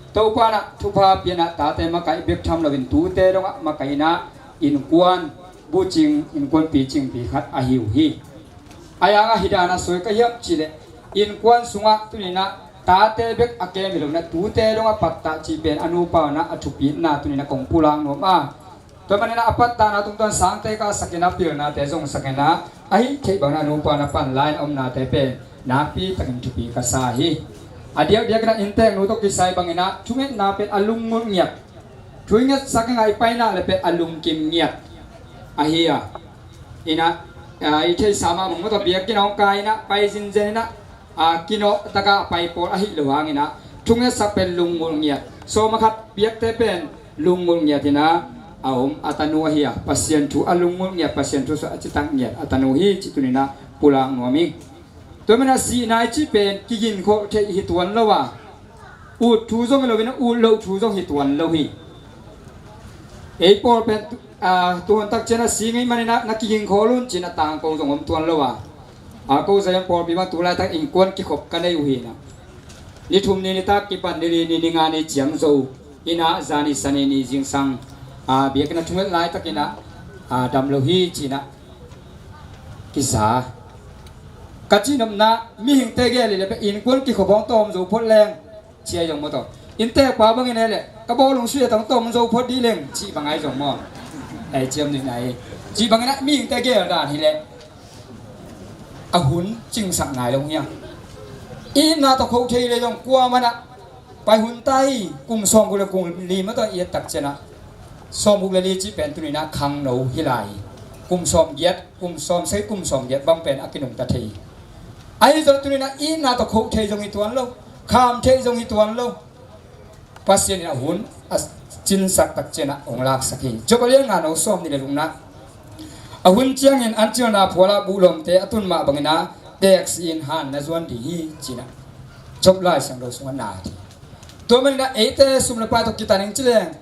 Topa in ah thupha pia in ah tate makaih bek tham loin tute dongah makaih in ah, innkuan bucing, innkuan picingpi khat ahi uh hi. A yang ah hih dan a soi ka hiam cih leh, innkuan sungah tuni-in ah tate bek a kem hi lo in ah tute dongah pattah cih pen a nupa un ah a thupitna tuni-in ah kong pulak nuam a, tua manin ah a pattahna tungtawn sangte kalsak in ah, pilnate zongsak in ah, a hih theih bangin ah a nupa un ah pan la in a omnate pen nakpi takin thupi ka sa hi. A diakdiak in ah innteknu tawh kisai bangin ah thungetna pen a lunggulh ngiat, thu i ngetsak i ngai paina le pen a lungkim ngiat ahi a, in ah, a, i theihsa mah bang maw tawh biakinn ah hong kai in ah pai zinzen in ah, a, kinawh takah a pai pawl ahih loh hangin ah thungetsak pen lunggulh ngiat, sawm a khat biakte pen lunggulh ngiat in ah a om a tanu ahi a, Pasian thu a lunggulh ngiat, Pasian thu sungah a citak ngiat a tanu hi cih tuni-in ah pulak nuam ing. Tua manin ah sihna i cih pen kiginkholh theih hi tuan lo a, ut thu zong hi loin ah ut loh thu zong hi tuan lo hi. Ei pawl pen, a, tu hun tak ciang ah si ngei manin ah na kiginkholh un ci-in ah tangko zong om tuan lo a, a, ko Zion pawlpi bang tu laitak innkuan kikhop ka nei uh hi in ah, ni thum ni nitak kipan ni li ni ni nga ni ciang zo in ah, zani sani ni zingsang, a, biakinn ah thunget laitakin ah, a, dam lo hi ci-in ah kisa. Ka cihnopna, mihingte gel hi leh pen innkuan kikhop hong tawm zo phot leng, ci-a zong maw tawh, Innteekpa bangin hi leh ka bawlung sui a tawngtawng zo phot dih leng cih bang ahi zong maw? Ei ciam nuihna hi. Cih bangin ah mihingte geel dan hi leh a hun cingsak nai lo hi hang. I itna tawh khoh thei le zong kuamah in ah pai hun ta hi. Kum sawmguk le kum li mah tawh i et tak ciangin ah sawmguk le li cih pen tuni-in ah khangno hi lai hi. Kum sawmgiat, kum sawmsagih, kum sawmgiat bang pen a kinungta thei hi. Ahi zong tuni-in ah i itna tawh khoh thei zong hi tuan lo, kham thei zong hi tuan lo. Pasian in a hun a cinsak tak ciangin ah hong laksak hi. Job a lian nga, neu sawmnih le gukna. A hun ciangin an cilna phual ah buh lawmte a tun mah bangin ah teeksi-in han na zuan ding hi ci-in ah Job Lai Siangtho sungah na at hi. Tua manin ah eite sum le pai tawh kitan ing ci leng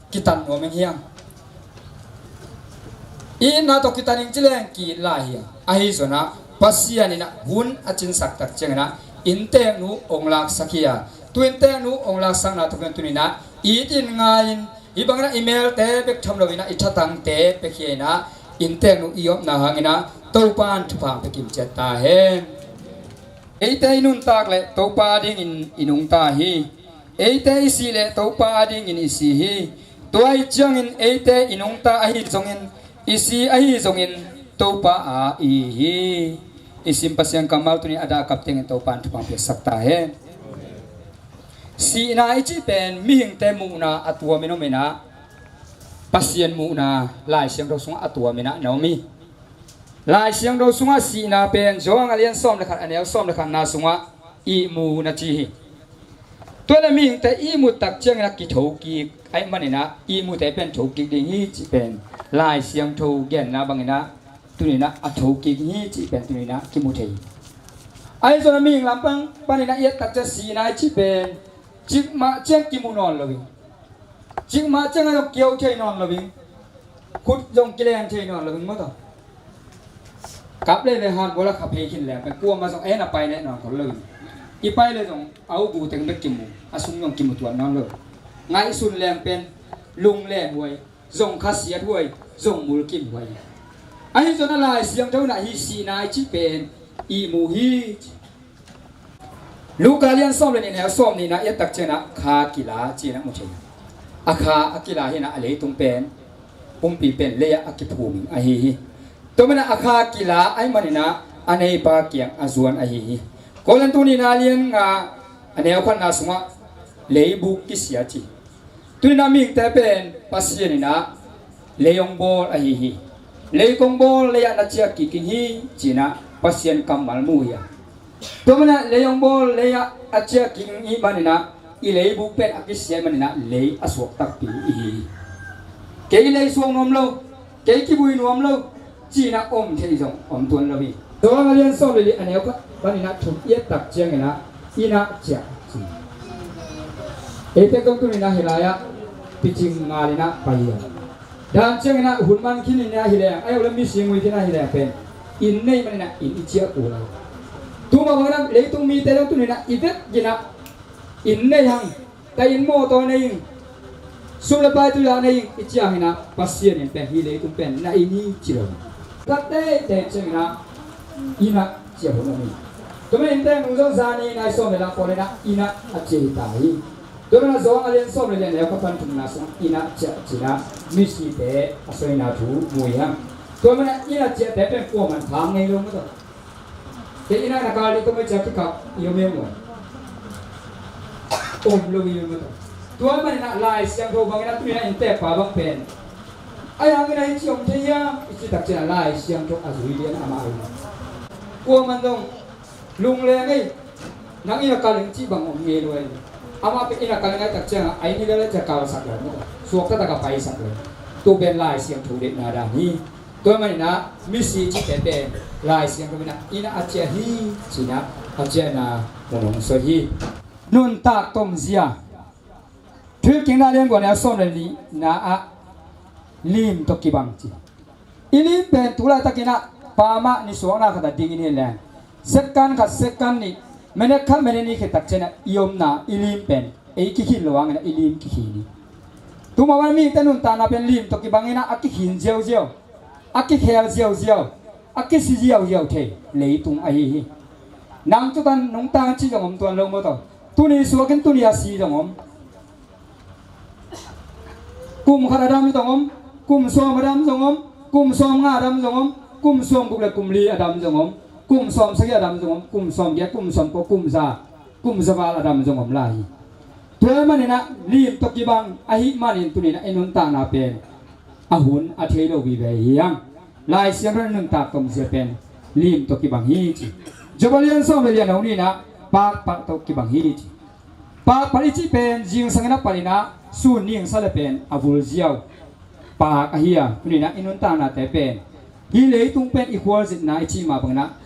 kitan nuam ing hi hang. I itna tawh kitan ing ci leng ki-it lai hi a. Ahi zongin ah Pasian in ah hun a cinsak tak ciangin ah innteeknu hong laksak hi a. Tu innteeknu hong laksakna tawh tuni-in ah i it in ngai in, hih bangin ah i melte bek tham loin ah i thatangte pia khia in ah innteeknu i omna hangin ah Topa'n thupha pia kim ciat ta hen. Eite i nuntak leh Topa adingin i nungta hi. Eite i sih leh Topa adingin i si hi. Tua ahih ciangin eite i nungta ahi zongin, i si ahi zongin Topa aa i hi hi. I sim Pasian kammal tuni a dah a kap tengin Topa'n thupha piaksak ta hen. Sihna i cih pen mihingte muhna a tuamin om in ah Pasian muhna Lai Siangtho sungah a tuamin ah na om hi. Lai Siangtho sungah sihna pen Johan a lian sawm le khat, a neu sawm le khatna sungah ihmu na ci hi. Tua leh mihingte ihmu tak ciangin a kithokik ahih manin ah ihmute pen thokik ding hi cih pen Lai Siangtho genna bangin ah tuni-in ah a thokik hi cih pen tuni-in ah kimu thei hi. Ahi zongin ah mihing lam pan, panin ah i et tak ciang sihna i cih pen cikmah ciang kimu nawn lo hi. Cikmah ciang a zong kiho thei nawn lo hi. Khut zong kileng thei nawn lo hi maw tawh. Kap lei ve han bawl a kha phei khin leng pen kuamah zong en a pai leh nawn khol lo hi. I pai leh zong a ubu teng bek kimu, a sung zong kimu tuan nawn lo. Ngaihsun leng pen lunglen huai, zong khasiat huai, zong mulkim huai. Ahi zongin ah Lai Siangtho in ah hih sihna i cih pen ihmu hi. Luka lian sawm le nih, neu sawmnihna i et tak ciangin ah kha kila ci-in ah mu thei. A kha a kila hi in ah a leitung pen, pumpi pen lei-ah a kiphum ahi hi. Tua manin ah a kha kila ahih manin ah a neipa kiang a zuan ahi hi. Korin tu nihna lian nga, a neu khatna sungah leibuk kisia ci. Tuni-in ah mihingte pen Pasian in ah lei hong bawl ahi hi. Lei kong bawl, lei-ah na ciah kik ing hi ci-in ah Pasian kammal mu hi a. Tua manin ah lei hong bawl, lei-ah a ciah kik ing ahih manin ah i leibuk pen a kisia ahih manin ah lei a suak takpi i hi hi. Kei lei suak nuam lo, kei kibui nuam lo ci-in ah om thei zong om tuan lo hi. Johan a lian sawm le li, a neu khat panin ah thum i et tak ciangin ah inn ah ciah ci. Eite kong tuni-in ah hih lai-ah picing ngal in ah pai hi a. Dan ciangin ah hun man khin in ah hi leng, ahi zong le misi ngui khin ah hi leng pen inn nei manin ah inn i ciah kul a. Tu mah bangin ah leitung mite zong tuni-in ah i vekpi-in ah inn nei hang, ka inn mawtaw nei ing, sum le pai tui la nei ing i ciah hang in ah Pasian in pen hih leitung pen na inn hi ci lo. Ka teitei ciangin ah inn ah ciah hun om hi. Tua manin innteeknu zong zani nai sawm le la pawl in ah inn ah a ciah hi ta hi. Tua manin ah Johan a lian sawm le li, a neu khat pan thumna sungah inn ah ciah ci-in ah misite a sawina thu mu hi hang. Tua manin ah inn ah ciahte pen kuaman phang ngei lo maw tawh. Kei inn ah na kal ding tua mah ciah kikap i om em maw? Om lo i om maw tawh. Tua manin ah Lai Siangtho bangin ah tuni-in ah innteekpa bang pen, ahi hangin ah hih ci om thei hiam i cih tak ciangin ah Lai Siangtho a zui lian amah hi. Kuaman zong lungleng ei, nang inn ah kal ing cih bang om ngei lo ei. Amah pen inn ah kal ing ahih tak ciangin ah a inn hi lel a ciah kalsak lo maw tawh. Suakta tak a paisak lo. Tu pen Lai Siangtho deihna dan hi. Tua manin ah misi cihte pen Lai Siangtho in ah inn ah a ciah hi ci-in ah a ciahna mun hong soi hi. Nuntak tomzia. Thuhilhkikna lian kua, neu sawm le nihna ah lim tawh kibang ci. I lim pen tu laitakin ah pa mah nisuakna khat ah dingin hi leng, second khat, second nih, minute khat, minute nih khit tak ciangin ah i omna, i lim pen ei kikhin lo hangin ah i lim kikhin hi. Tu mah bangin mihingte nuntakna pen lim tawh kibangin ah a kikhin ziauziau, a kikhel ziauziau, a kisi ziauziau thei leitung ahi hi. Nang tutan nungta cih zong om tuan lo maw tawh. Tuni suakin tuni a si zong om. Kum khat a dam zong om. Kum sawm a dam zong om. Kum sawm nga a dam zong om. Kum sawm guk le kum li a dam zong om. Kum sawm sagih a dam zong om. Kum sawm giat, kum sawm kua, kum za, kum za val a dam zong om lai hi. Tua maninah lim tawh kibang ahih manin tuninah i nuntakna pen a hun a thei lo vive hi hang. Lai Siangtho in nuntak tomzia pen lim tawh kibang hi ci. Job a lian sawm le lian a hun inah pakpalh tawh kibang hi ci. Pakpalh i cih pen zingsang inah palh inah sun ning sa le pen a vul ziau pak ahi a, tuninah i nuntaknate pen hi leitung pen i khualzinna i cih mah banginah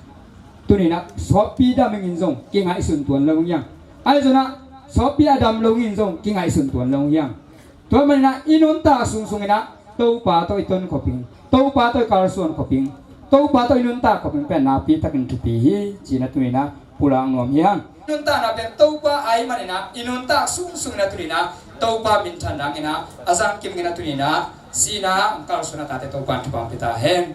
tuninah sawtpi dam ingin zong kingaihsun tuan lo hiang. Ahi zonah sawtpi a dam lo ingin zong kingaihsun tuan lo hiang. Tua maninah i nuntak sungsunginah Topa tawh i ton khop ing, Topa tawh i kalsuan khop ing, Topa tawh i nuntak khop ing pen nakpi takin thupi hi cinah tuninah pulak nuam hiang. I nuntakna pen Topa ahi maninah i nuntak sungsunginah tuninah Topa minthan danginah a zangkim inah tuninah sihna hong kalsuan a tate Topa in thupha hong pia ta hen.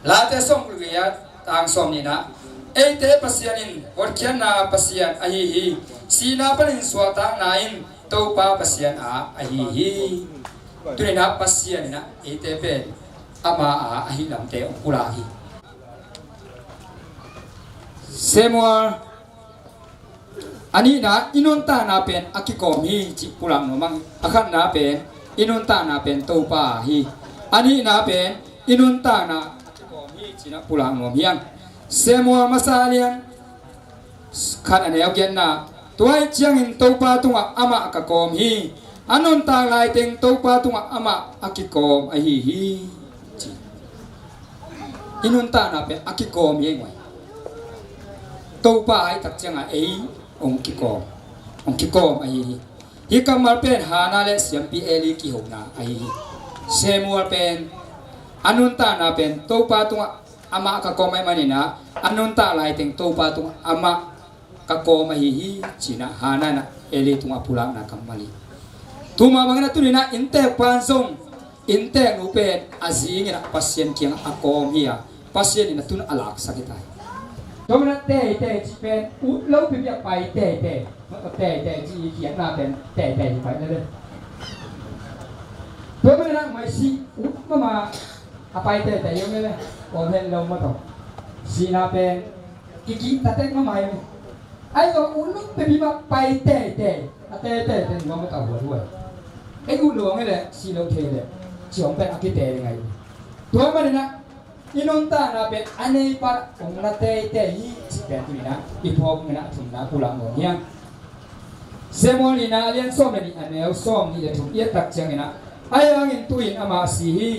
Late sawm guk le giat, tang sawm nihna, eite Pasian in hotkhiatna Pasian ahi hi. Sihna panin suahtakna in Topa Pasian a ahi hi. Tuninah Pasian inah eite pen ama a ahi lamte hong pulak hi. Samuel a nihna i nuntakna pen a kikawm hi cih pulak nuam ang. A khatna pen i nuntakna pen Topa hi. A nihna pen i nuntakna a kikawm hi cinah pulak nuam hiang. Samuel masa lian khat a neu giatna, tua ahih ciangin Topa tungah amah ka kawm hi. A nuntak laiteng Topa tungah amah a kikawm ahi hi ci. I nuntakna pen a kikawm hi ei. Topa ahi tak ciangah ei hong kikawm, hong kikawm ahi hi. Hih kammal pen Hannah le siampi Eli kihona ahi hi. Samuel pen a nuntakna pen Topa tungah amah ka kawm ahih maninah a nuntak laiteng Topa tungah amah ka kawm ahi hi cinah Hannah inah Eli tungah pulakna kammal hi. Tua mah banginah tuninah innteekpa in zong innteeknu pen a zinginah Pasian kiangah a kawm hi a, Pasian in a tun a laksak hi ta hi. Tua maninah teitei cih pen ut lo pipi a pai teitei. Teitei cih i kiatna pen teitei cih pai lele. Tua maninah maisih ut mama a pai teitei hi om lele. Om hen lo mah tawh. Sihna pen kikihtatek mama hi. Ahi zong ut lo pipi mah pai teitei. A teitei pen mama tawh huat huai. Ei ut lo ang lele sih lo thei lele. Cih om pen a kite ding ahi. Tua maninah i nuntakna pen a neipa hong la teitei hi cih pen tuninah i phawk inah a thumna pulak nuam hiang. Samuel nihna a lian sawm le nih a neu sawm nih le thum i et tak cianginah, ahi hangin tu-in amah a si hi.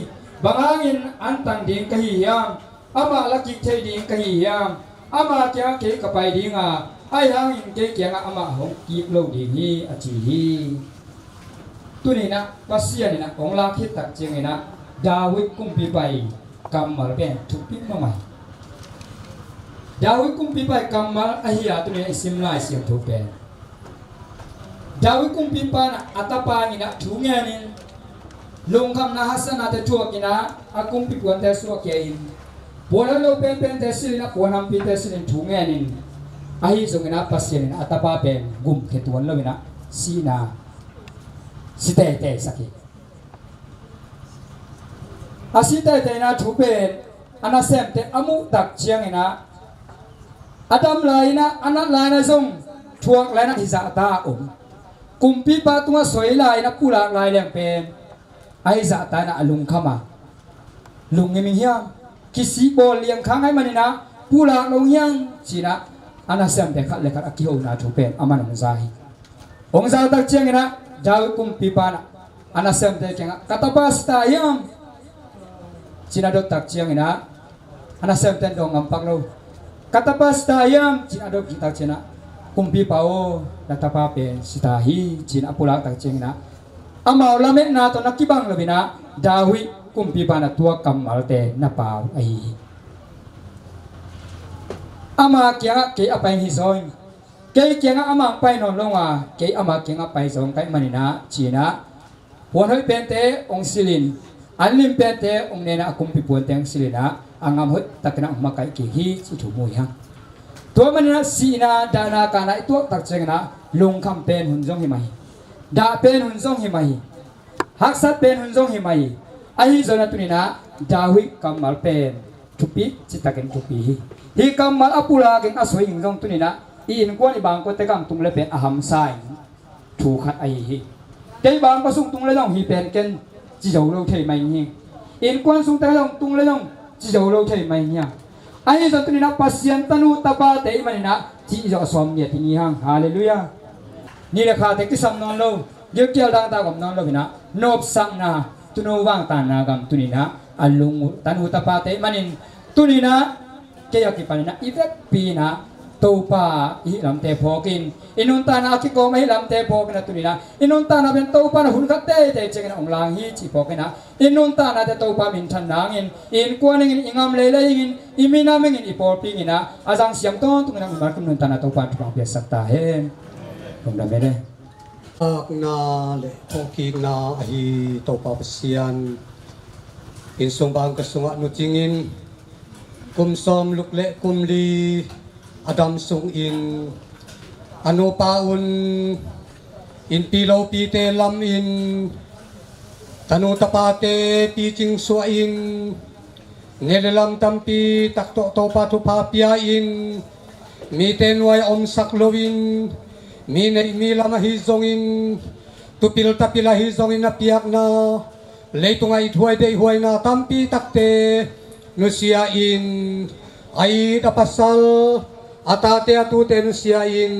Bang hangin an tang ding ka hi hiam? Amah la kik thei ding ka hi hiam? Ama kiangah kei ka pai dinga, ahi hangin kei kiangah amah hong kik lo ding hi a ci hi. Tuninah Pasian inah hong lak khit tak cianginah David kumpipa i kammal pen thupi mahmah hi. David kumpipa i kammal ahi a tuninah i sim Lai Siangtho pen David kumpipa inah a tapa inah thu ngenin lungkhamna haksatnate thuakinah a kumpipuante suahkhia in puan hot lo penpente silhinah puan hampite silhin thu ngenin ahi zonginah Pasian inah a tapa pen gumkhia tuan loinah sihna si teitei sak hi. A si teiteina thu pen a nasemte a muh tak cianginah a dam lai-inah a nat lai-inah zong thuak lai-inah hizahta a om. Kumpipa tungah soi lai-inah pulak lai leng pen a hizahta inah a lungkham a lungngim ing hiam? Kisih bawl liangkhang ahih maninah pulak lo hiam cinah a nasemte khat le khat a kihona thu pen aman hong za hi. Hong za tak cianginah David kumpipa inah a nasemte kiangah ka tapa si ta hiam? Cinah dot tak cianginah a nasemte in dawng ngam pak lo. Ka tapa si ta hiam? Cinah dot tak cianginah kumpipa aw, na tapa pen si ta hi cinah a pulak tak cianginah amau lametna tawh na kibang loinah David kumpipa inah tua kammalte na pau ahi hi. Ama kiangah kei a pai hi zaw ing. Kei kiangah amah hong pai nawn lo a, kei ama kiangah pai zaw ing ka hih maninah cinah puan hoih pente hong silhin, an lim pente hong nenah a kumpi puante hong silhinah a ngam hoih takinah hong makaih kik hi ci thu mu hi hang. Tua manin ah sihna, dahna, kahna i tuak tak ciangin ah lungkham pen hun zong hi mah hi. Dah pen hun zong hi mah hi. Haksat pen hun zong hi mah hi. Ahi zongin ah tuni in ah David kammal pen thupi, citakin thupi hi. Hih kammal a pulak in a soi in zong tuni in ah i innkuan i bangkuante kam tung le pen a hamsa in thu khat ahi hi. Kei bangkua sung tung le zong hih pen ken ci zo lo thei mai hi. Innkuan sung teng zong tung le zong ci zo lo thei mai hi. Ahi zong tuni in ah Pasian tanu tapate i hih manin ah ci zo a sawm ngiat hi ni hang. Halleluiah. Ni le khate kisam nawn lo, gilkial dangtak om nawn lo hi in ah, nopsakna, tunu vangtanna gam tuni in ah a lung uh, tanu tapate i hih manin tuni in ah kei a kipan in ah i vekpi in ah Topa i hih lamte phawk in, i nuntakna a kikawm a hih lamte phawk in ah tuni in ah i nuntakna pen Topa in ah hun khat teitei ciangin ah hong lang hi cih phawk in ah i nuntaknate Topa minthan nangin, i innkuan hingin, i ngam lei le hingin, i minam hingin, i pawlpi hingin ah a zang siam tawntungin ah mimal kim nuntakna Topa in thupha piaksak ta hen. Lungdam hen. Akna le thawhkikna ahi Topa Pasian, inn sung bangkua sungah nu cingin kum sawm luk le kum li a dam sungin a nupa un innpi lopite lamin tanu tapate picing suahin, neu le lam tampi tak tawh Topa thupha pia-in, mite nuai a omsak loin, mi neih mi lam ahi zongin, tupil tapil ahi zongin a piakna, leitungah ithuai deihhuaina tampi takte nusia-in, a it a pasal, a tate a tute nusia-in,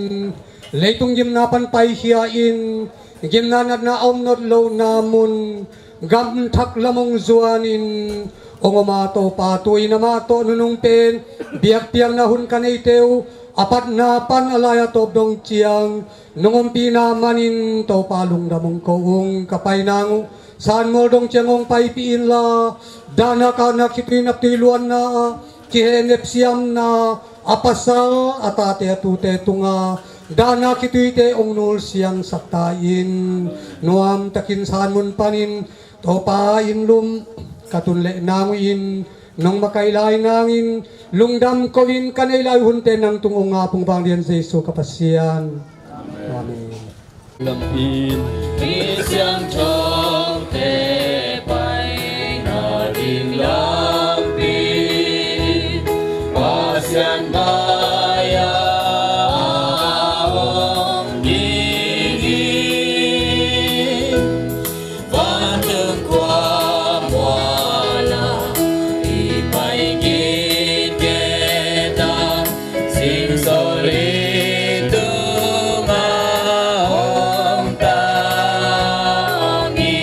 leitung gimna pan paikhia-in, gimna natna a om nawn lohna mun, gam thak lam hong zuanin hong om a, Topa tu-in amah tawh nunung pen biakpiakna hun ka neite uh a patna pan a lai-a tawp dong ciang nong ompihna manin Topa lungdam hong ko ung. Ka pai nang uh Sanmual dong ciang hong paipih inla, dahna kahna khitui naptui luanna ah kihehnem siamna a pasal a tate a tute tungah dahna khituite hong nulsiangsak ta in. Nuamtakin Sanmun panin Topa inn lum ka tun leh nang uh in nong makaih lai nangin lungdam ko-in ka neih lai hunte nang tung hong ap ung, vanglian Jesu ka Pasian. Amen. Lampi in mi siangthote paina ding lampi, Pasian mai-ah a om ding hi. Vantung khua mual-ah i pai kitket a, singso leitung a om ta ing.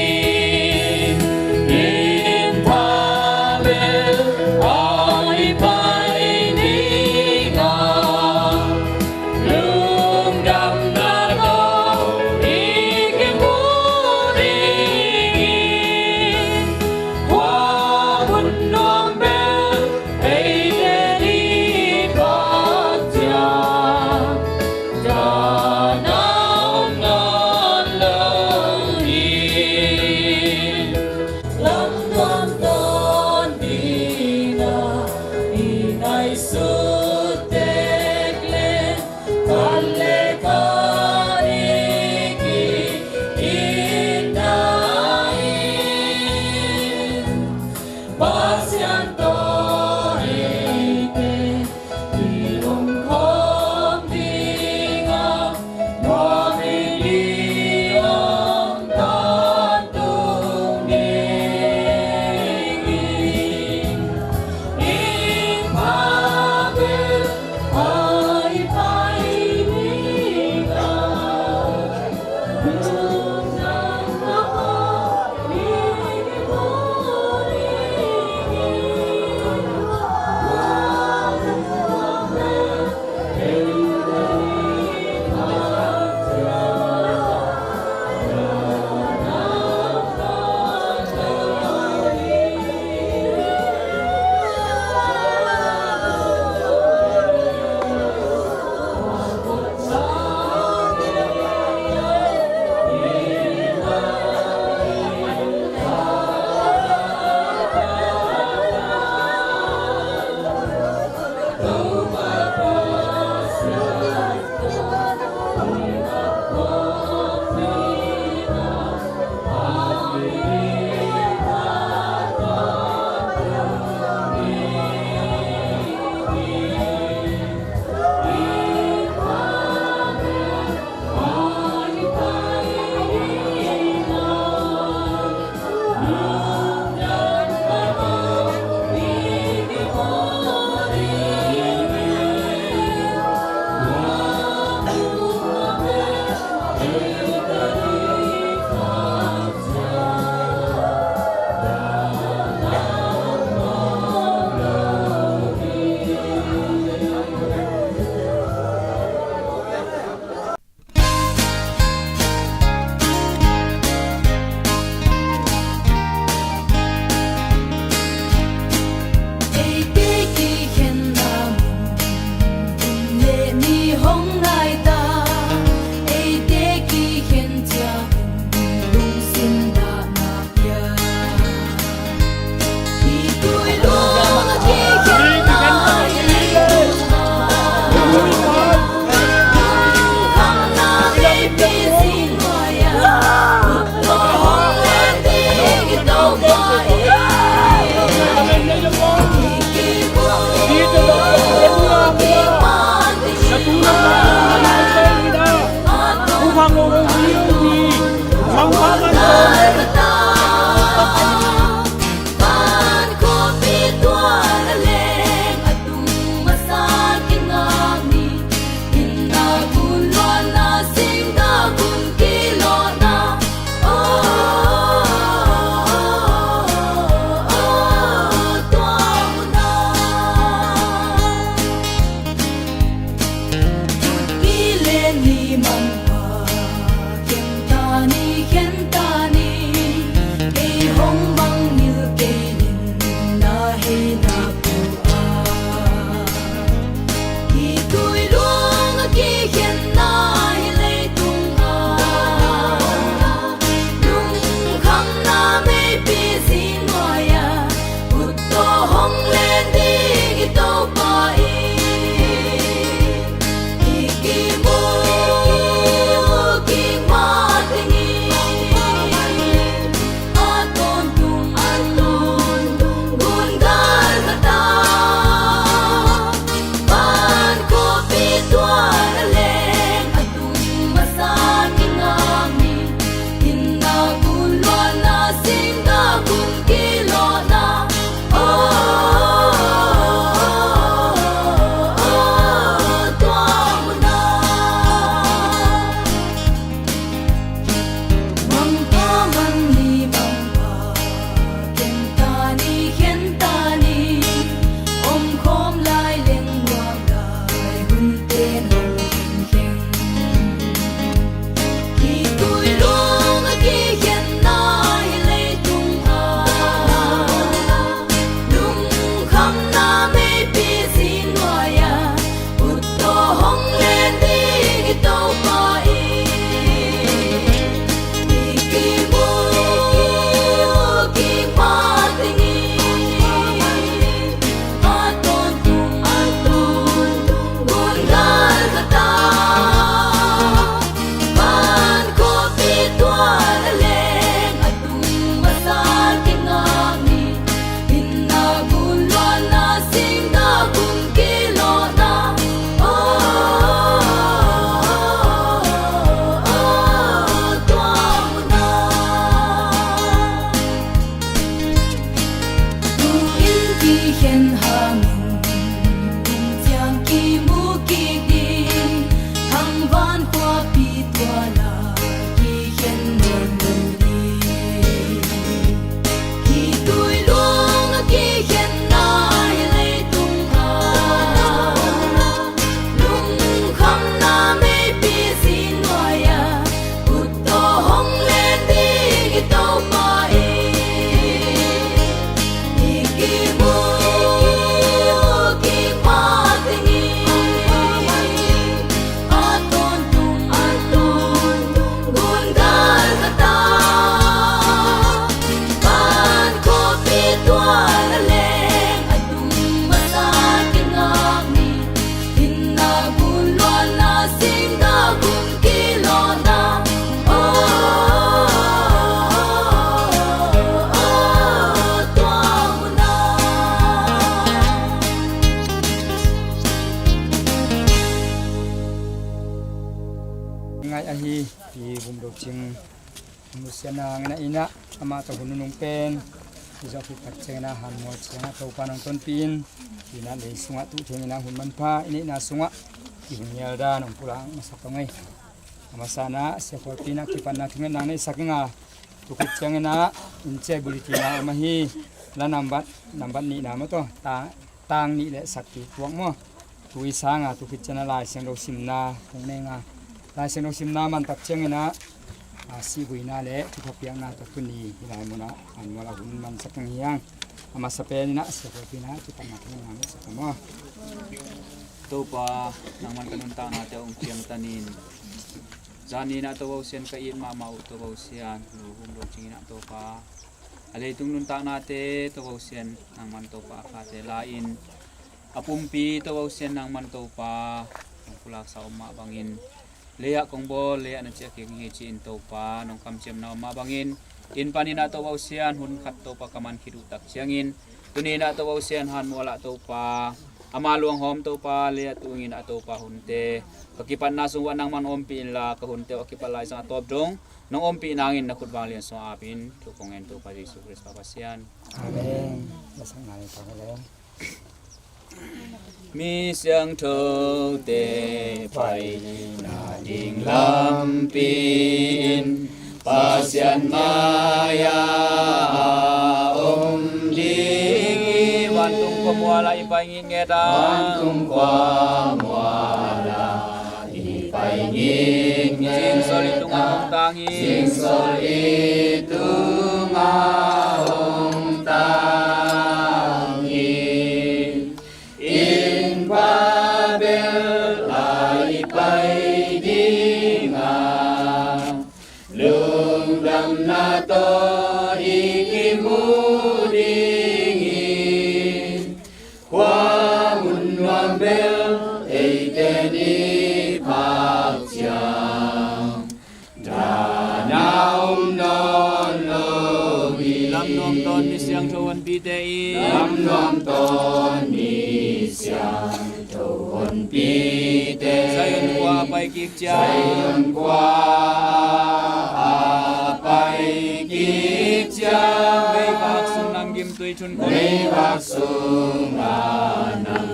Ngai ahi, Pi Vum Do Cing, nusiatna ngena inah, amah tawh hun nunung pen i zawh khit tak ciangin ah, hanmual ciangah Topa nong tonpih in, inah lei sungah tuh thengin ah hun manpha i neihna sungah i hun ngial dan hong pulak masak tong ei. A masa inah siakhualpi inah kipatna thungetna neihsak inga, tu khit ciangin ah in ciah bulletin ah om ahi, la nambat, nambat nihna maw tawh, ta tang nih le sakpi tuak maw. Tu i sanga tu khit ciangin ah Lai Siangtho simna kong nei inga, Lai Siangtho simna man tak ciangin ah, a, sihhuina le thupha piakna tawh tuni hih lai munah hanmual a hun mansak ding hi hang. A masa pen inah siakhualpi inah kipatna thungetna neihsak maw. Topa, nangman ka nuntaknate hong ciangtanin, zan ni inah Topa Pasian ka it mahmah uh Topa Pasian, Nu Vum Do Cing inah Topa, a leitung nuntaknate Topa Pasian nangman Topa a khate la-in, a pumpi Topa Pasian nangman Topa nong pulaksa om mah bangin, lei-ah kong bawl, lei-ah na ciah kik hi ci-in Topa nong kamciamna om mah bangin, inn panin ah Topa Pasian hun khat Topa ka man khit uh tak ciangin, tuni inah Topa Pasian hanmual ah Topa ama luanghawm Topa, lei-ah tu-in ah Topa hunte ka kipatna sung uah nangman ompih inla, ka hunte uh a kipat laizang a tawp dong nong ompih nangin na khut vanglian sungah ap in thu kong ngen Topa Jesu Khrist pa Pasian. Amen. Lasakna ni pa ka le. Mi siangthote paina ding lampi in Pasian mai-ah a om ding hi. Vantung khuamual ah i pai ngitnget a, vantung khuamual ah i pai ngitnget a, zingsol i tungah hong tang hi. Zingsol i tungah hong tang hi. Inn pha bel ah i pai ding a, lungdamna tawh i kimu ding hi. Khua mun nuam bel eite ni phak ciang, dan a om nawn lo hi. Lam nuam tawn mi siangtho honpite i, lam nuam tawn mi siangtho honpite, Zion khua a pai kik ciang, Zion khua a pai kik ciang, meivak sung nam gimtui thun khol, meivak sungah nam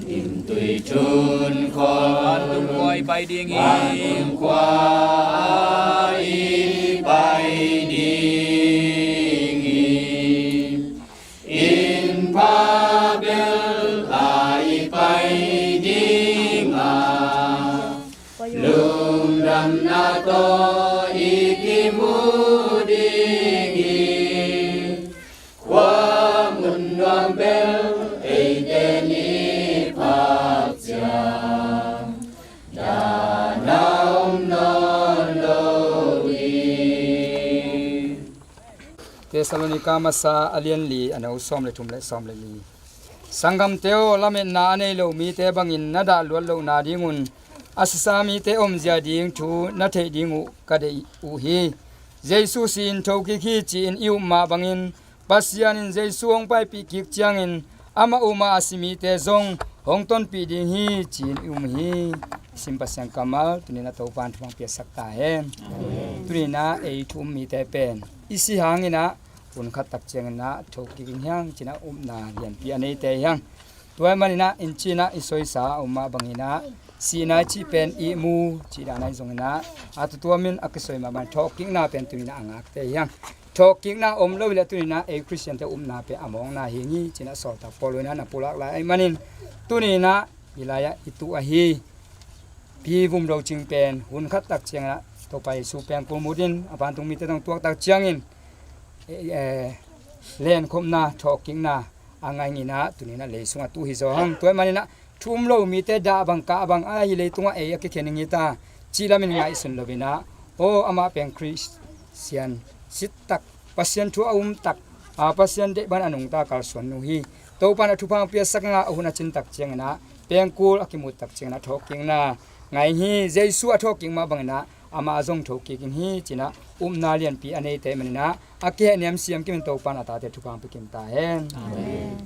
gimtui thun khol, vantung khua i pai ding hi. Vantung khua i pai ding hi. Inn pha bel ah i pai ding a, lungdamna tawh i kimu ding hi. Khua mun nuam bel eite ni phak ciang, dan a om nawn lo hi. Thessalonika masa a lian li, a neu sawm le thum le sawm le li. Sanggamte aw, lametna a nei lo mite bangin na dah luat lohna dingun a sisa mite omzia ding thu na theih ding uh ka deih uh hi. Jesu si-in thokik hi ci-in i up mah bangin, Pasian in Jesu hong paipih kik ciangin amah upna a si mite zong hong tonpih ding hi ci-in i um hi. Sim Pasian kammal tuni-in a Topa in thupha piaksak ta hen. Tuni-in a ei thu um mite pen i si hangin a hun khat tak ciangin a thokik in hiang ci-in a upna lianpi a neite hiang. Tua ahih manin a in ci-in a i soisa a um mah bangin a sihna i cih pen ihmu cih dan ahi zongin a a tutuamin a kisoi mah bangin thawhkikna pen tuni-in a a ngakte hiang. Thawhkikna om lo hileh tuni-in a ei Khristiante upna pen a mawkna hi hi ci-in a sawltak Paul in a na pulak lai ahih manin tuni-in a hih lai-ah i tuh ahi Pi Vum Do Cing pen hun khat tak ciangin a Topa Jesu pengkul mut in a vantung mite tawh tuak tak ciangin, eh, eh, lenkhopna, thawhkikna a ngah in a tuni-in a lei sungah tuh hi zaw hang. Tua ahih manin a thu um lo mite dah bang kah bang a hih leitungah ei a kikhen ing hi ta cih lamin ngaihsun lo-in a, aw, amah pen Khristian sit tak, Pasian thu a um tak, a, Pasian deih bangin a nungta kalsuan nu hi. Topa in a thupha piaksak in a hun a cin tak ciangin a pengkul a kimut tak ciangin a thawhkikna ngah hi. Jesu a thawhkik mah bangin a amah zong thokik in hi ci-in a upna lianpi a neite ahih manin a a kihehniam siam kim in Topa in a tate thupha pia kim ta hen. Amen.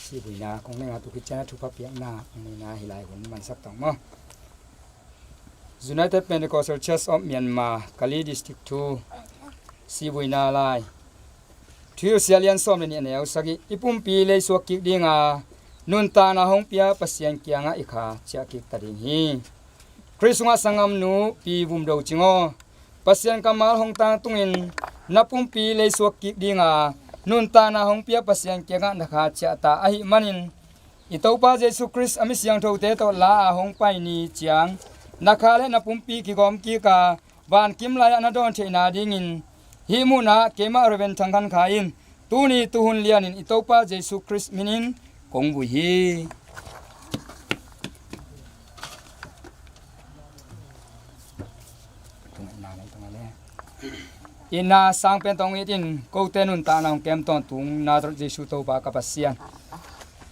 Sihhuina kong nei a, tu khit ciang a thupha piakna kong nei a, hih lai hun mansak tawh maw. United Pentecostal Church of Myanmar, Kali District two, Sibuina lai. Thuhilhsia lian sawm le nih, a neu sagih. I pumpi leisuak kik dinga nuntakna hong pia Pasian kiangah i kha ciah kik ta ding hi. Khrist sungah sanggamnu Pi Vum Do Cing aw, Pasian kammal hong tangtungin na pumpi leisuak kik dinga nuntakna hong pia Pasian kiangah na kha ciah ta ahih manin, i Topa Jesu Khrist a mi siangthote tawh la a hong pai ni ciang na kha le na pumpi kigawm kik a, vankim lai-ah na dawn theihna dingin hih munah keimah Reverend Thang Khan Khai in tuni tuhun lianin i Topa Jesu Khrist minin kong vui hi. Itna sang pen tawh hong it in, kote nuntakna hong kem tawntung Nazareth Jesu Topa ka Pasian,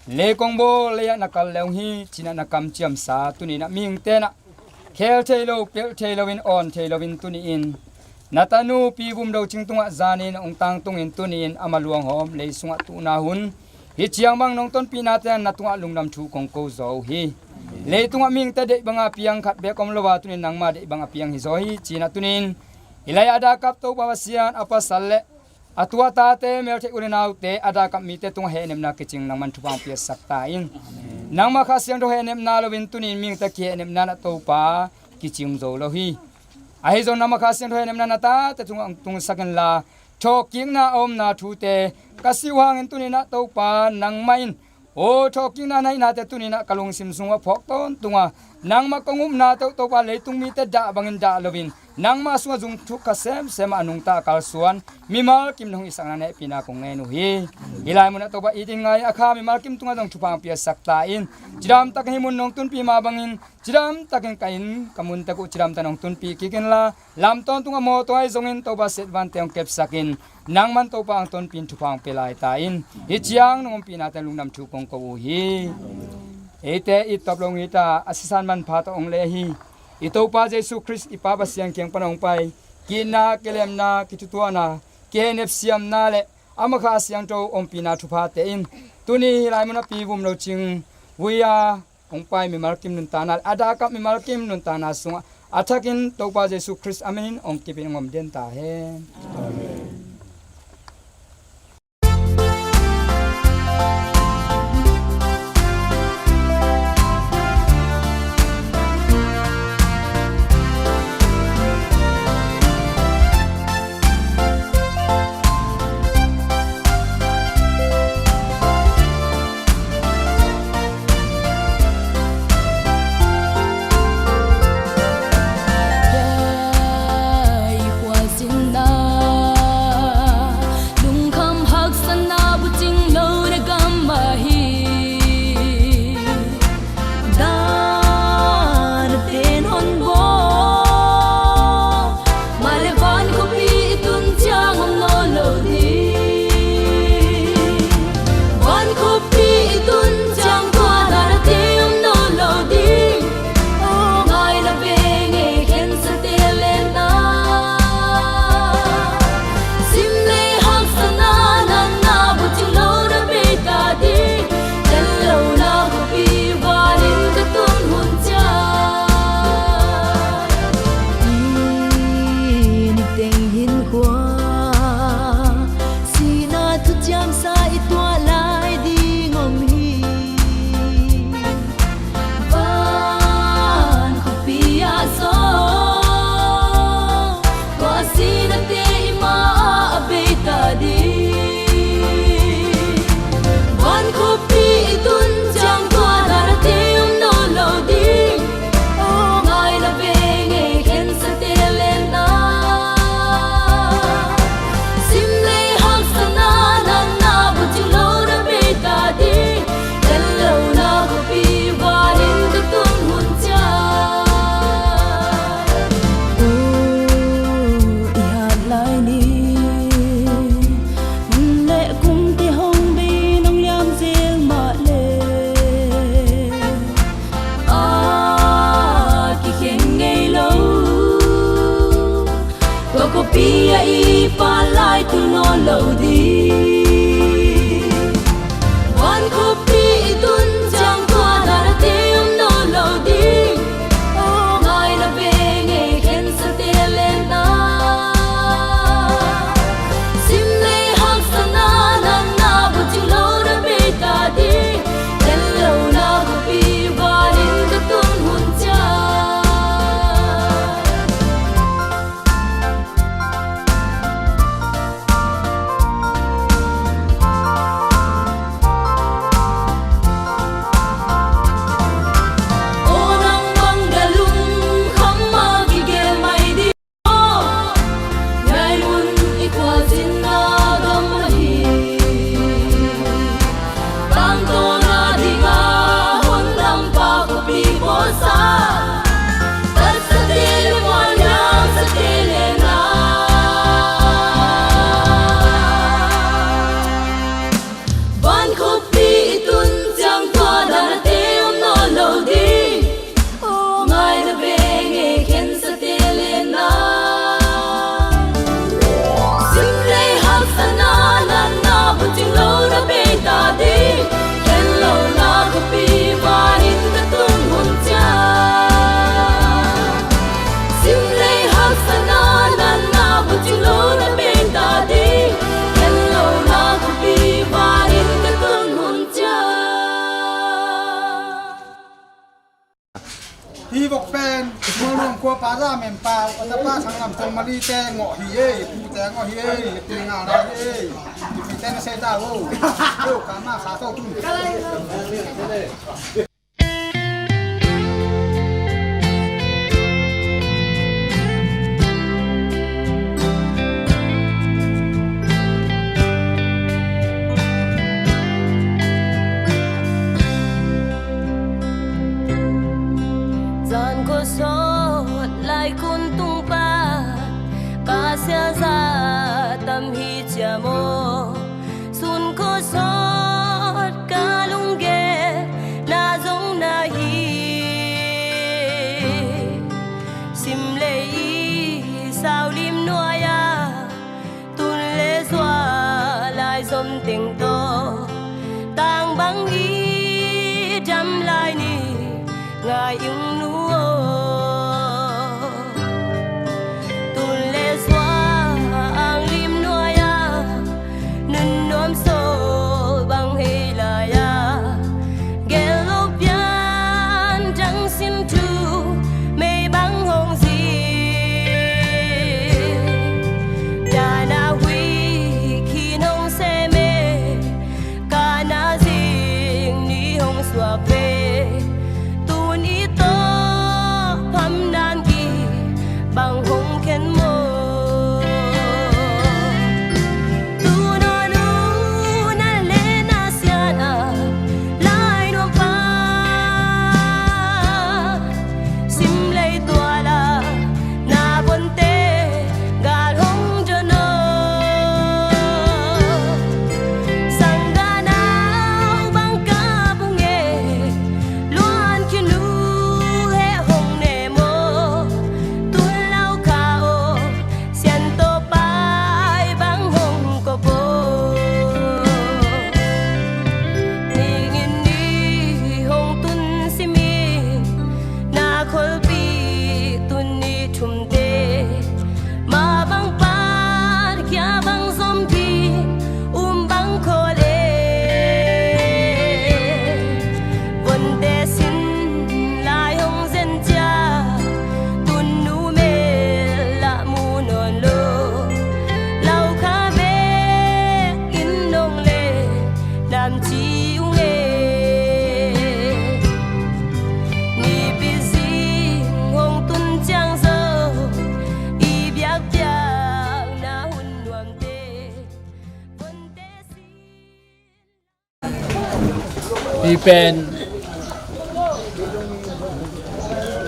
lei kong bawl, lei-ah na kal le hong hi cinah na kamciamsa, tuni-in ah mihingte in ah khel thei lo, pelh thei loin, awn thei loin, tuni-in na tanu Pi Vum Do Cing tungah zanin hong tangtungin, tuni-in ama luanghawm lei sungah tuhna hun hi ciang bang nong tonpihnate na tungah lungdam thu kong ko zaw uh hi. Leitungah mihingte deih banga piang khat beek om lo a, tuni-in nangma deih banga piang hi zaw hi cinah, tuni-in i lai a dakap Topa Pasian, a pasal le a tu a tate, meltheih u le naute, a dakap mite tungah hehnepna kicing nangman thupha hong piasak ta in. Nangma Kha Siangtho hehnepna loin tuni-in mihingte kihehnepna in ah Topa kicing zo lo hi. Ahi zong nangma Kha Siangtho hehnepna in ah tate tungah hong tungsak inla, thawhkikna a omna thute ka si uh hangin tuni-in ah Topa nangmah in, aw, thawhkikna na hihnate tuni-in ah ka lungsim sungah phawk tawntung a, nangmah kong upna tawh Topa leitung mite dah bangin dah loin, nangmah sungah zung thuk kha semsem ah a nungta a kalsuan mimal kim na hong hihsakna na hehpihna kong ngen uh hi. Hih lai munah Topa, it in ngai a kha mimal kim tungah zong thupha hong piasak ta in. Cidamtakin hih mun nong tunpih mah bangin, cidamtakin ka inn ka muntek uh cidamtakin hong tunpih kik inla, lam tawntung a mawtaw ahi zongin Topa, siatvante hong kepsakin, nangman Topa hong tonpih in thupha hong pia lai ta in. Hih ciang nong ompihnate lungdam thu kong ko uh hi. Eite it tawp lo hong it a, a sisan manpha tawh hong leh hi. I Topa Jesu Khrist, i Pa Pasian kiang pan hong pai, ki-itna, kilemna, kithutuahna, kihehnep siamna le ama Kha Siangtho ompihna thuphate in tuni hih lai munah Pi Vum Do Cing vui a hong pai mimal kim nuntakna le a dakap mimal kim nuntakna sungah a thakin Topa Jesu Khrist a minin hong kipin hong om den ta hen. Amen. Lungkham haksatna bucing lo na gam mah hi. Dan a ten hon bawl, mah le van khuapi i tun ciang om nawn lo ding. Van khuapi i tun ciang tua dan a te om nawn lo ding. Aw, ngai la veng e, khensate le na. Sim lei haksatna, natna bucing lo na bei ta ding. Tel lo na khuapi vanin ka tun hun ciang, i niteng hinkhua sihna thuciamsa i tuah lai ding om hi. Van khuapi ah zong tua sihnate i mah ah a bei ta ding. Van khuapi i tun ciang tua dan a te om nawn lo ding. Aw, ngai la veng e, khensate le na. Sim lei haksatna, natna bucing lo na bei ta ding. Tel lo na khuapi vanin ka tun hun ciang, uh, i hat lai ni. Hun le kumte hong bei nong liam zel mah le, a kikheng ngei lo. Tua khuapi ah i pan lai tul nawn lo ding. Van khuapi i tun ciang tua dan a te om nawn lo ding. Aw, ngai la ve Hih vok pen Mualnuam khuapa Za Mem Pau, a tapa Thang Lam Tong Mali te ngawh hi ei, pu te ngawh hi ei, pi ngah lai hi ei. Pi te na sei ta vo. Yo, ka ma sa to tun. Zan ko sawt lai kun tung pa, ka sia za tam hi cia maw. Sun ko sawt ka lungge na zong na hi. Sim lei i sau lim nuai a, tun le zua lai zom teng tawh, tang bang i dam lai ni. Ngai ing nu aw. Tun le zua ang lim nuai a, nun nuam sawl bang hei lai a, gel lo pian dang sim thu mei bang hong zi. Dana hui khin hong se me. Kana zing ni hong suak ve, tuni tawh phamnan ki bang hong khen maw. Tunawn uh na le na sian a lai nuam pa. Sim lei tuala na bonte gal hong dono. Sangganau bang ka bunge luan kinu he hong nemo. Tun lau ka o sian to pai bang hong ko po. Ningin ni hong tun simi na kholpi tun ni thumte. Ma bang pan kia bang zom ki um bang khol e. Vonte sin lai hong zen cia tun nu mel lah mu nawn lo. Lau kha ve in nong le nam ci ung e. Nipi zing hong tun ciang zo i biakpiakna hun nuamte. Hi pen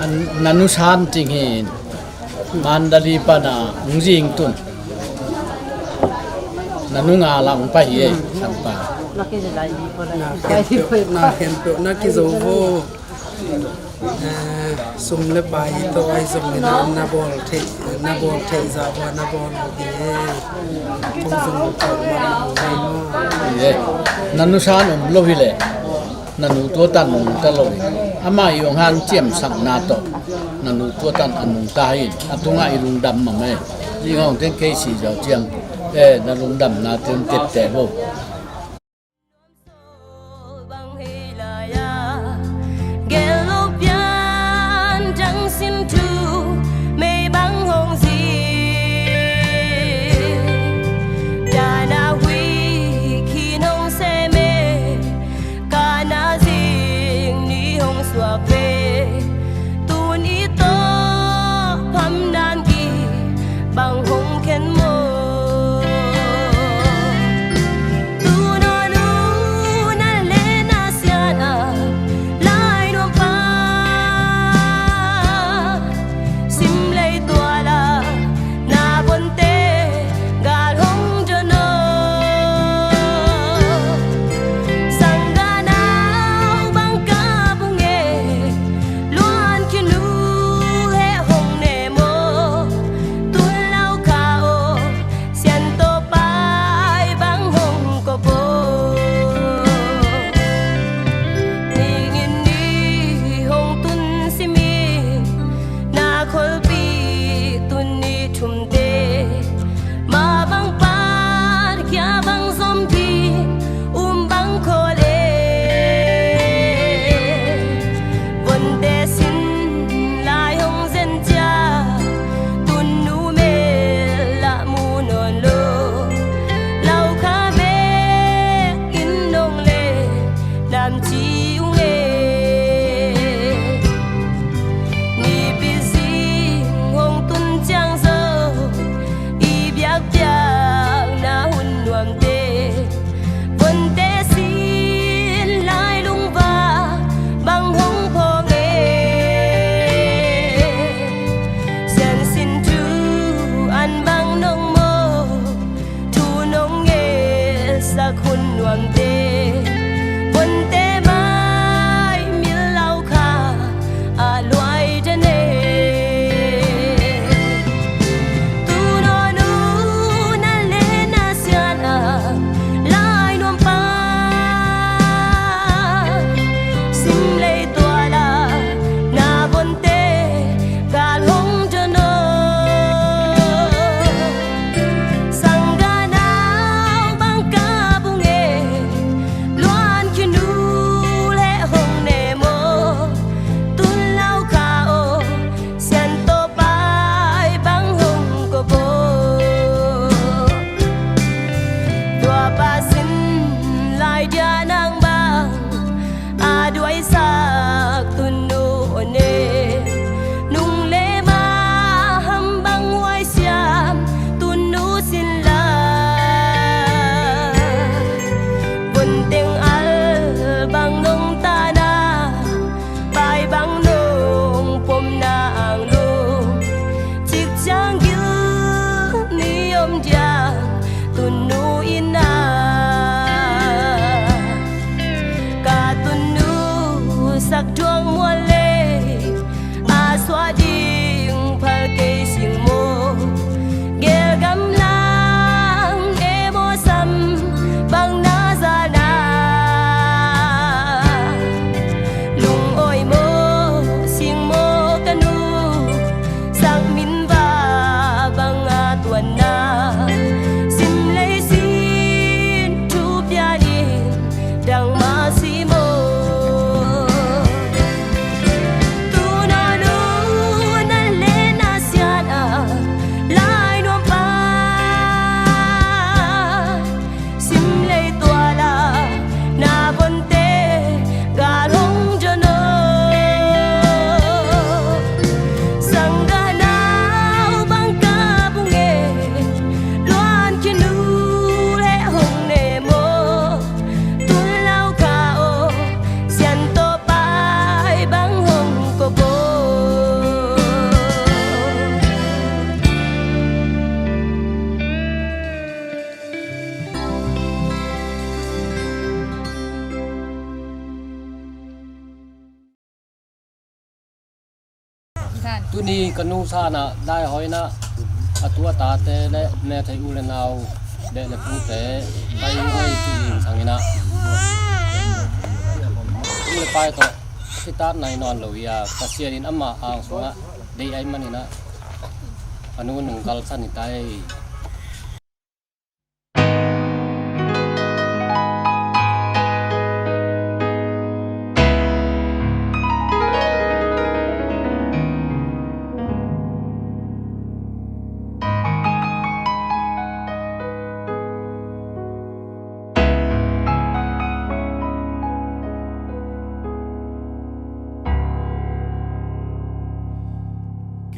an, na nu San Ting hi. Mandali pana hong zing tun. Na nu nga lang pa hi e, sang pa. Na khen peuh, na khen peuh, na kizo vo. Eh, sum le pai tawh ai zong in na bawl theih, na bawl theih zah bua na bawl lo hi e. Kong zong theih man lo hi maw. Hi e. Na nu San om lo hi leh. Na nu tua tan nungta lo hi. Amah i hong hanciamsakna tawh na nu tua tan a nungta hi. A tungah i lungdam mahmah hi. Zing hong teng kei si zo ciang, eh, na lungdamna tun tette vo. Gel lo pian dang sim thu mei bang hong zi. Dana hui khin hong se me. Kana zing ni hong suak ve. Tuni tawh phamnan ki bang hong khen maw. Tu Tuni ka nu sanah daihawi inah a tu a tate le methei u le nau, beh le pute pai hoi tu in sang inah um le pai tawh a kitatna hi nawn lo hi a, Pasian in amah ang sungah deih ahih man inah a nu nung kalsan hi tai.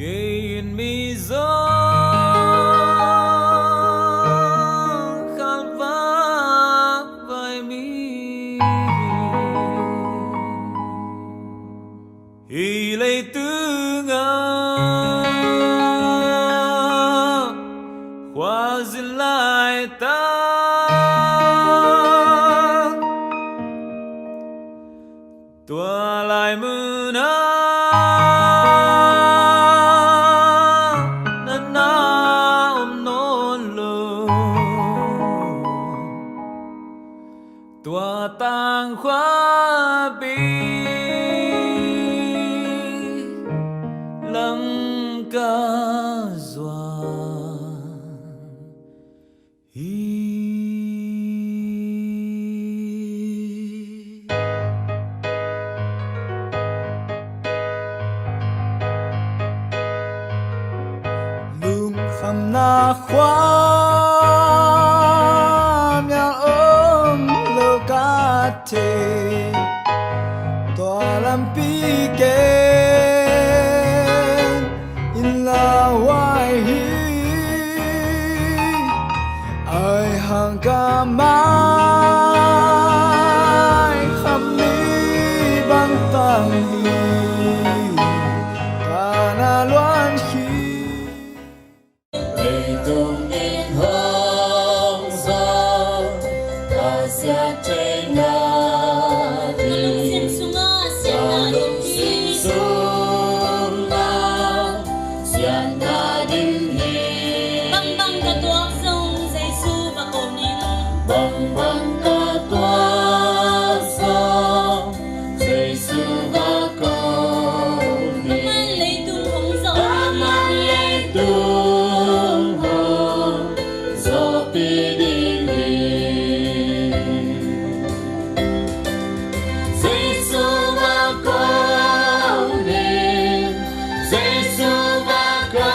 Kei in mizawng khalvak vai mi hi. Hih leitungah khuazin laitak tua lai munah na na om nawn lo. Tua tangkhuapi lam ka zuan hi. Lungkhamna khua mia om lo ka thei, tua lampi ken in la huai hi. Ai hang ka mai kham mi bang tang hi, ka na luan hi. Leitung in hong zaw, ka siat theihna ding, ka lungsim sungah siatna ding hi. Siatna ding hi. Bangbang ka tuak zong Jesu va ko ning. Bangbang ka tuak zong Jesu va ko ning. Amah leitung hong zawh, amah leitung hong zawhpih ding hi. Jesu va ko ning, Jesu va ko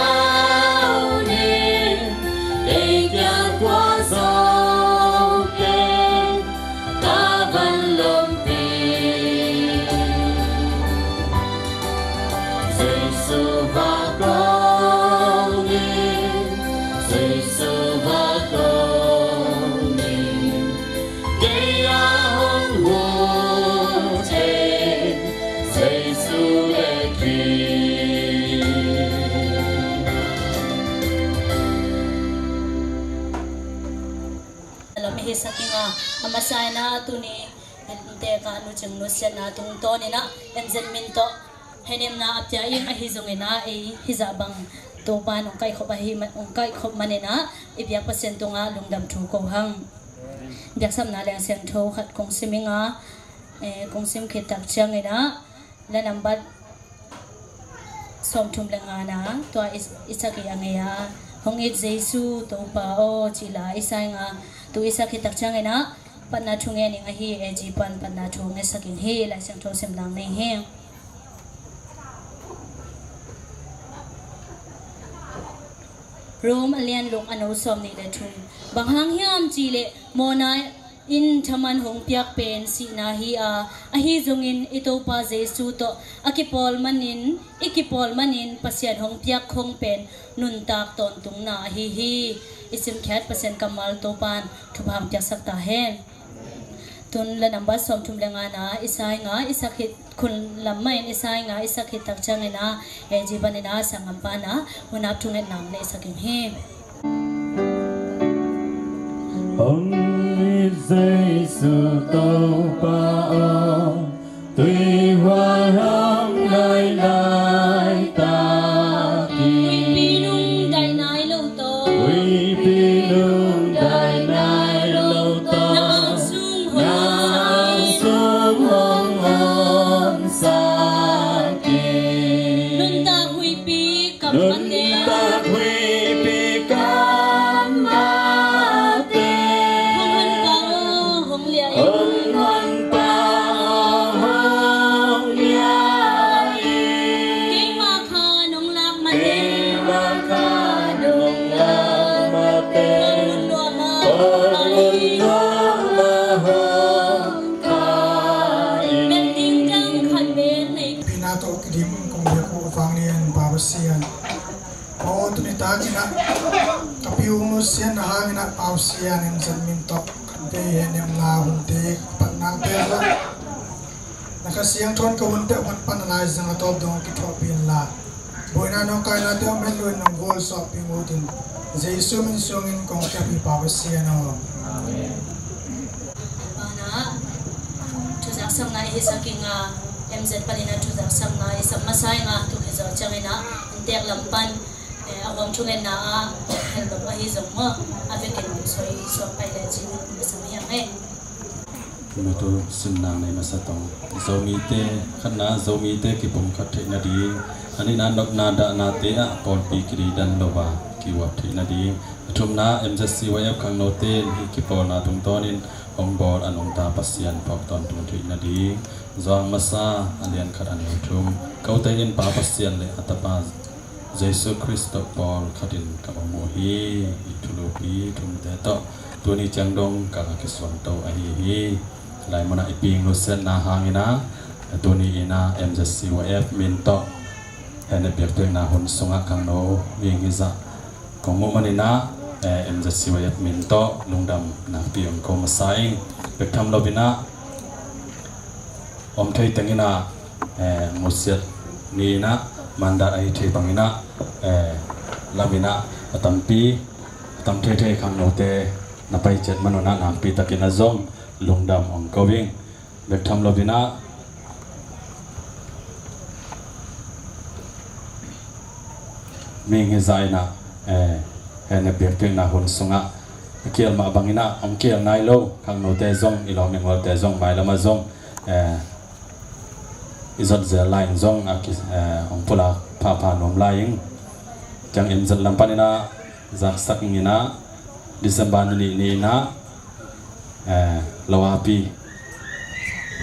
ning, ei kiang tua zawh pen ka van lompih. Jesu va ko ning, Jesu va ko ning, kei a hong hu thei Jesu le kei. Lam i hisak ing a, a masa in ah tuni tek a Nu Cing nusiatna tungtawn in ah N Z Min tawh hehnemna a pia ing, ahi zongin ah ei hizah bang Topa in hong kaihkhop ahi man, hong kaihkhop manin ah i biak Pasian tungah lungdam thu ko hang. Biaksapna Lai Siangtho khat kong sim ing a, eh, kong sim khit tak ciangin ah la nambat sawmthum le nga na, tua i, i sak i a ngei a, hong it Jesu Topa aw, ci la i sa ing a, tu i sak khit tak ciangin ah patna thu ngen ing ahi, A G pan patna thu ngetsak ing hi. Lai Siangtho sim lang ni hi. Rom a lian luk a no sawm nih le thum. Bang hang hiam cih leh mawhna in thaman hong piak pen sihna hi a, ahi zongin i Topa Jesu tawh a kipawl manin, i kipawl manin Pasian hong piak khong pen nuntak tawntungna ahi hi. I simkhiat Pasian kammal Topa in thupha hong piaksak ta hen. Tun la nambat sawmthum le nga na i sa ing a, i sak khit, khun lam mah in i sa ing a, i sak khit tak ciangin ah A G pan in ah sanggam pan ah hun ap thungetna om le i sak ing hi. Hong it Jesu Topa aw, tuihuai hong nai lai ta. Hong honpa aw, hong lia in. Hong honpa aw, hong lia in. Keimah kha nong lak mate. Keimah kha nong lak mate. Hong hun lua mah. Hong hun lua mah, hong kha in. Bek ding dang khat bek nei. Pina tawh kidim kong biak uh a vanglian Pa Pasian. Aw, tuni takin ah ka pi U Nusia na hangin ah Pausia nemzat min tawh kan te hehnemna hunte ka patnang pen zong na Kha Siangtho in ka hunte hong pan a lai zang a tawp dong kithuahpih inla, buaina nawngkainate om het loin nong gualzawhpih ut in, Jesu min sungin kong kiap hi Pa Pasian aw. Amen. Banah, thuzaksakna i hisak ing a, M Z panin a thuzaksakna i sam masa ing a, tuk hi zawh ciangin a, inntek lam pan, eh, a huam thungetna a, hel lo ahi zong maw, a vekin soi suak pai le cin, i sam hi ang e. Matu simnang nei masa tong. Zomite, khatna, Zomite kipumkhat theih nading, a nihna nopna dahnate ah pawlpi kideidan lo a, kiuap theih nading. A thumna, M Z C Y F khangnote in hih kipawlna tungtawnin hong bawl a nungta Pasian phawk tawntung theih nading. Zuang masa a lian khat a neu thum. Kote in Pa Pasian le a Tapa Jesu Khrist tawh pawl khatin ka om uh hi. Hih thulupi thumte tawh tuni ciang dong ka kisuanto ahi hi. Lai munah i ping nusiatna hangin a, tuni in a M Z C Y F min tawh hehnem biakpiakna hun sungah khangno mihing hizah kong muh manin a, eh, M Z C Y F min tawh lungdam nakpi hong ko masa ing. Bek tham loin a, om thei tengin a, eh, nusiat ni in a, mandat ahi thei bangin a, eh, lam in a, a tampi, a tam theithei khangnote na pai ciat man un a, nakpi takin a zong lungdam hong ko ing. Bek tham loin a, mihing hizah in a, eh, hehnem biakpiakna hun sungah a kial mah bangin a, hong kial nai lo khangnote zong, i lawm i gualte zong, mailam ah zong, eh, i zot zel lai in zong a ki, eh, hong pulak phapha nuam lai ing. Ciang M Z lam panin a zaksak ing in a, December ni nih ni in a, eh, Lower Pi,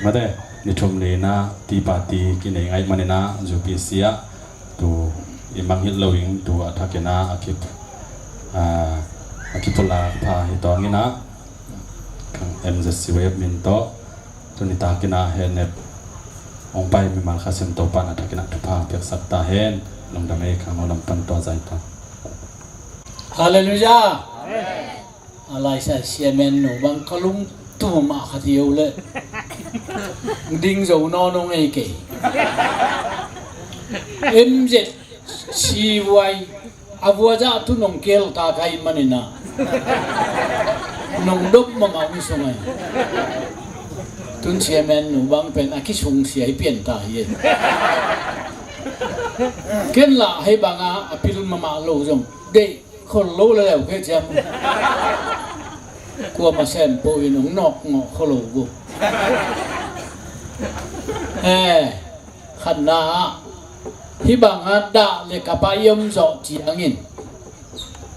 mate, ni thum ni in a tea party kinei ngaih manin a, U P C ah tu i mangngilh lo ing, tu a thakin a, a ki, ah, a kipulak pha hi tawngin a, M Z C Y F min tawh tuni takin a hehnem hong pai mimal Kha Siangtho pan a thakin a thupha piaksak ta hen. Lungdam ei, khangno lam pan tua zai ta. Halleluiah. Amen. A laisa siamen nu bang ka lungtum mah khat hi uh leh ding zo nawn uh ngei kei. M Z C Y a vuazah tu nong kel ta ka hih manin a, nong dop mahmah uh sung ahi. Tun siamen nu bang pen a kisungsia hi pian ta hi e. Ken lah hei banga a pil mahmah lo zong deih khol lo le leu kei ciam. Kuama sem po in hong nawk ngawh khol lo vo. Eh, khatna ah hih banga dah le kap a i om zawh ciangin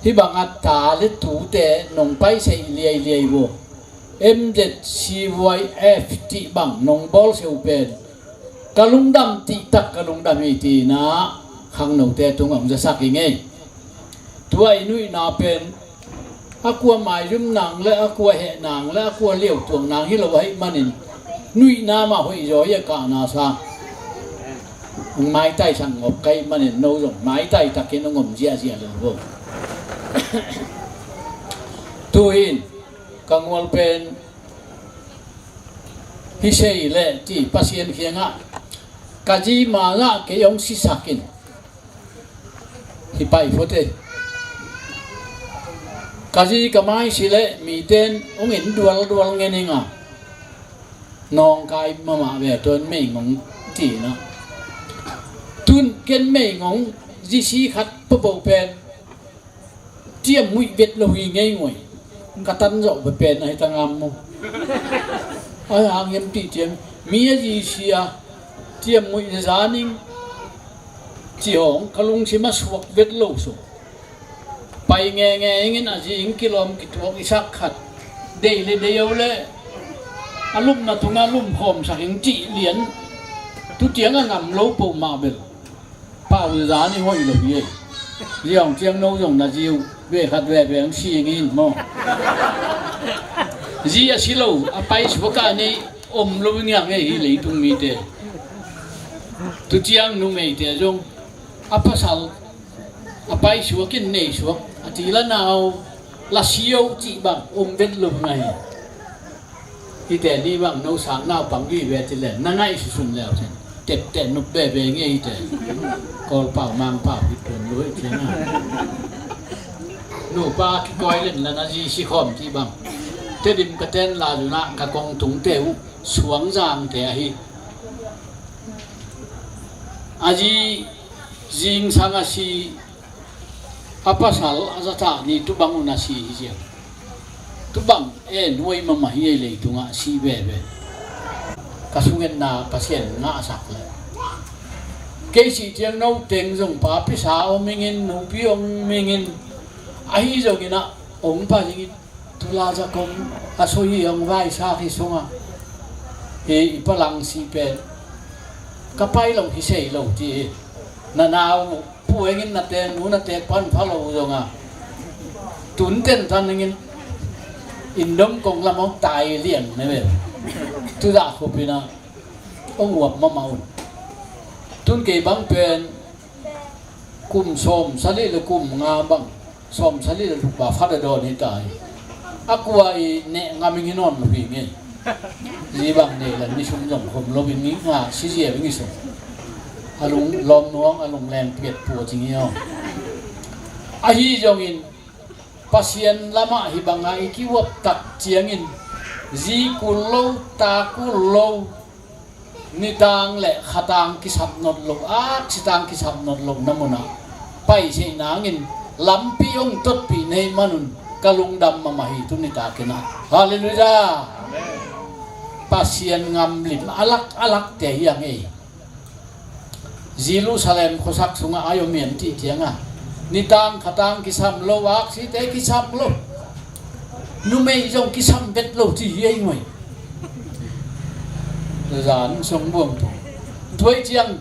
hih banga ta le tute nong paisei liailiai vo. M Z C Y F cih bang nong bawl seuh pen ka lungdam cihtak ka lungdam hi ci-in ah khangnote tungah hong zasak hi ngei. Tua i nuihna pen a kua maizum nang le a kua heh nang le a kua liautuak nang hi lo ahih manin nuihna mah hoih zaw hi a, kahna sa hong maitaisak ngop ka hih manin no zong maitai takin hong om ziahziah lo vo. Tu-in ka ngual pen hi sei leh ci Pasian kiangah ka zi ma ngah kei hong sisak in hi pai phot e. Ka zi ka mai si leh miten hong in dualdual ngen ing a, nawngkai mahmah ve tuan meingong ci-in ah. Tun ken meingong zi si khat papoh pen ciam muih vet lo hi ngei ngoi. Ka tan zawh pe pen ahi ta ngam mu. Ahi hang hiam ti ciam mi a zi sia ciam muih za ning. Cih hong ka lungsim a suak vet lo suk. Pai ngenge ingin a zi ing kilawm kituak i sak khat. Dei le dei o le a lupna tungah lumkhawmsak ing cih lian. Tutiang a ngam lo poh mah bel. Pau zan i hoih lo hi ei. Ziang ciang no zong na ziu ve khat ve ve ang si ing in maw. Zi a si lo a pai suak a nei om lo ngiang ei hi leitung mite. Tutiang numeite zong a pasal a pai suak in nei suak a ti la nau la sio cih bang om vet lo ngai. Hite ni bang no sang naupang vive ti le na ngaih susun leu ten tepteh nup veve nge hite. Kawlpau mangpau hi tuan lo hi tia na. Nupa kikoi len la na zi si khawm ti bang. Tedim ka ten la zuna ka kong tungte uh suang zangte ahi. A zi zingsang a si a pasal a zatah ni tubang un a si hi ziang. Tubang en huai mamah hi ei leitungah si veve. Ka sungetna Pasian ngahsak le kei si tiang no teng zong pa pisa om ingin nupi om ingin ahi zongin ah ong pa zingin Tula za kong a soi hi hong vaisa khi sunga hi i palang si pen ka pai lo hi sei lo ti hi. Na nau puengin na te nu na te pan pha lo zonga tun ten tan ningin indom kong lam hong tai liang ne ve. Tu za khupina hong uap mama un tun kei bang pen kum sawm sali le kum nga bang sawm sali le lukba fada dawn hi ta hi. A kua i neh ngam ing hi nawn lo hi ngei. Zi bang nei le ni sum zong khom lo in ni nga si zia bing i sum. A lung lawm nuang a lung leng piat pua cing hi aw. Ahi zongin Pasian lamah hi banga i kiuap tak ciangin zi kul lo ta kul lo nitang le khatang kisap not lo aksitang kisap not lo na munah paisei nangin lampi hong totpih nei manun ka lungdam mamahi tu nitakinah. Halleluiah. Pasian ngamlim alak alakte hi a ngei. Jerusalem khuasak sungah ai om hian ti cianga nitang khatang kisam lo aksite kisam lo. Numei zong kisam vet lo ti hi ei ngoi. Zan song buang tu tuai ciang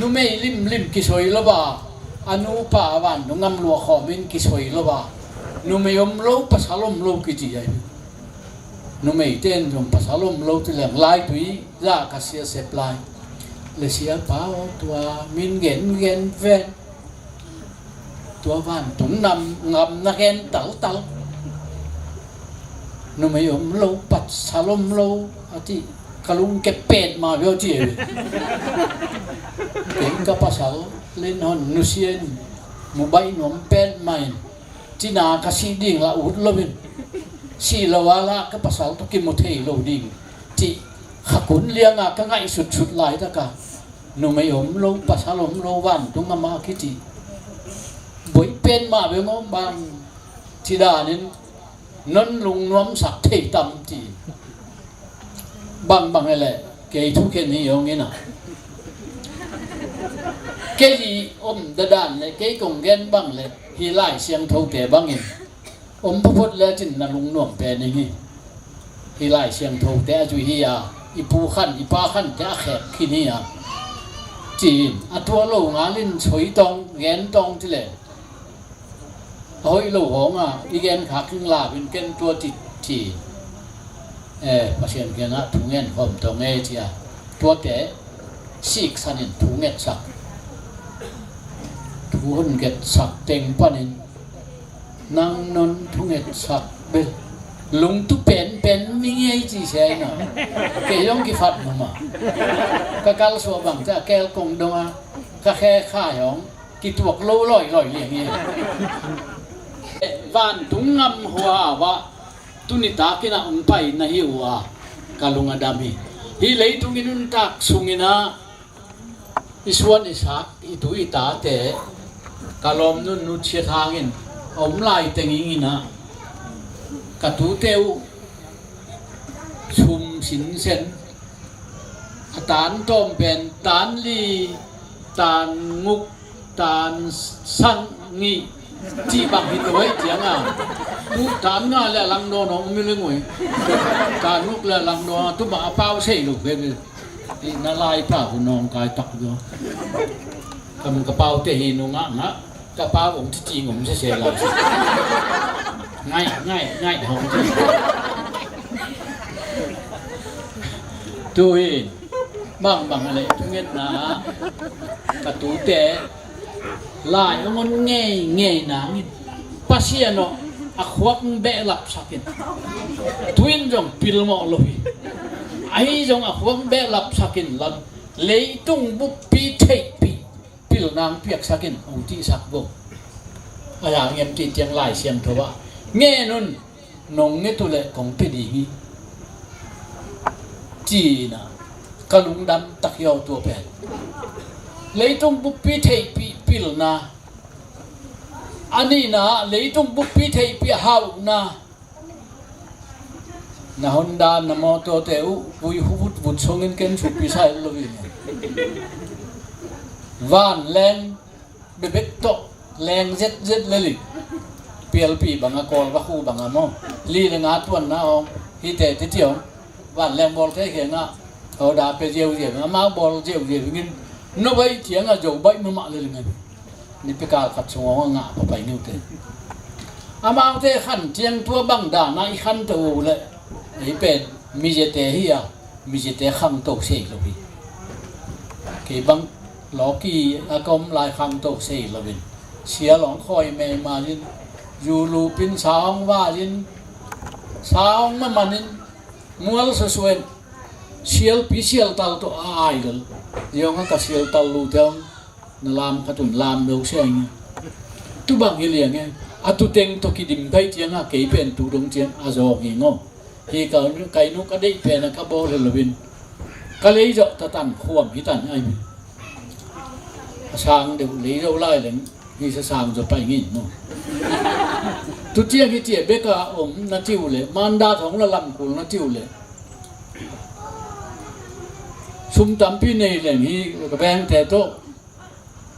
numei limlim kisoi lo ba a nupa a van nungam lua khawmin kisoi lo ba numei om lo pasal om lo kiti ai. Numei ten zong pasal om lo ti leng lai tui za ka sia sep lai le sia pa aw tua min gen gen ven. Tua vantung nam ngam na gen taltal. Numei om lo pasal om lo a ti ka lung ke pet ma beo ti e. Kei ka pasal len hon nusia in mu baih nuam pet ma in cina ka sih ding la ut lo in sih lo a la ka pasal tu kimu thei lo ding ti khakun lianga ka ngaih sutsut lai taka. Numei om lo pasal om lo vantung ama kiti boih pen mah beng om bang ci danin non lungnuamsak thei tam ti bangbang ele kei thukhen hi hong ina kei hi om dadan le kei kong gen bang le hi lai siangthote bangin om phawphawt le cin na lungnuam pen ing hi. Hi lai siangthote a zui hi a i pu khan i pa khante a khek khin hi a ci-in a tua lo ngalin soi tawng gen tawng ci le a hoih lo hawnga i gen khak ing la bin ken tua ci ci. Eh, Pasian kiangah thu ngen khawm tawng e ci a tuate siksanin thu ngetsak thu hun ngetsak teng panin nang non thungetsak bel lungtu penpen mi ngei ci sia ina kei zong kifat mama ka kalsuah bangte a kel kong donga ka khe kha hong kituak lo loiloi liang hi. Vantung ngam hua a vah tunitakinah ong pai na hi uh a ka lung a dam hi. Hi leitungin nuntak sunginah i suan i sak i tu i tate ka lawm nun nutsia thangin a om lai teng inginah ka tute uh sum sinsen a tan tawm pen tan li Tan nguk, tan sang ngih cih bang hi lo ei ciang a, tu tan nga le a lang dawn hong mi leng ui. Tan nguk le a lang dawn tu bang a pau sei lo ve ve. Ih na lai pa hu nawng kai tak dawn. Kam ka pau te hi nu ngah ngah. Ka pau ong ci ci ngom se se lai. Ngai ngai ngai hong ci. Tu hi. Bang bang le tu ngen na. Ka tu te. Lai ong on ngei ngei na ngin. Pasian aw a khuak behlap sakin. Tuin zong pilmawh lo hi. Ahi zong a khuak behlap sakin lan. Leitung buppi theihpih pilna hong piaksakin hong tihsak bo. A ya ngem ti tiang Lai Siangtho ah ngen un. Nong nget uh leh kong pia ding hi. Cina ka lungdam tak hi aw tua pen. Leitung buppi theihpih pilna. A nihna leitung buppi theihpih hauhna. Na Honda na mawtaw te uh vui hu vut vut songin ken supi sai lo in. Van leng bebek tawh leng zet zet lel in. Pialpi banga kawl va khu banga maw. Li le nga tuanna awng hite titi awng. Van leng bawl te khe nga. Aw da pe ziau ziau nga mau bawl ziau ziau ngin. No bai tiang a zo bai mama lel ngin. Nipi kal khat sung awng a ngah papai niu te. Amaute khan tiang tua bang dana i khan to uh leh ei pen mizete hi a. Mizete khangto sei lo hi. Kei bang lawki a ka om lai khangto sei lo in. Sia lawng khawi mei malin. Zu lupin sa hong valin. Sa hong mamanin. Mual susuin. Sialpi sialtal to a ai lel. Ziawnga ka sialtal lu te hong. Na lam khat un lam lo siang. Tu bang hi liang e. A tu teng to kidim pai tiang a kei pen tu dong tiang a zawng hi ngaw. Hi ka kai nu ka deih pen a ka bawl hi lo in. Ka lei zawh ta tan khuam hi tan ai mi. A sang deuh lei zawh lai leng hi sa sang zawh pai ngin no. Tu tiang hi tia bek a om na tiu le manda thong la lam kul na tiu le. Sum tampi nei leng hi ka beng te to.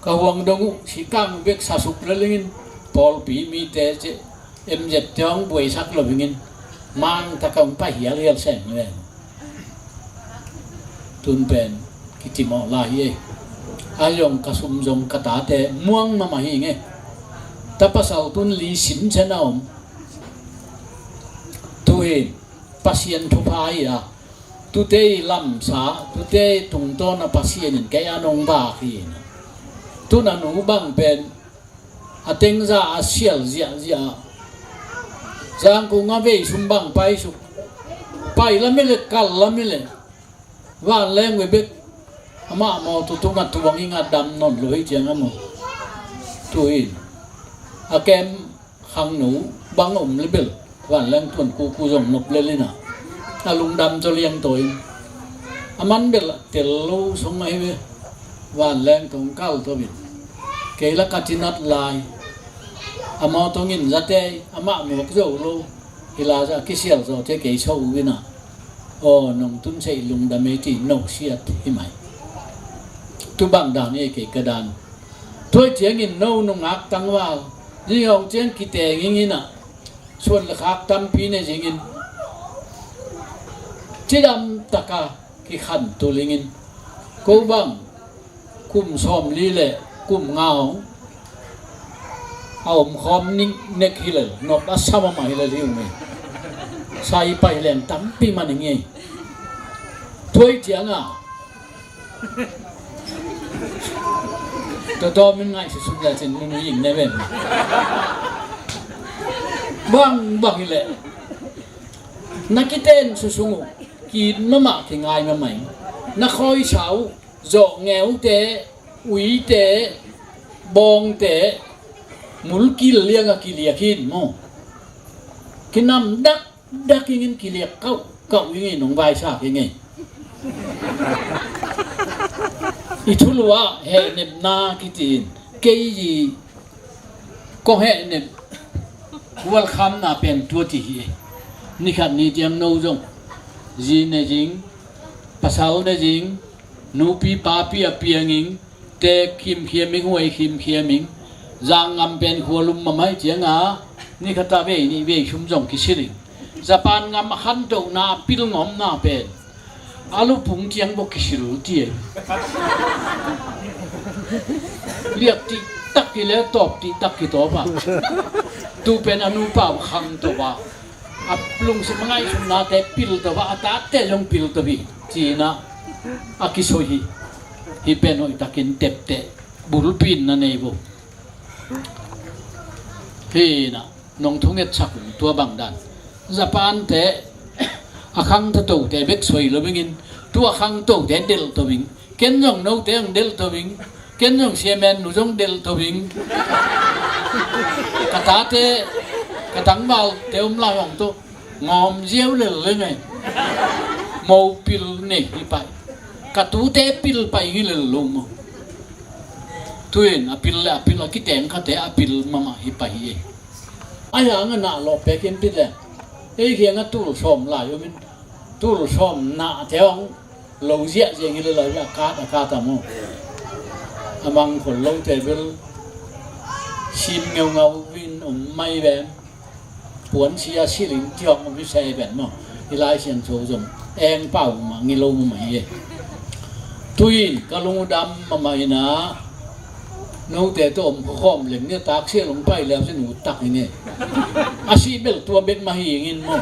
Ka huang dong uh sikang bek sasuk lalingin pawlpi mite ce emzet te hong buaisak lo bingin mang taka hong pai hialhial seng le. Tun pen kitimawh lai hi ei. A zong ka sum zong ka tate muang mama hi nge. Ta pasal tun li simsen a om. Tuhin Pasian thupha hi a. Tute i lamsa tute i tungtawna Pasian in kei a nong bak hi. Tun a nu bang pen a tengza a sial ziahziah a zangkung a vei sum bang paisuk. Pai lami le kal lami le vanleng ve bek. Amah maw tutung a tuang ing a dam nawn lo hi ciang a maw. Tuin a kem khangno bang om le bel vanleng tuan kuku zong nop le lina a lungdam zaw liang tawin a man bel tel lo song ahi ve. Vanleng tong kal tawin kei la ka tinat lai a maw tongin zate amah muak zo lo. Hila za kisial zawte kei so uh ina aw nong tun sei lungdam ei ti no siat hi mai. Tu bang dan ei kei ka dan. Tuai ciangin no nungak tangval zing hong ciang kiteng ingina suan le khak tampi ne zingin cidam taka kikhan tulingin ko bang kum sawmli le kum nga hong a om khawm ning nek hilel nop a sama ma hilel hi ung ei. Sai pai leng tampi man ing ei. Tuai cianga Toto min ngai si sum la cin nunu ying ne ben. Bang bang ile. Na kiten su sungu kit mama ki ngai mama ing. Na khoi sau zo ngeu te ui te bong te mulkil lianga kiliakin mo. Kinam dak dak ingin kiliak kau kau ingin nong vaisa kingei. I thulua hehnepna kitiin kei i kong hehnep kualkhamna pen tua ti hi. Nikhat ni tiang no zong zi ne zing pasal ne zing nupi papi a pianging Tek khimkhiam ing, huai khimkhiam ing. Zang ngam pen khua lum mahmah cianga ni khat a vei nih vei thum zong kisil ing. Japan ngam a khantohna a pil ngawmna pen a lupung ciang bawk kisil ti e. Liak tihtak hi le tawp tihtak hi tawp a. Tu pen a nupa uh khangto a, a lungsim a ngaihsutnate pilto a, a tate zong pilto hi. Ci-in ah a kisoi hi. Hi pen hoihtakin tepteh bulpi in na nei vo. Hi na nong thungetsak uh tua bangdan. Japan te a khangto te bek soi lo bingin, tua khangto te delh to bing. Ken zong note ang delh to bing. Ken zong siamen nu zong delh to bing. Ka tate, ka tangval te om lai hong to ngawm ziau lel le ngai. Mo pil nei hi pai. Ka tute pil pai hi lel lo mo. Tuin a pil le a pil a kiteng khate a pil mahmah hi pai hi. A hiang a nah lawh pekin pit le ei khiang a tul sawm lai umin, tul sawm nah te hong lo ziahziah hi le lai a kat a kat a mo. A mangkhol lote bel sim ngeungau in om mai ve. Puan sia siling tiawk mah mi sei ben maw. I Lai Siangtho zong eng pau mah ngilo mah hi e. Tuin ka lung uh dam mahmah ina, note tawh om khawm leng nia, taksia lung pai leu sin ut tak hi nge. A sih bel tua bek mah hi ngin maw.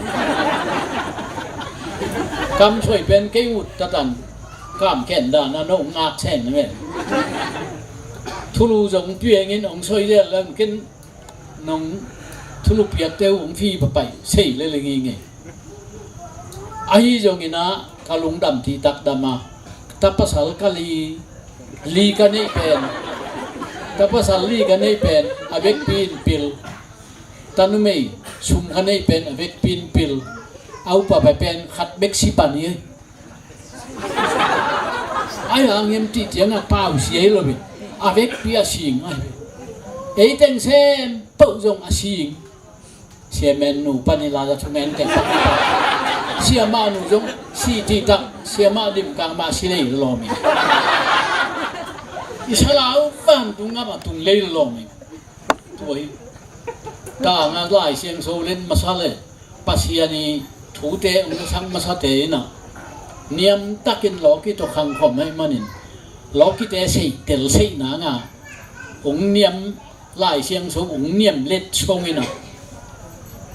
Kam soi pen kei ut tatan kam ken dan a no ngak seng nge. Thulu zong piengin ong soi lel leng ken nong thulupiakte uh hong phi papaih sei lele ngei ngei. Ahi zongin ah ka lungdam tihtak dam a, ta pasal ka li, li ka neih pen, ta pasal li ka neih pen a vekpi in pil, ta numei sum ka neih pen a vekpi in pil, a upa pai pen khat vek si pan hi. Ai hang hiam ti ciangah pau sia hi lo hi. A vekpi a sing ahi. Ei teng sem peuh zong a sing. Siamen nu pan hi la za thumen teng. Siamah nu zong si ti tak, siamah dim kang mah si lei lawm hi. I salau vantung ngam a tung lei lawm hi. Tua hi. Tanga Lai Siangtho len masa le Pasian i thute ong na sak masate in ah niamtakin lawki tawh khangkhawm ahih manin lawkite seih tel seih nanga ong niam, Lai Siangtho ong niam let song in ah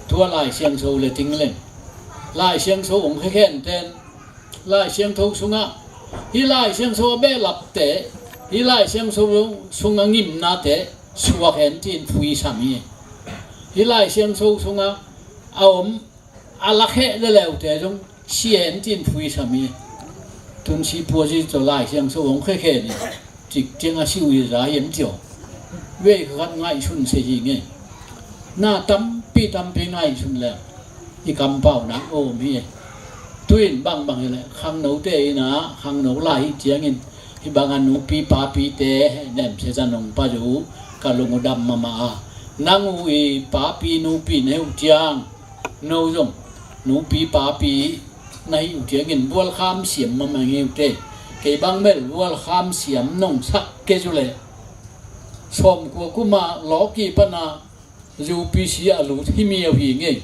tua Lai Siangtho le ting leng Lai Siangtho ong khekhen ten Lai Siangtho sungah, hi Lai Siangtho a behlapte, hi Lai Siangtho sungah ngimnate suak hen tin phuisam hi. Hi Lai Siangtho sungah a om a lakheh leleute zong si hen tin phuisam hi. Tunsi puazi tawh Lai Siangtho hong khekhen hi. Cik ciang a si uh hi za hiam cio. Vei khat ngaihsun se hi nge. Na tampi tampi ngaihsun le i kampau nak om hi. Tuin bangbang hi le khangnote in ah khangno lai hi ciangin hi bangah nupi papite nemse za nong pazu ka lung uh dam mahmah a. Nang uh i papi nupi na hi uh ciang no zong nupi papi na hi uh ciangin bualkham siam mahmah hi uh te. Kei bang bel bualkham siam nong sak kei zu le sawmkua kuma lawki pana UPC a lut hi miau hi ngei.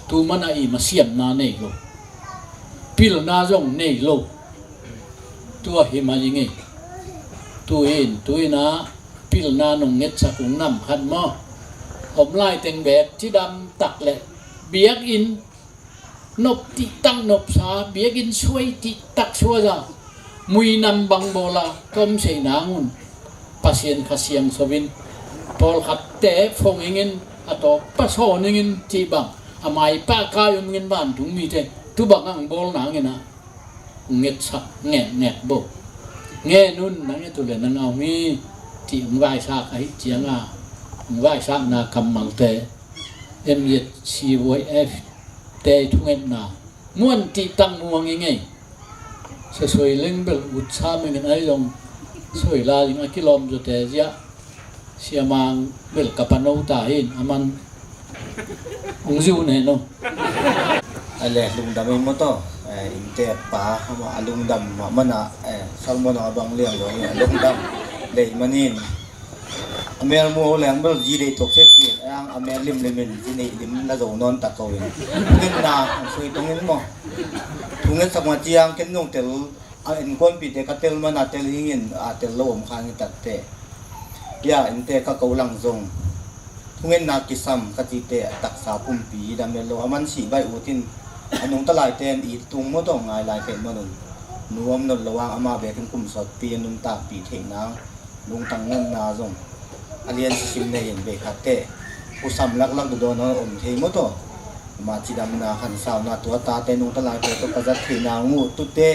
Tu mana i masiamna nei lo, pilna zong nei lo. Tua hi ma hi ngei. Tuin tuina pilna nong ngetsak ung nam khat maw? Om lai teng bek cidam tak le biakinn nop tihtak nopsa, biakinn suai tihtak suaza, muinam bang bawla ka om sei nangun Pasian Kha Siangtho in pawlkhatte phong ingin a tawp pasawn ingin cih bang a maipa kai om ingin vantung mite tu bang ang bawl nangin ah ngetsak ngekngek bo. Nge nun na nget uh le na ngau mi cih hong vaisak ahi cianga hong vaisakna kammalte MZCYF te thungetna muan tih tang muang i ngei. Sasoi leng bel ut sa mengin ai zong soi la ding a kilawm zawte ziah siamang bel ka pano ta hin a man hong zu ne no. A le lungdam ei maw taw. Eh, innteekpa amah a lungdam mahmah a, eh, Salmon a bang liang lo hi a lungdam lei manin a mel mu leng bel zi dei tuak se cin ang a mel limlim in zi neih lim na zo nawn tak ko in. Ngenna ang sui tong in maw. Thungen sak ma ciang ken nung tel a innkuanpihte ka tel man a tel hingin a tel lo om kha ngi takteh. Bia innte ka ko lang zong thungetna kisam ka cite a taksa pumpi dam lo a man sih baih utin a nungta laite in it tung maw tawh ngai lai kei manun nuam nawn lo ang ama bekin kum sawtpi a nuntakpih theih nang lungtang nganna zong a lian sisim nei in bei khatte husam laklak dudawn a om thei maw tawh ama cidamna khansauna tua tate nungta laite tawh ka zat theih nang uh tute.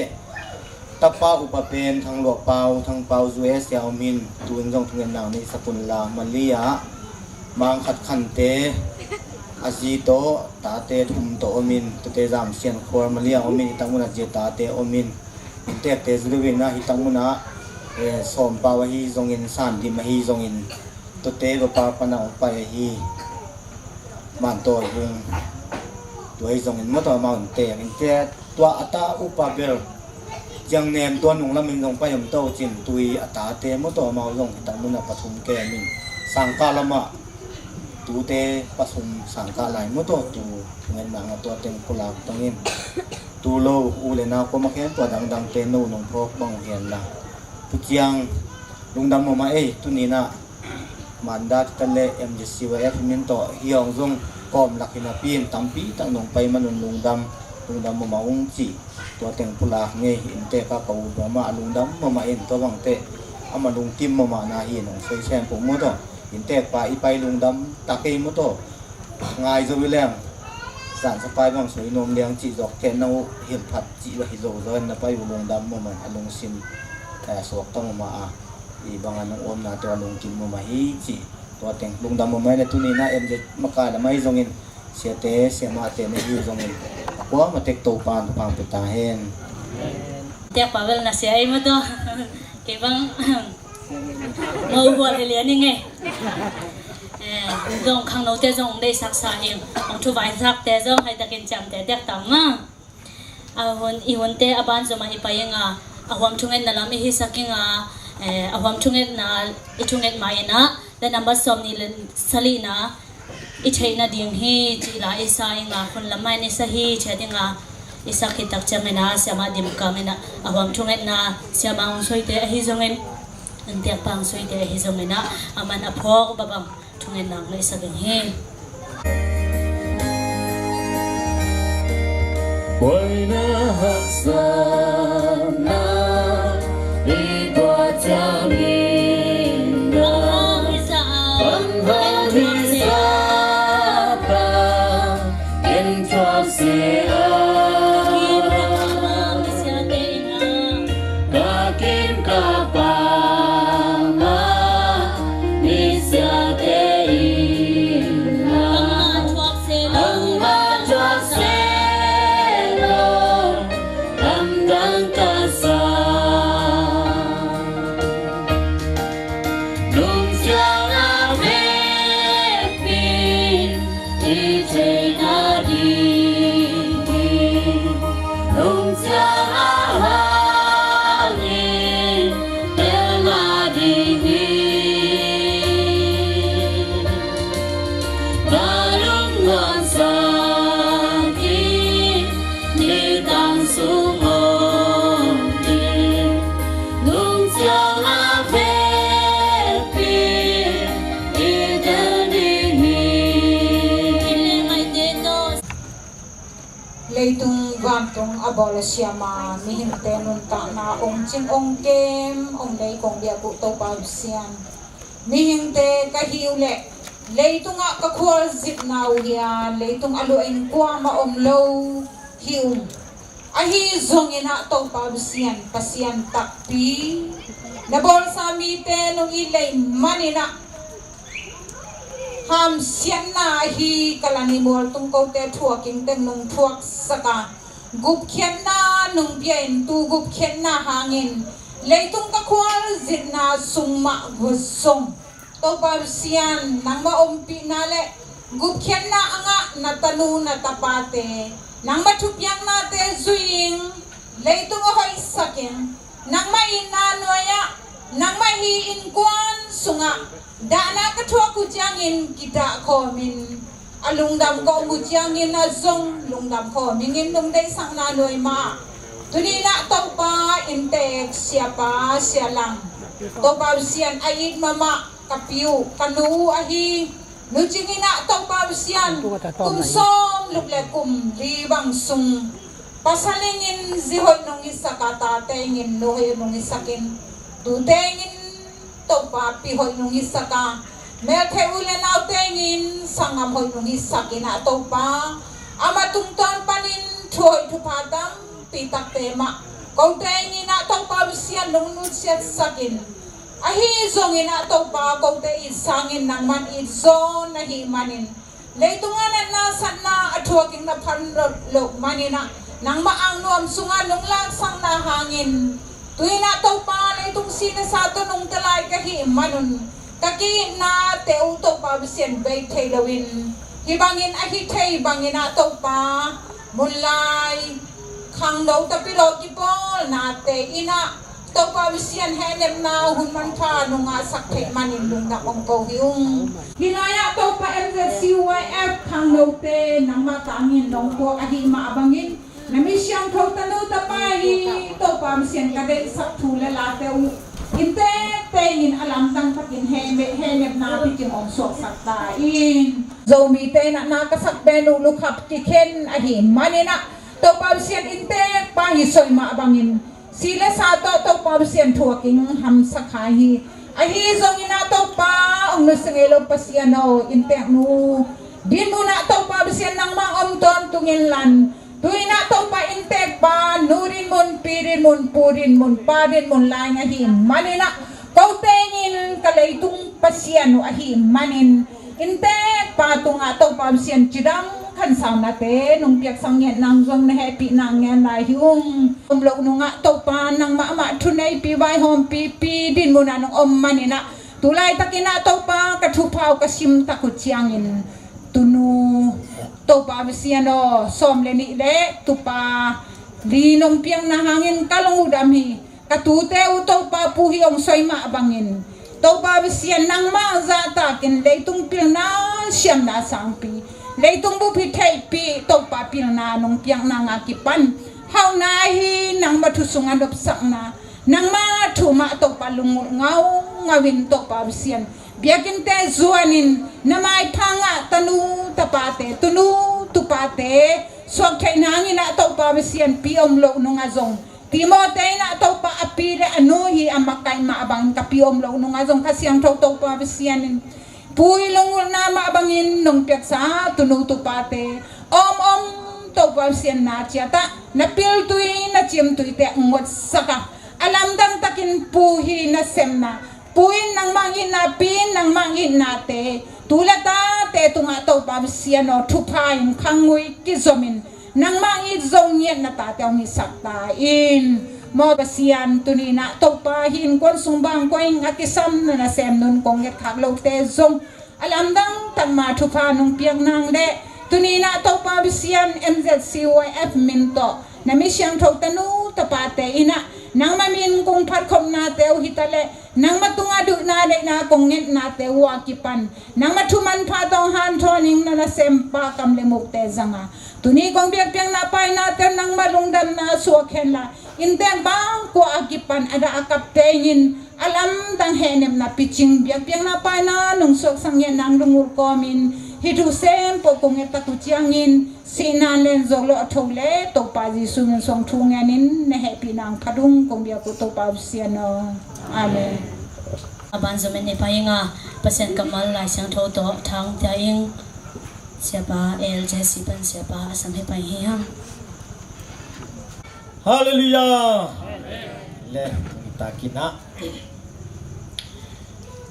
Tapa upa pen Thang Luah Pau, Thang Pau U S a om in, tu in zong thungen nang nei sapun la Malia, Mang Khat Khante, a zi tawh, tate thum tawh om in, tute Zam Sian Khuar Malia om in, hitak mun a zia tate om in, innteekte zulu in a hitak mun a, eh, Sawm Pau ahi zongin, San Dim ahi zongin, tute Vapa Panang Pai ahi, Man Tawi Vung, tua ahi zongin maw tawh amau innteek, innteek, tua a ta upa bel. Ciang nem tua nung lamin zong pai om to cin tui a tate maw tawh amau zong hitak mun a pathum kemin sangkah lamah tute pathum sangkah lai maw tawh tu ngen nang a tua teng pulak tongin tu lo u le nau koma khen tua dangdangte no nong phawk bang hen la tu ciang lungdam mama ei tuninah Manda tita le M Z C Y F min tawh hi hong zong kawm lak hi napi in tampi tak nong pai manun lungdam lungdam mama ung cih tua teng pulak ngei innteek a ka u mama a lungdam mama in tua bangte ama lungkim mama na hi nong soi sem pong maw tawh innteek pa i pai lungdam tak ei maw tawh ngai zo i leng zan sa pai bang soi nuam liang cih zawk khen na uh hilh phat cih va hi zo zaw in na pai uh lungdam mama a lungsim suak ta mama a i bang a nong omna tua lungkim mama hi cih tua teng lungdam mama in a tuni na M Z makai lamai zongin siate siamahte na hi zongin a kuama tek Topan pangpia ta hen. Tiak pa bel na sia ei maw tawh kei bang mau hual hi lian i ngei. Zong khangnote zong deihsaksa hi. Hong thu vaisakte zong haitakin ciamte tiak tang ma. A hun i hunte a ban zomah i pai inga a huam thungetna lam i hisak inga a huam thungetna i thunget ma inah le nambat sawm nih le salihna i theihna ding hi cih la i sa inga hun lamah in i sa hi ciat inga i sak hi tak ciangin a siamah dimkam inah a huam thungetna siamah hong soite ahi zongin an piakpa hong soite ahi zongin ah a man a phawk babang thungen nang lei sa ding hi. Buaina haksatna i tuah ciangin na bang hang i sa a ken thuak se a ka kim ka pama misiate in la angma thuak se lo lamdang ka sa. Nungciang a vekpi i theihna ding hi. Nungciang a hangin telna ding hi. Na lungnuamsak in nitang sung om in. Nungciang a vekpi i tel ding hi. Leitung vantung a bawl a siama mihingte nuntakna ong cing ong kem ong nei kong biak uh Topa Pasian. Mihingte ka hi uh leh leitungah ka khualzipna uh hi a, leitung a luahin kuamah om lo hi ung. Ahi zongin ah Topa Pasian, Pasian takpi na bawlsa mite nong it lei manin ah hamsiatna ahi ka lan i mualtung kote thuakin teng nong thuaksak a, gupkhiatna nong pia in tu gupkhiatna hangin leitung ka khualzipna sung mah vua zong Topa Pasian nangmah ompihna le Gupkhiatna a ngah na tanu na tapate, nangmah thupiaknate zui-in leitung a hoihsak in, nangmah itna nuai-ah, nangmah hih innkuan sungah dahna ka thuak uh ciangin kidah khawmin, a lungdam ka om uh ciangin a zong lungdam khawm ingin, nung deihsakna nuai mah. Tuni-in ah Topa, inntek siapa, sialang, Topa Pasian, a it mahmah ka pi uh, ka nu uh ahi Nu Cing in ah Topa Pasian, kum sawm luk le kum li bang sung, pasal ingin zi hoih nong itsak a, tate ingin nu hoih nong itsak in, tute ingin Topa pi hoih nong itsak a, meltheih u le naute ingin sanggam hoih nong itsak in ah Topa, amah tungtawn panin thu hoih thupha tampi takte mah kote ingin ah Topa Pasian nong nusiatsak in, ahi zongin ah Topa, kote it sangin nangman it zaw na hih manin, leitung a natna satna a thuak in na phan loh manin ah, nangmah angnuam sungah nong laksakna hangin, tu-in ah Topa, leitung si le sa tawh nungta lai ka hih manun, ka ki-itnate uh Topa Pasian bei thei loin, hih bangin a hi thei bangin ah Topa, munlai khangno tapilaw kipawlnate in ah Topa Pasian hehnepna hun manpha nong ngahsak theih manin lungdam om ko hi ung. Hih lai-ah Topa M Z C Y F khangnote nangmah tangin nong puak ahih mah bangin, na mi siangtho tanu tapa hi Topa Pasian, ka deihsak thu le late uh inntekte in a lamdang takin hehnepna pikin hong suaksak ta in. Zomite in ah na ka sak pen uh lukhap kikhen ahih manin ah, Topa Pasian, inntek pa hi soi mah bangin, si le sa tawh Topa Pasian thuakin hamsa kha hi. Ahi zongin ah Topa, hong nusia ngei lo Pasian aw, innteknu dinmun ah Topa Pasian nangmah om tawntung in lan. Tu-in ah Topa, inntek pa, nu dinmun, pi dinmun, pu dinmun, pa dinmun lai ahih manin ah, kote in ka leitung Pasian uh ahih manin, inntek pa tungah Topa Pasian cidam khansaunate nong piaksak ngiat nang zong na hehpihna ngen lai hi ung. Om loh nungah Topa, nangmah amah thuneipi, vaihawmpipi dinmun ah nong om manin ah, tu laitakin ah Topa, ka thupha uh ka sim tak uh ciangin, tunu Topa Pasian aw, sawm le nih le tupa li nong piakna hangin ka lung uh dam hi. Ka tute uh Topa, Pu Hi hong soi mah bangin, Topa Pasian, nangmah zahtakin leitung pilna siamna sangpi, leitung bup hi theihpih Topa pilna nong piakna ngah kipan, hauhna hi, nangmah thu sungah nopsakna, nangmah thu mah Topa, lungngulh ngaungau in Topa Pasian, biakinnte zuanin, na maipha ngah tanu tapate, tunu tupate suak theih nangin ah Topa Pasian, pi om loh nungah zong, Timote in ah Topa, a pi le a nu hi a makaih mah bangin, ka pi om loh nungah zong Kha Siangtho Topa Pasian in, Pu Hi lungngulhna mah bangin nong piaksa tunu tupate, om om Topa Pasian, na ciat ah na piltui na ciamtuite ngotsak a, a lamdang takin Pu Hi na semna, Pu in nangmah itna, Pi in nangmah itnate, tu le tate tungah Topa Pasian aw, thupha in khangngui kizomin, nangmah it zo ngiat na tate hong hisak ta in. Maw Pasian, tuni-in ah Topa, hih innkuan sung bang kua in a kisam na nasem nun kong etkhak lote zong a lamdang tak mah thupha nong piak nang le, tuni-in ah Topa Pasian, M Z C Y F min tawh na mi siangtho tanu tapate in ah nangmah min kong phatkhopnate uh hi ta leh, nangmah tungah duhna deihna kong ngetnate uh a kipan, nangmah thu manpha tawh hanthawn in na nasempa kam le mukte zanga, tuni kong biakpiakna painate uh nangmah lungdamna suak henla, inntek bang kua a kipan a dah a kapte in a lamdang hehnepna picing, biakpiakna paina nong suaksak ngiat nang lungngulh kawmin, hih thu sem pawh kong ettak uh ciangin, sihna len zawk lo a tho le Topa Jesu min suang thu ngenin na hehpih nang phat ung, kong biak uh Topa Pasian aw. Amen. A ban zom en ni pah ing a, Pasian kammal Lai Siangtho tawh thang tia ing. Siapa A L J C pan siapa a sam hi pai hi hang. Halleluiah. Le, i takin ah,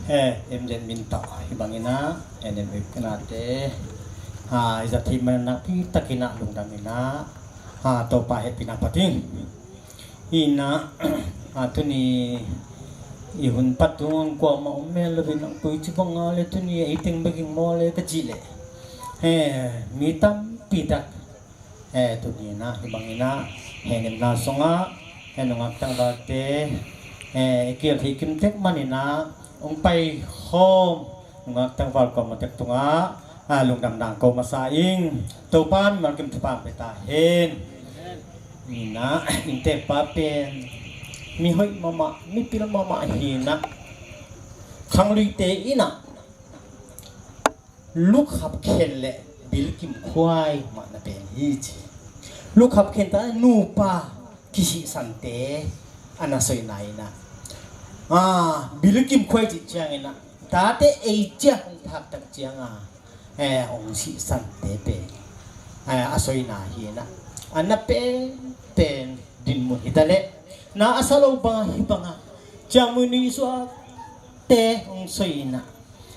he, M Z min tawh hi bangin ah, N M F kanate, ha, i zat hi man nakpi takin ah lungdam in ah, ha, Topa hehpihna phat ing. Hi in ah, ha, tuni i hun pat tung kuamah om mel lo in ah, koici bang a le tuni ei teng bek ing maw le ka cih leh, Eh, mi tampi tak, eh, tuni in ah hih bangin ah hehnepna sungah, eh, nungak tangvalte, eh, i kihel thei kim tek manin ah hong paikhawm nungak tangval kuamah tek tungah, ah, lungdam nang ko masa ing. Topa mimal kim thupha pia ta hen. Ina inntekpa pen mi hoih mahmah, mi pil mahmah hi in ah, khangluite in ah lukhap khen le bilkim khuai mah na pen hi ci. Lukhap khen ta nupa kisihsante a na soina in ah, ah, bilkim khuai cih ciangin ah tate ei ciah hong phak tak ciang a, eh, hong sihsante pen, eh, a soina hi in ah, a na pen pen dinmun hi ta leh na a sa lo bang a hih bang a ciangmui nui suakte hong soi in ah,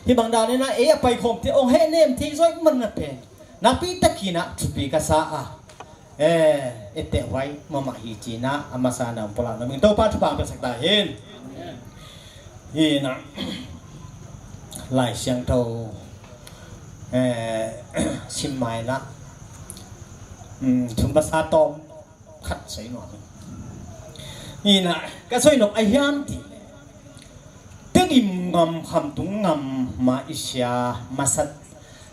hih bang dan in ah ei a paikhawmte hong hehnem thei zawk man na pen nakpi takin ah thupi ka sa a, eh, etteh huai mahmah hi ci in ah a masa na hong pulak na ming Topa thupha piaksak ta hen. Hi in ah Lai Siangtho, eh, sim ma in ah, um, thum masa tawm khat soi nuam ing. Hi in ah ka soi nop a hiam cih leh Tedim ngam, Khamtung ngam mah i sia masat,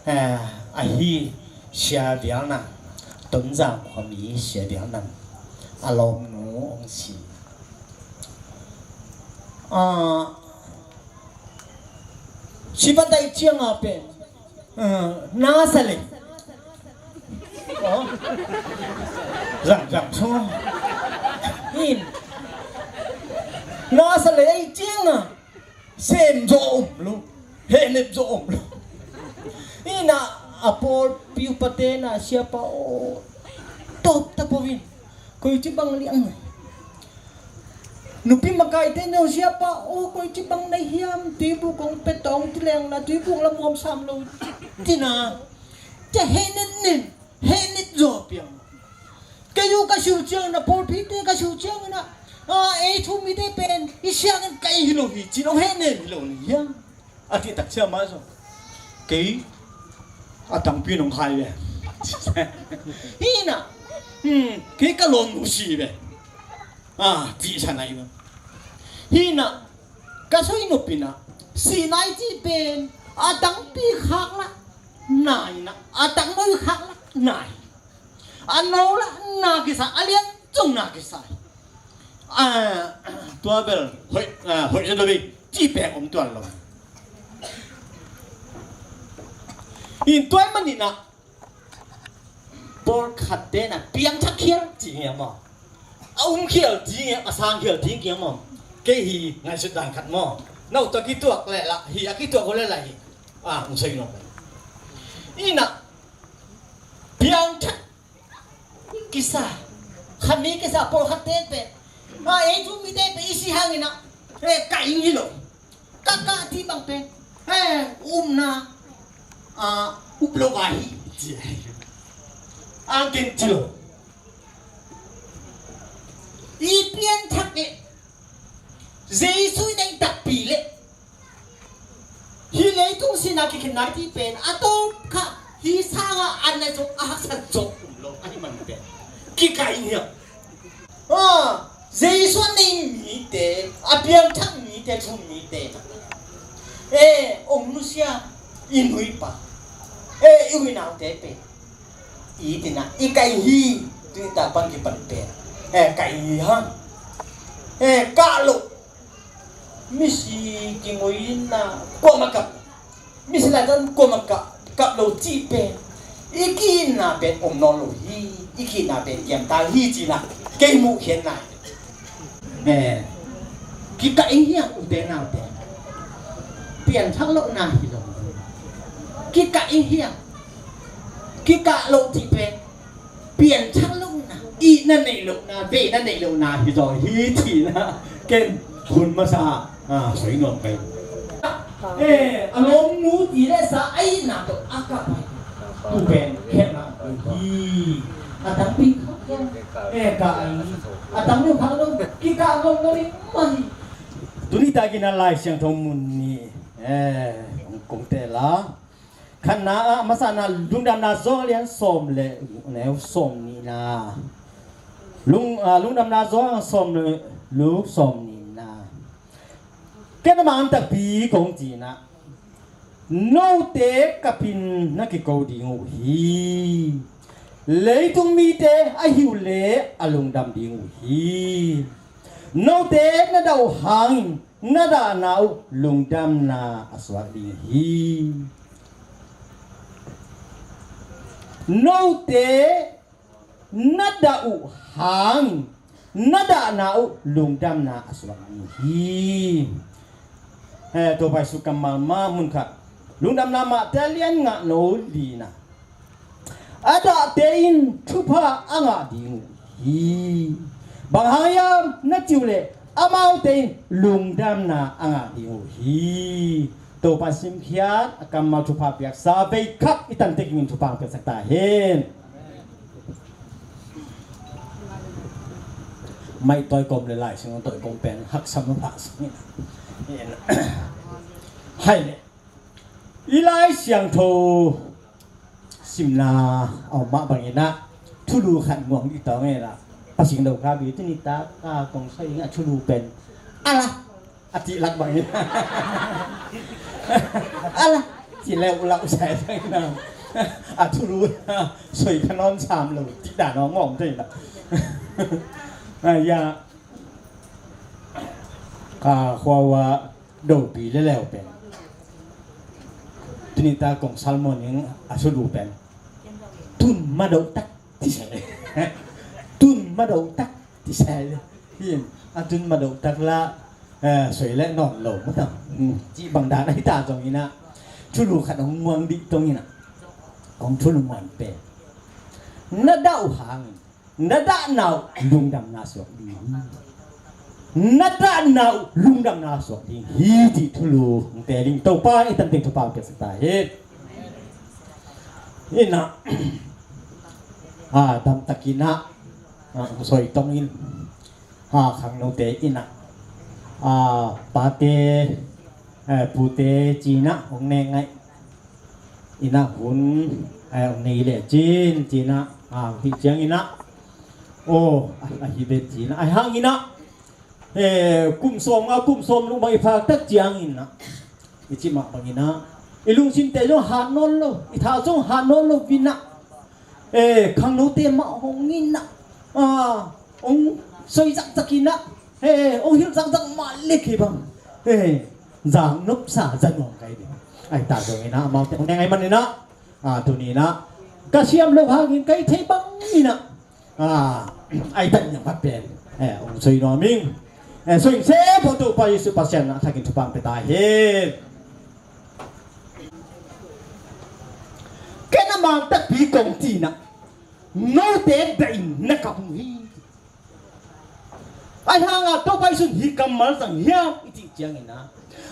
eh, ahi Sia Vial Nang, Tonzang khuami Sia Vial Nang a lawmnu hong si. Ah, si va daih ciang a pen, ah, na sa leh, oh, zang zang so in, na sa leh ei ciang a sem zaw om lo, hehnep zaw om lo. Hi in ah a pawlpi upate in ah, Siapa aw, tawp ta po in, koici bang liang, nupi makaite in ah, Siapa aw, koici bang na hiam, tuibuk kong pia tawng ci leng la, tuibuk la muam sam lo ci in ah, cia hehnep nen, hehnep zaw piang. Kei uh ka siu ciangin ah, pawlpite ka siu ciangin ah, ah, ei thu mite pen i siangin ka ei hi lo hi ci-in hong hehnem hi lo na hiam, a cih tak ciang mah zong kei a tangpi in hong khai ve. Hi in ah, hmm, kei ka lawmnu si ve, ah, cihsa na hi ve. Hi in ah ka soi nop in ah, sihna i cih pen a tangpi khak lah na hi in ah, a tangno i khak lah na hi. A no lah na kisa, a lian zong na kisa. Ah, tua bel hoih, ah, hoih zaw lo hi cih pen om tuan lo. In tua ahih manin ah pawlkhatte in ah piangthak khial ci ngiat maw, a um khial ci ngiat, a sang khial ci ngiat maw. Kei hi ngaihsut dan khat maw, no tawh kituak leh lah hi, a kituak uh leh lah hi. Ah, hong soi nop. In ah piangthak kisa, khami kisa pawlkhatte pen, ah, ei thu mite pen i si hangin ah, eh, ka ing hi lo, ka kah cih bang pen, eh, umna, ah, up lo ka hi ci hi. Ang ken ci lo. I pianthak leh Jesu in a i takpi leh hih leitung sihna kikhenna i cih pen a tawpkhak, hih sangah a na zawh, a haksat zawh um lo ahih man pen kikah ing hiam? Ah, Jesu a nei mite, a piangthak mite, thum mite, eh, hong nusia i nuipa, eh, i unaute pen i it in ah i kah hi. Tuni tak pan kipan pen, eh, kah hi hang, eh, kah loh, misi kingoi in ah kuamah kap, misi laitan kuamah kap, kap lo cih pen i ki-itna pen om nawn lo hi. I ki-itna pen kiam ta hi ci-in ah kei muhkhiatna. Eh, kikah ing hiam ute naute? Pianthak lohna hi lo. Kikah ing hiam? Kikah loh cih pen pianthak lohna, itna neih lohna, veina neih lohna hi zaw hi ci-in ah ken hun masa, ah, soi nuam kei. Eh, a lawmnu ti leh sa a itna tawh a kah pai. Tu pen khelhna hi. A tangpi khak hiam? Eh, kah hi. A tangpi khak lo, kikah lo, lo hi mah hi. Tuni takin a Lai Siangtho mun nih, eh, kong, kong teh la. Khatna ah, masa na, Lungdamna Johan a lian sawm le neu sawm nihna. Lung, ah, Lungdamna Johan a lian sawm le, lu sawm nihna. Ken a man takpi kong ci-in ah, note ka pi-in na kiko ding uh hi. Leitung mite ahi uh leh a lungdam ding uh hi. Note na dah uh hangin na dahna uh lungdamna a suak ding hi. Note na dah uh hangin na dahna uh lungdamna a suak ding hi. Eh, Topa Jesu kammal mah mun khat, Lungdamna Mate a lian nga, neu lina. A dahte in thupha a ngah ding uh hi. Bang hang hiam na cih uh leh amaute in lungdamna a ngah ding uh hi. Topa simkhiat a kammal thupha piaksa vei khat i tan tekingin thupha piaksak ta hen. Mai toi kom le lai sing toi kom pen haksam lo phak sing. Hai le. I Lai Siangtho simna a om mah bangin ah thulu khat nguang dih tawng in ah, Pasing do ka bi tuni ta ka kong sai in ah thulu pen ala a cih lak bangin ah ala cih leuh lau sai bangin ah a thulu soi kha nawn sam lo cih dan a ngawng thei in ah. Ah, ya. Ka khua ua dopi le leu pen tuni ta kong salmon in a sulu pen tun ma do tak ti se. Tun ma do tak ti se. Hin a tun ma do tak la, eh, soi le nawn lo ma tam. Hmm, ci bang dan a hi ta zong in ah thulu khat hong muang dih tong in ah kong thulu muang pen na dah uh hangin na dahna uh lungdamna suak ding hi. Na dahna uh lungdamna suak ding hi cih thulu hong teel ing. Topa i tan teng thupha piaksak ta hi. In ah, ah, damtakin ah, ah, soi tong in, ah, khangnote in ah, ah, pate, eh, pute ci-in ah hong ne ngai. In ah hun, eh, nei le cin, cin ah, ah, hih ciangin ah. Oh, ah, ah, hih bet cin ah. Ai hangin ah. Eh, kum sawm nga, kum sawm lung bang i phak tak ciangin ah. I cih mah bangin ah. I lungsimte zong hat nawn lo, i tha zong hat nawn lo in ah. Eh, khangnote mah hong in ah. Ah, hong soi zakzak in ah. Eh, hong hilh zakzak mah lek hi bang. Eh, zang nopsa za nuam kai ding. Ai ta zong in ah, amaute hong ne ngai man in ah. Ah, tuni in ah. Ka siam lo hangin kai thei bang in ah. Ah, ai ta in ah pen. Eh, hong soi nuam ing. Eh, soi ing se pho Topa Jesu Pasian in ah thakin thupha pia ta hen. Ken a man takpi kong ci-in ah. Note dah in na kap uh hi. Ai hang a Topa Jesu in hih kammal zang hiam i cih ciangin ah.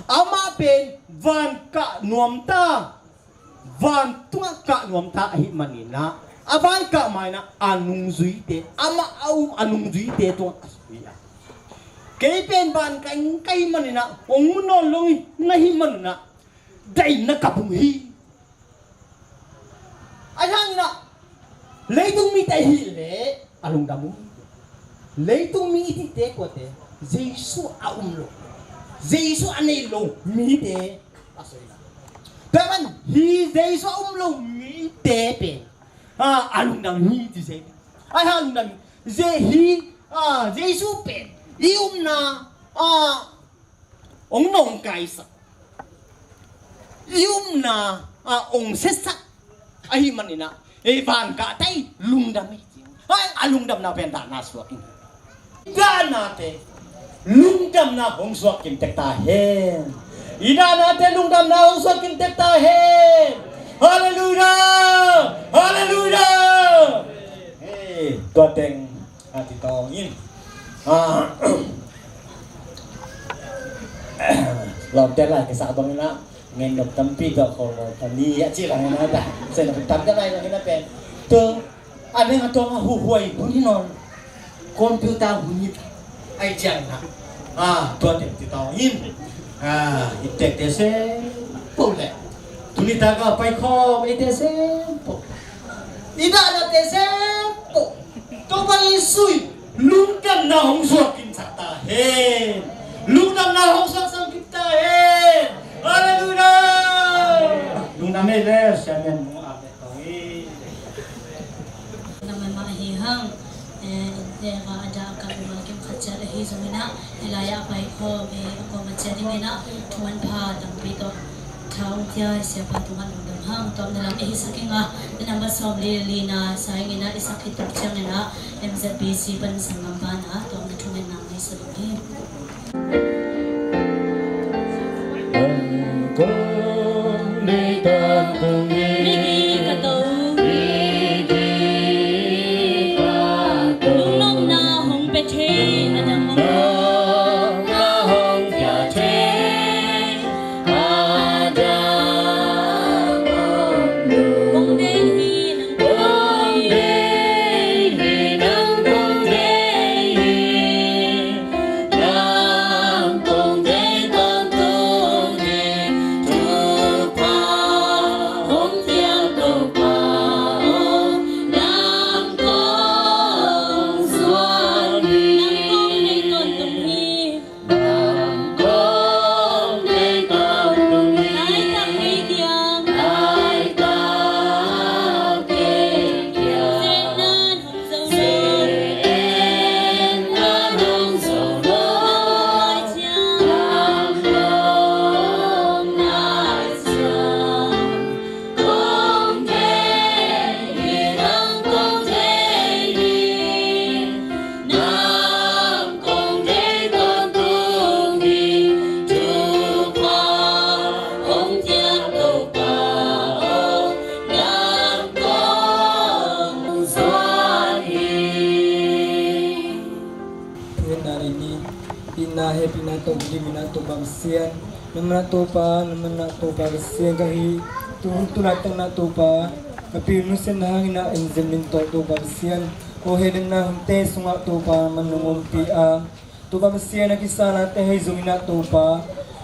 Amah pen van kah nuam ta. Van tungah kah nuam ta ahih manin ah. A van kah ma in ah a nungzuite. Amah a um a nungzuite tungah a zui a. Kei pen van kah ing ka hih manin ah. Hong mu nawn lo ing na hih manin ah. Dah in na kap uh hi. Ai hangin ah leitung mite ahih leh a lungdam uh. Leitung mi i cihte kuate Jesu a um lo, Jesu a nei lo mite a soi na. Tua man hi Jesu a um lo mite pen a, a lungdam hi ci se. Ai hang lungdam hi. Je hi, a, Jesu pen i umna a hong nawngkaisak, i umna a hong siasak ahih manin ah, ei van kah ta i lungdam hi ci. Hai, a lungdamna pen dahna suak in. Dahnate lungdamna hong suak kim tek ta hen. I dahnate lungdamna hong suak kim tek ta hen. Halleluiah! Halleluiah! Hei, tua teng a ci tawng in. A, lawmte lai kisa bangin ah, ngen nop tampi tawh kholbawl ta ni a ci bangin ah ta. Sen nop tampi lai bangin ah pen. Tu, a neng a tuang a huhuai hun hi nawn. Computer hun hi ta. Ai ciang na. A, tua teng ci tawng in. A, i tekte se po le. Tu Hih takah paikhawm eite sempoh, i dahnate sempoh, Topa Jesuh in lungdamna hong zuak kimsak ta hen. Lungdamna hong zuak sam kim ta hen. Halleluiah. Lungdam ei le, siamen nung a vet ko hi. Namai mah hi hang. Eh, inntek a a dah a kah uh a kim khat ciat ahi zongin ah, hih lai-ah a paikhawm, eh, a kawm a ciat dingin ah thu manpha tampi tawh tha hong pia i Siapa tungah lungdam hang. Tawpna lam i hisak ing a, na nambat sawmli le lina sa ing in ah, i sak khit tuk ciangin ah M Z B C pan sanggam banah tawpna thungetna ngei sa ding hi. Hehpihna nei ni, itna hehpihna tawh gimna Topa Pasian, na manah Topa, na manah Topa Pasian ka hi. Tu, tu laitak na Topa, ka pi nusiatna hangin ah in zem min tawh Topa Pasian, aw hehlemna hunte sungah Topa man nong ompih a, Topa Pasian, a kisa late hei zongin ah Topa,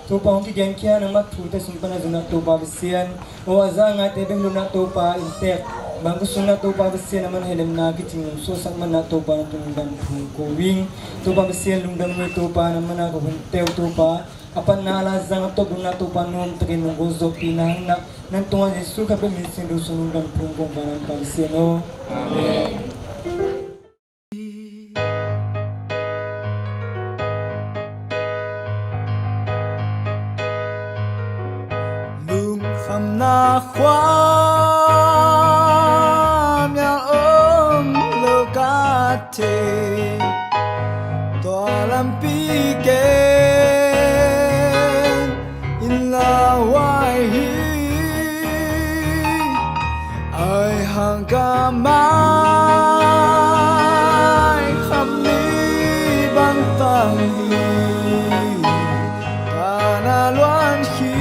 Topa hong kigenkhia nangmah thute sung pan a zongin ah Topa Pasian, aw a za a ngaite bek lo-in ah Topa, inntek bangkua sungin ah Topa Pasian, na man hehlemna kicing nong suahsak man ah Topa, na tung lungdam phung ko ing. Topa Pasian, lungdam ngei Topa, na manah ka hunte uh Topa, a patna a la zang a tawp dongin ah Topa, nuamtakin nong gualzawhpihna hangin ah, nan tungah Jesu Khazih min singdu sung lungdam phung ko ing, vanah Topa Pasian aw. Amen. Lungkhamna khuamial om lo ka thei, tua lampi ken in lauhuai hi. Ai hang ka mai kham ni bang tang hi, ka na luan hi,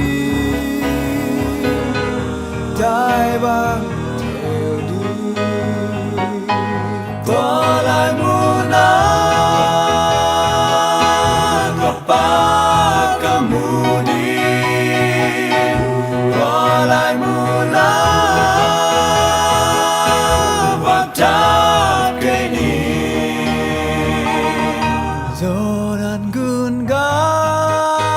dai bang theu ding. Tua lai munah ka Pa ka mu ding, tua lai munah vaktak kei ni. Jordan gun gal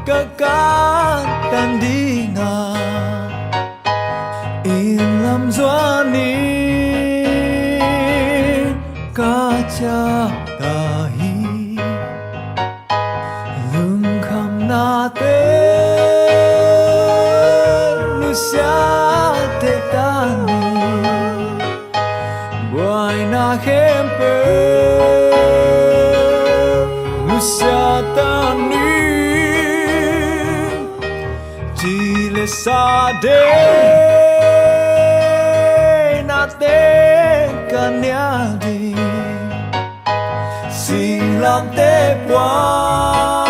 ka kantan ding a, inn lam zuan in ka ciah ta hi. Lungkhamnate nusia tek ta ni, buaina khempeuh nusia ta ni. Ci le sa deih nate ka nial ding, singlamteh pua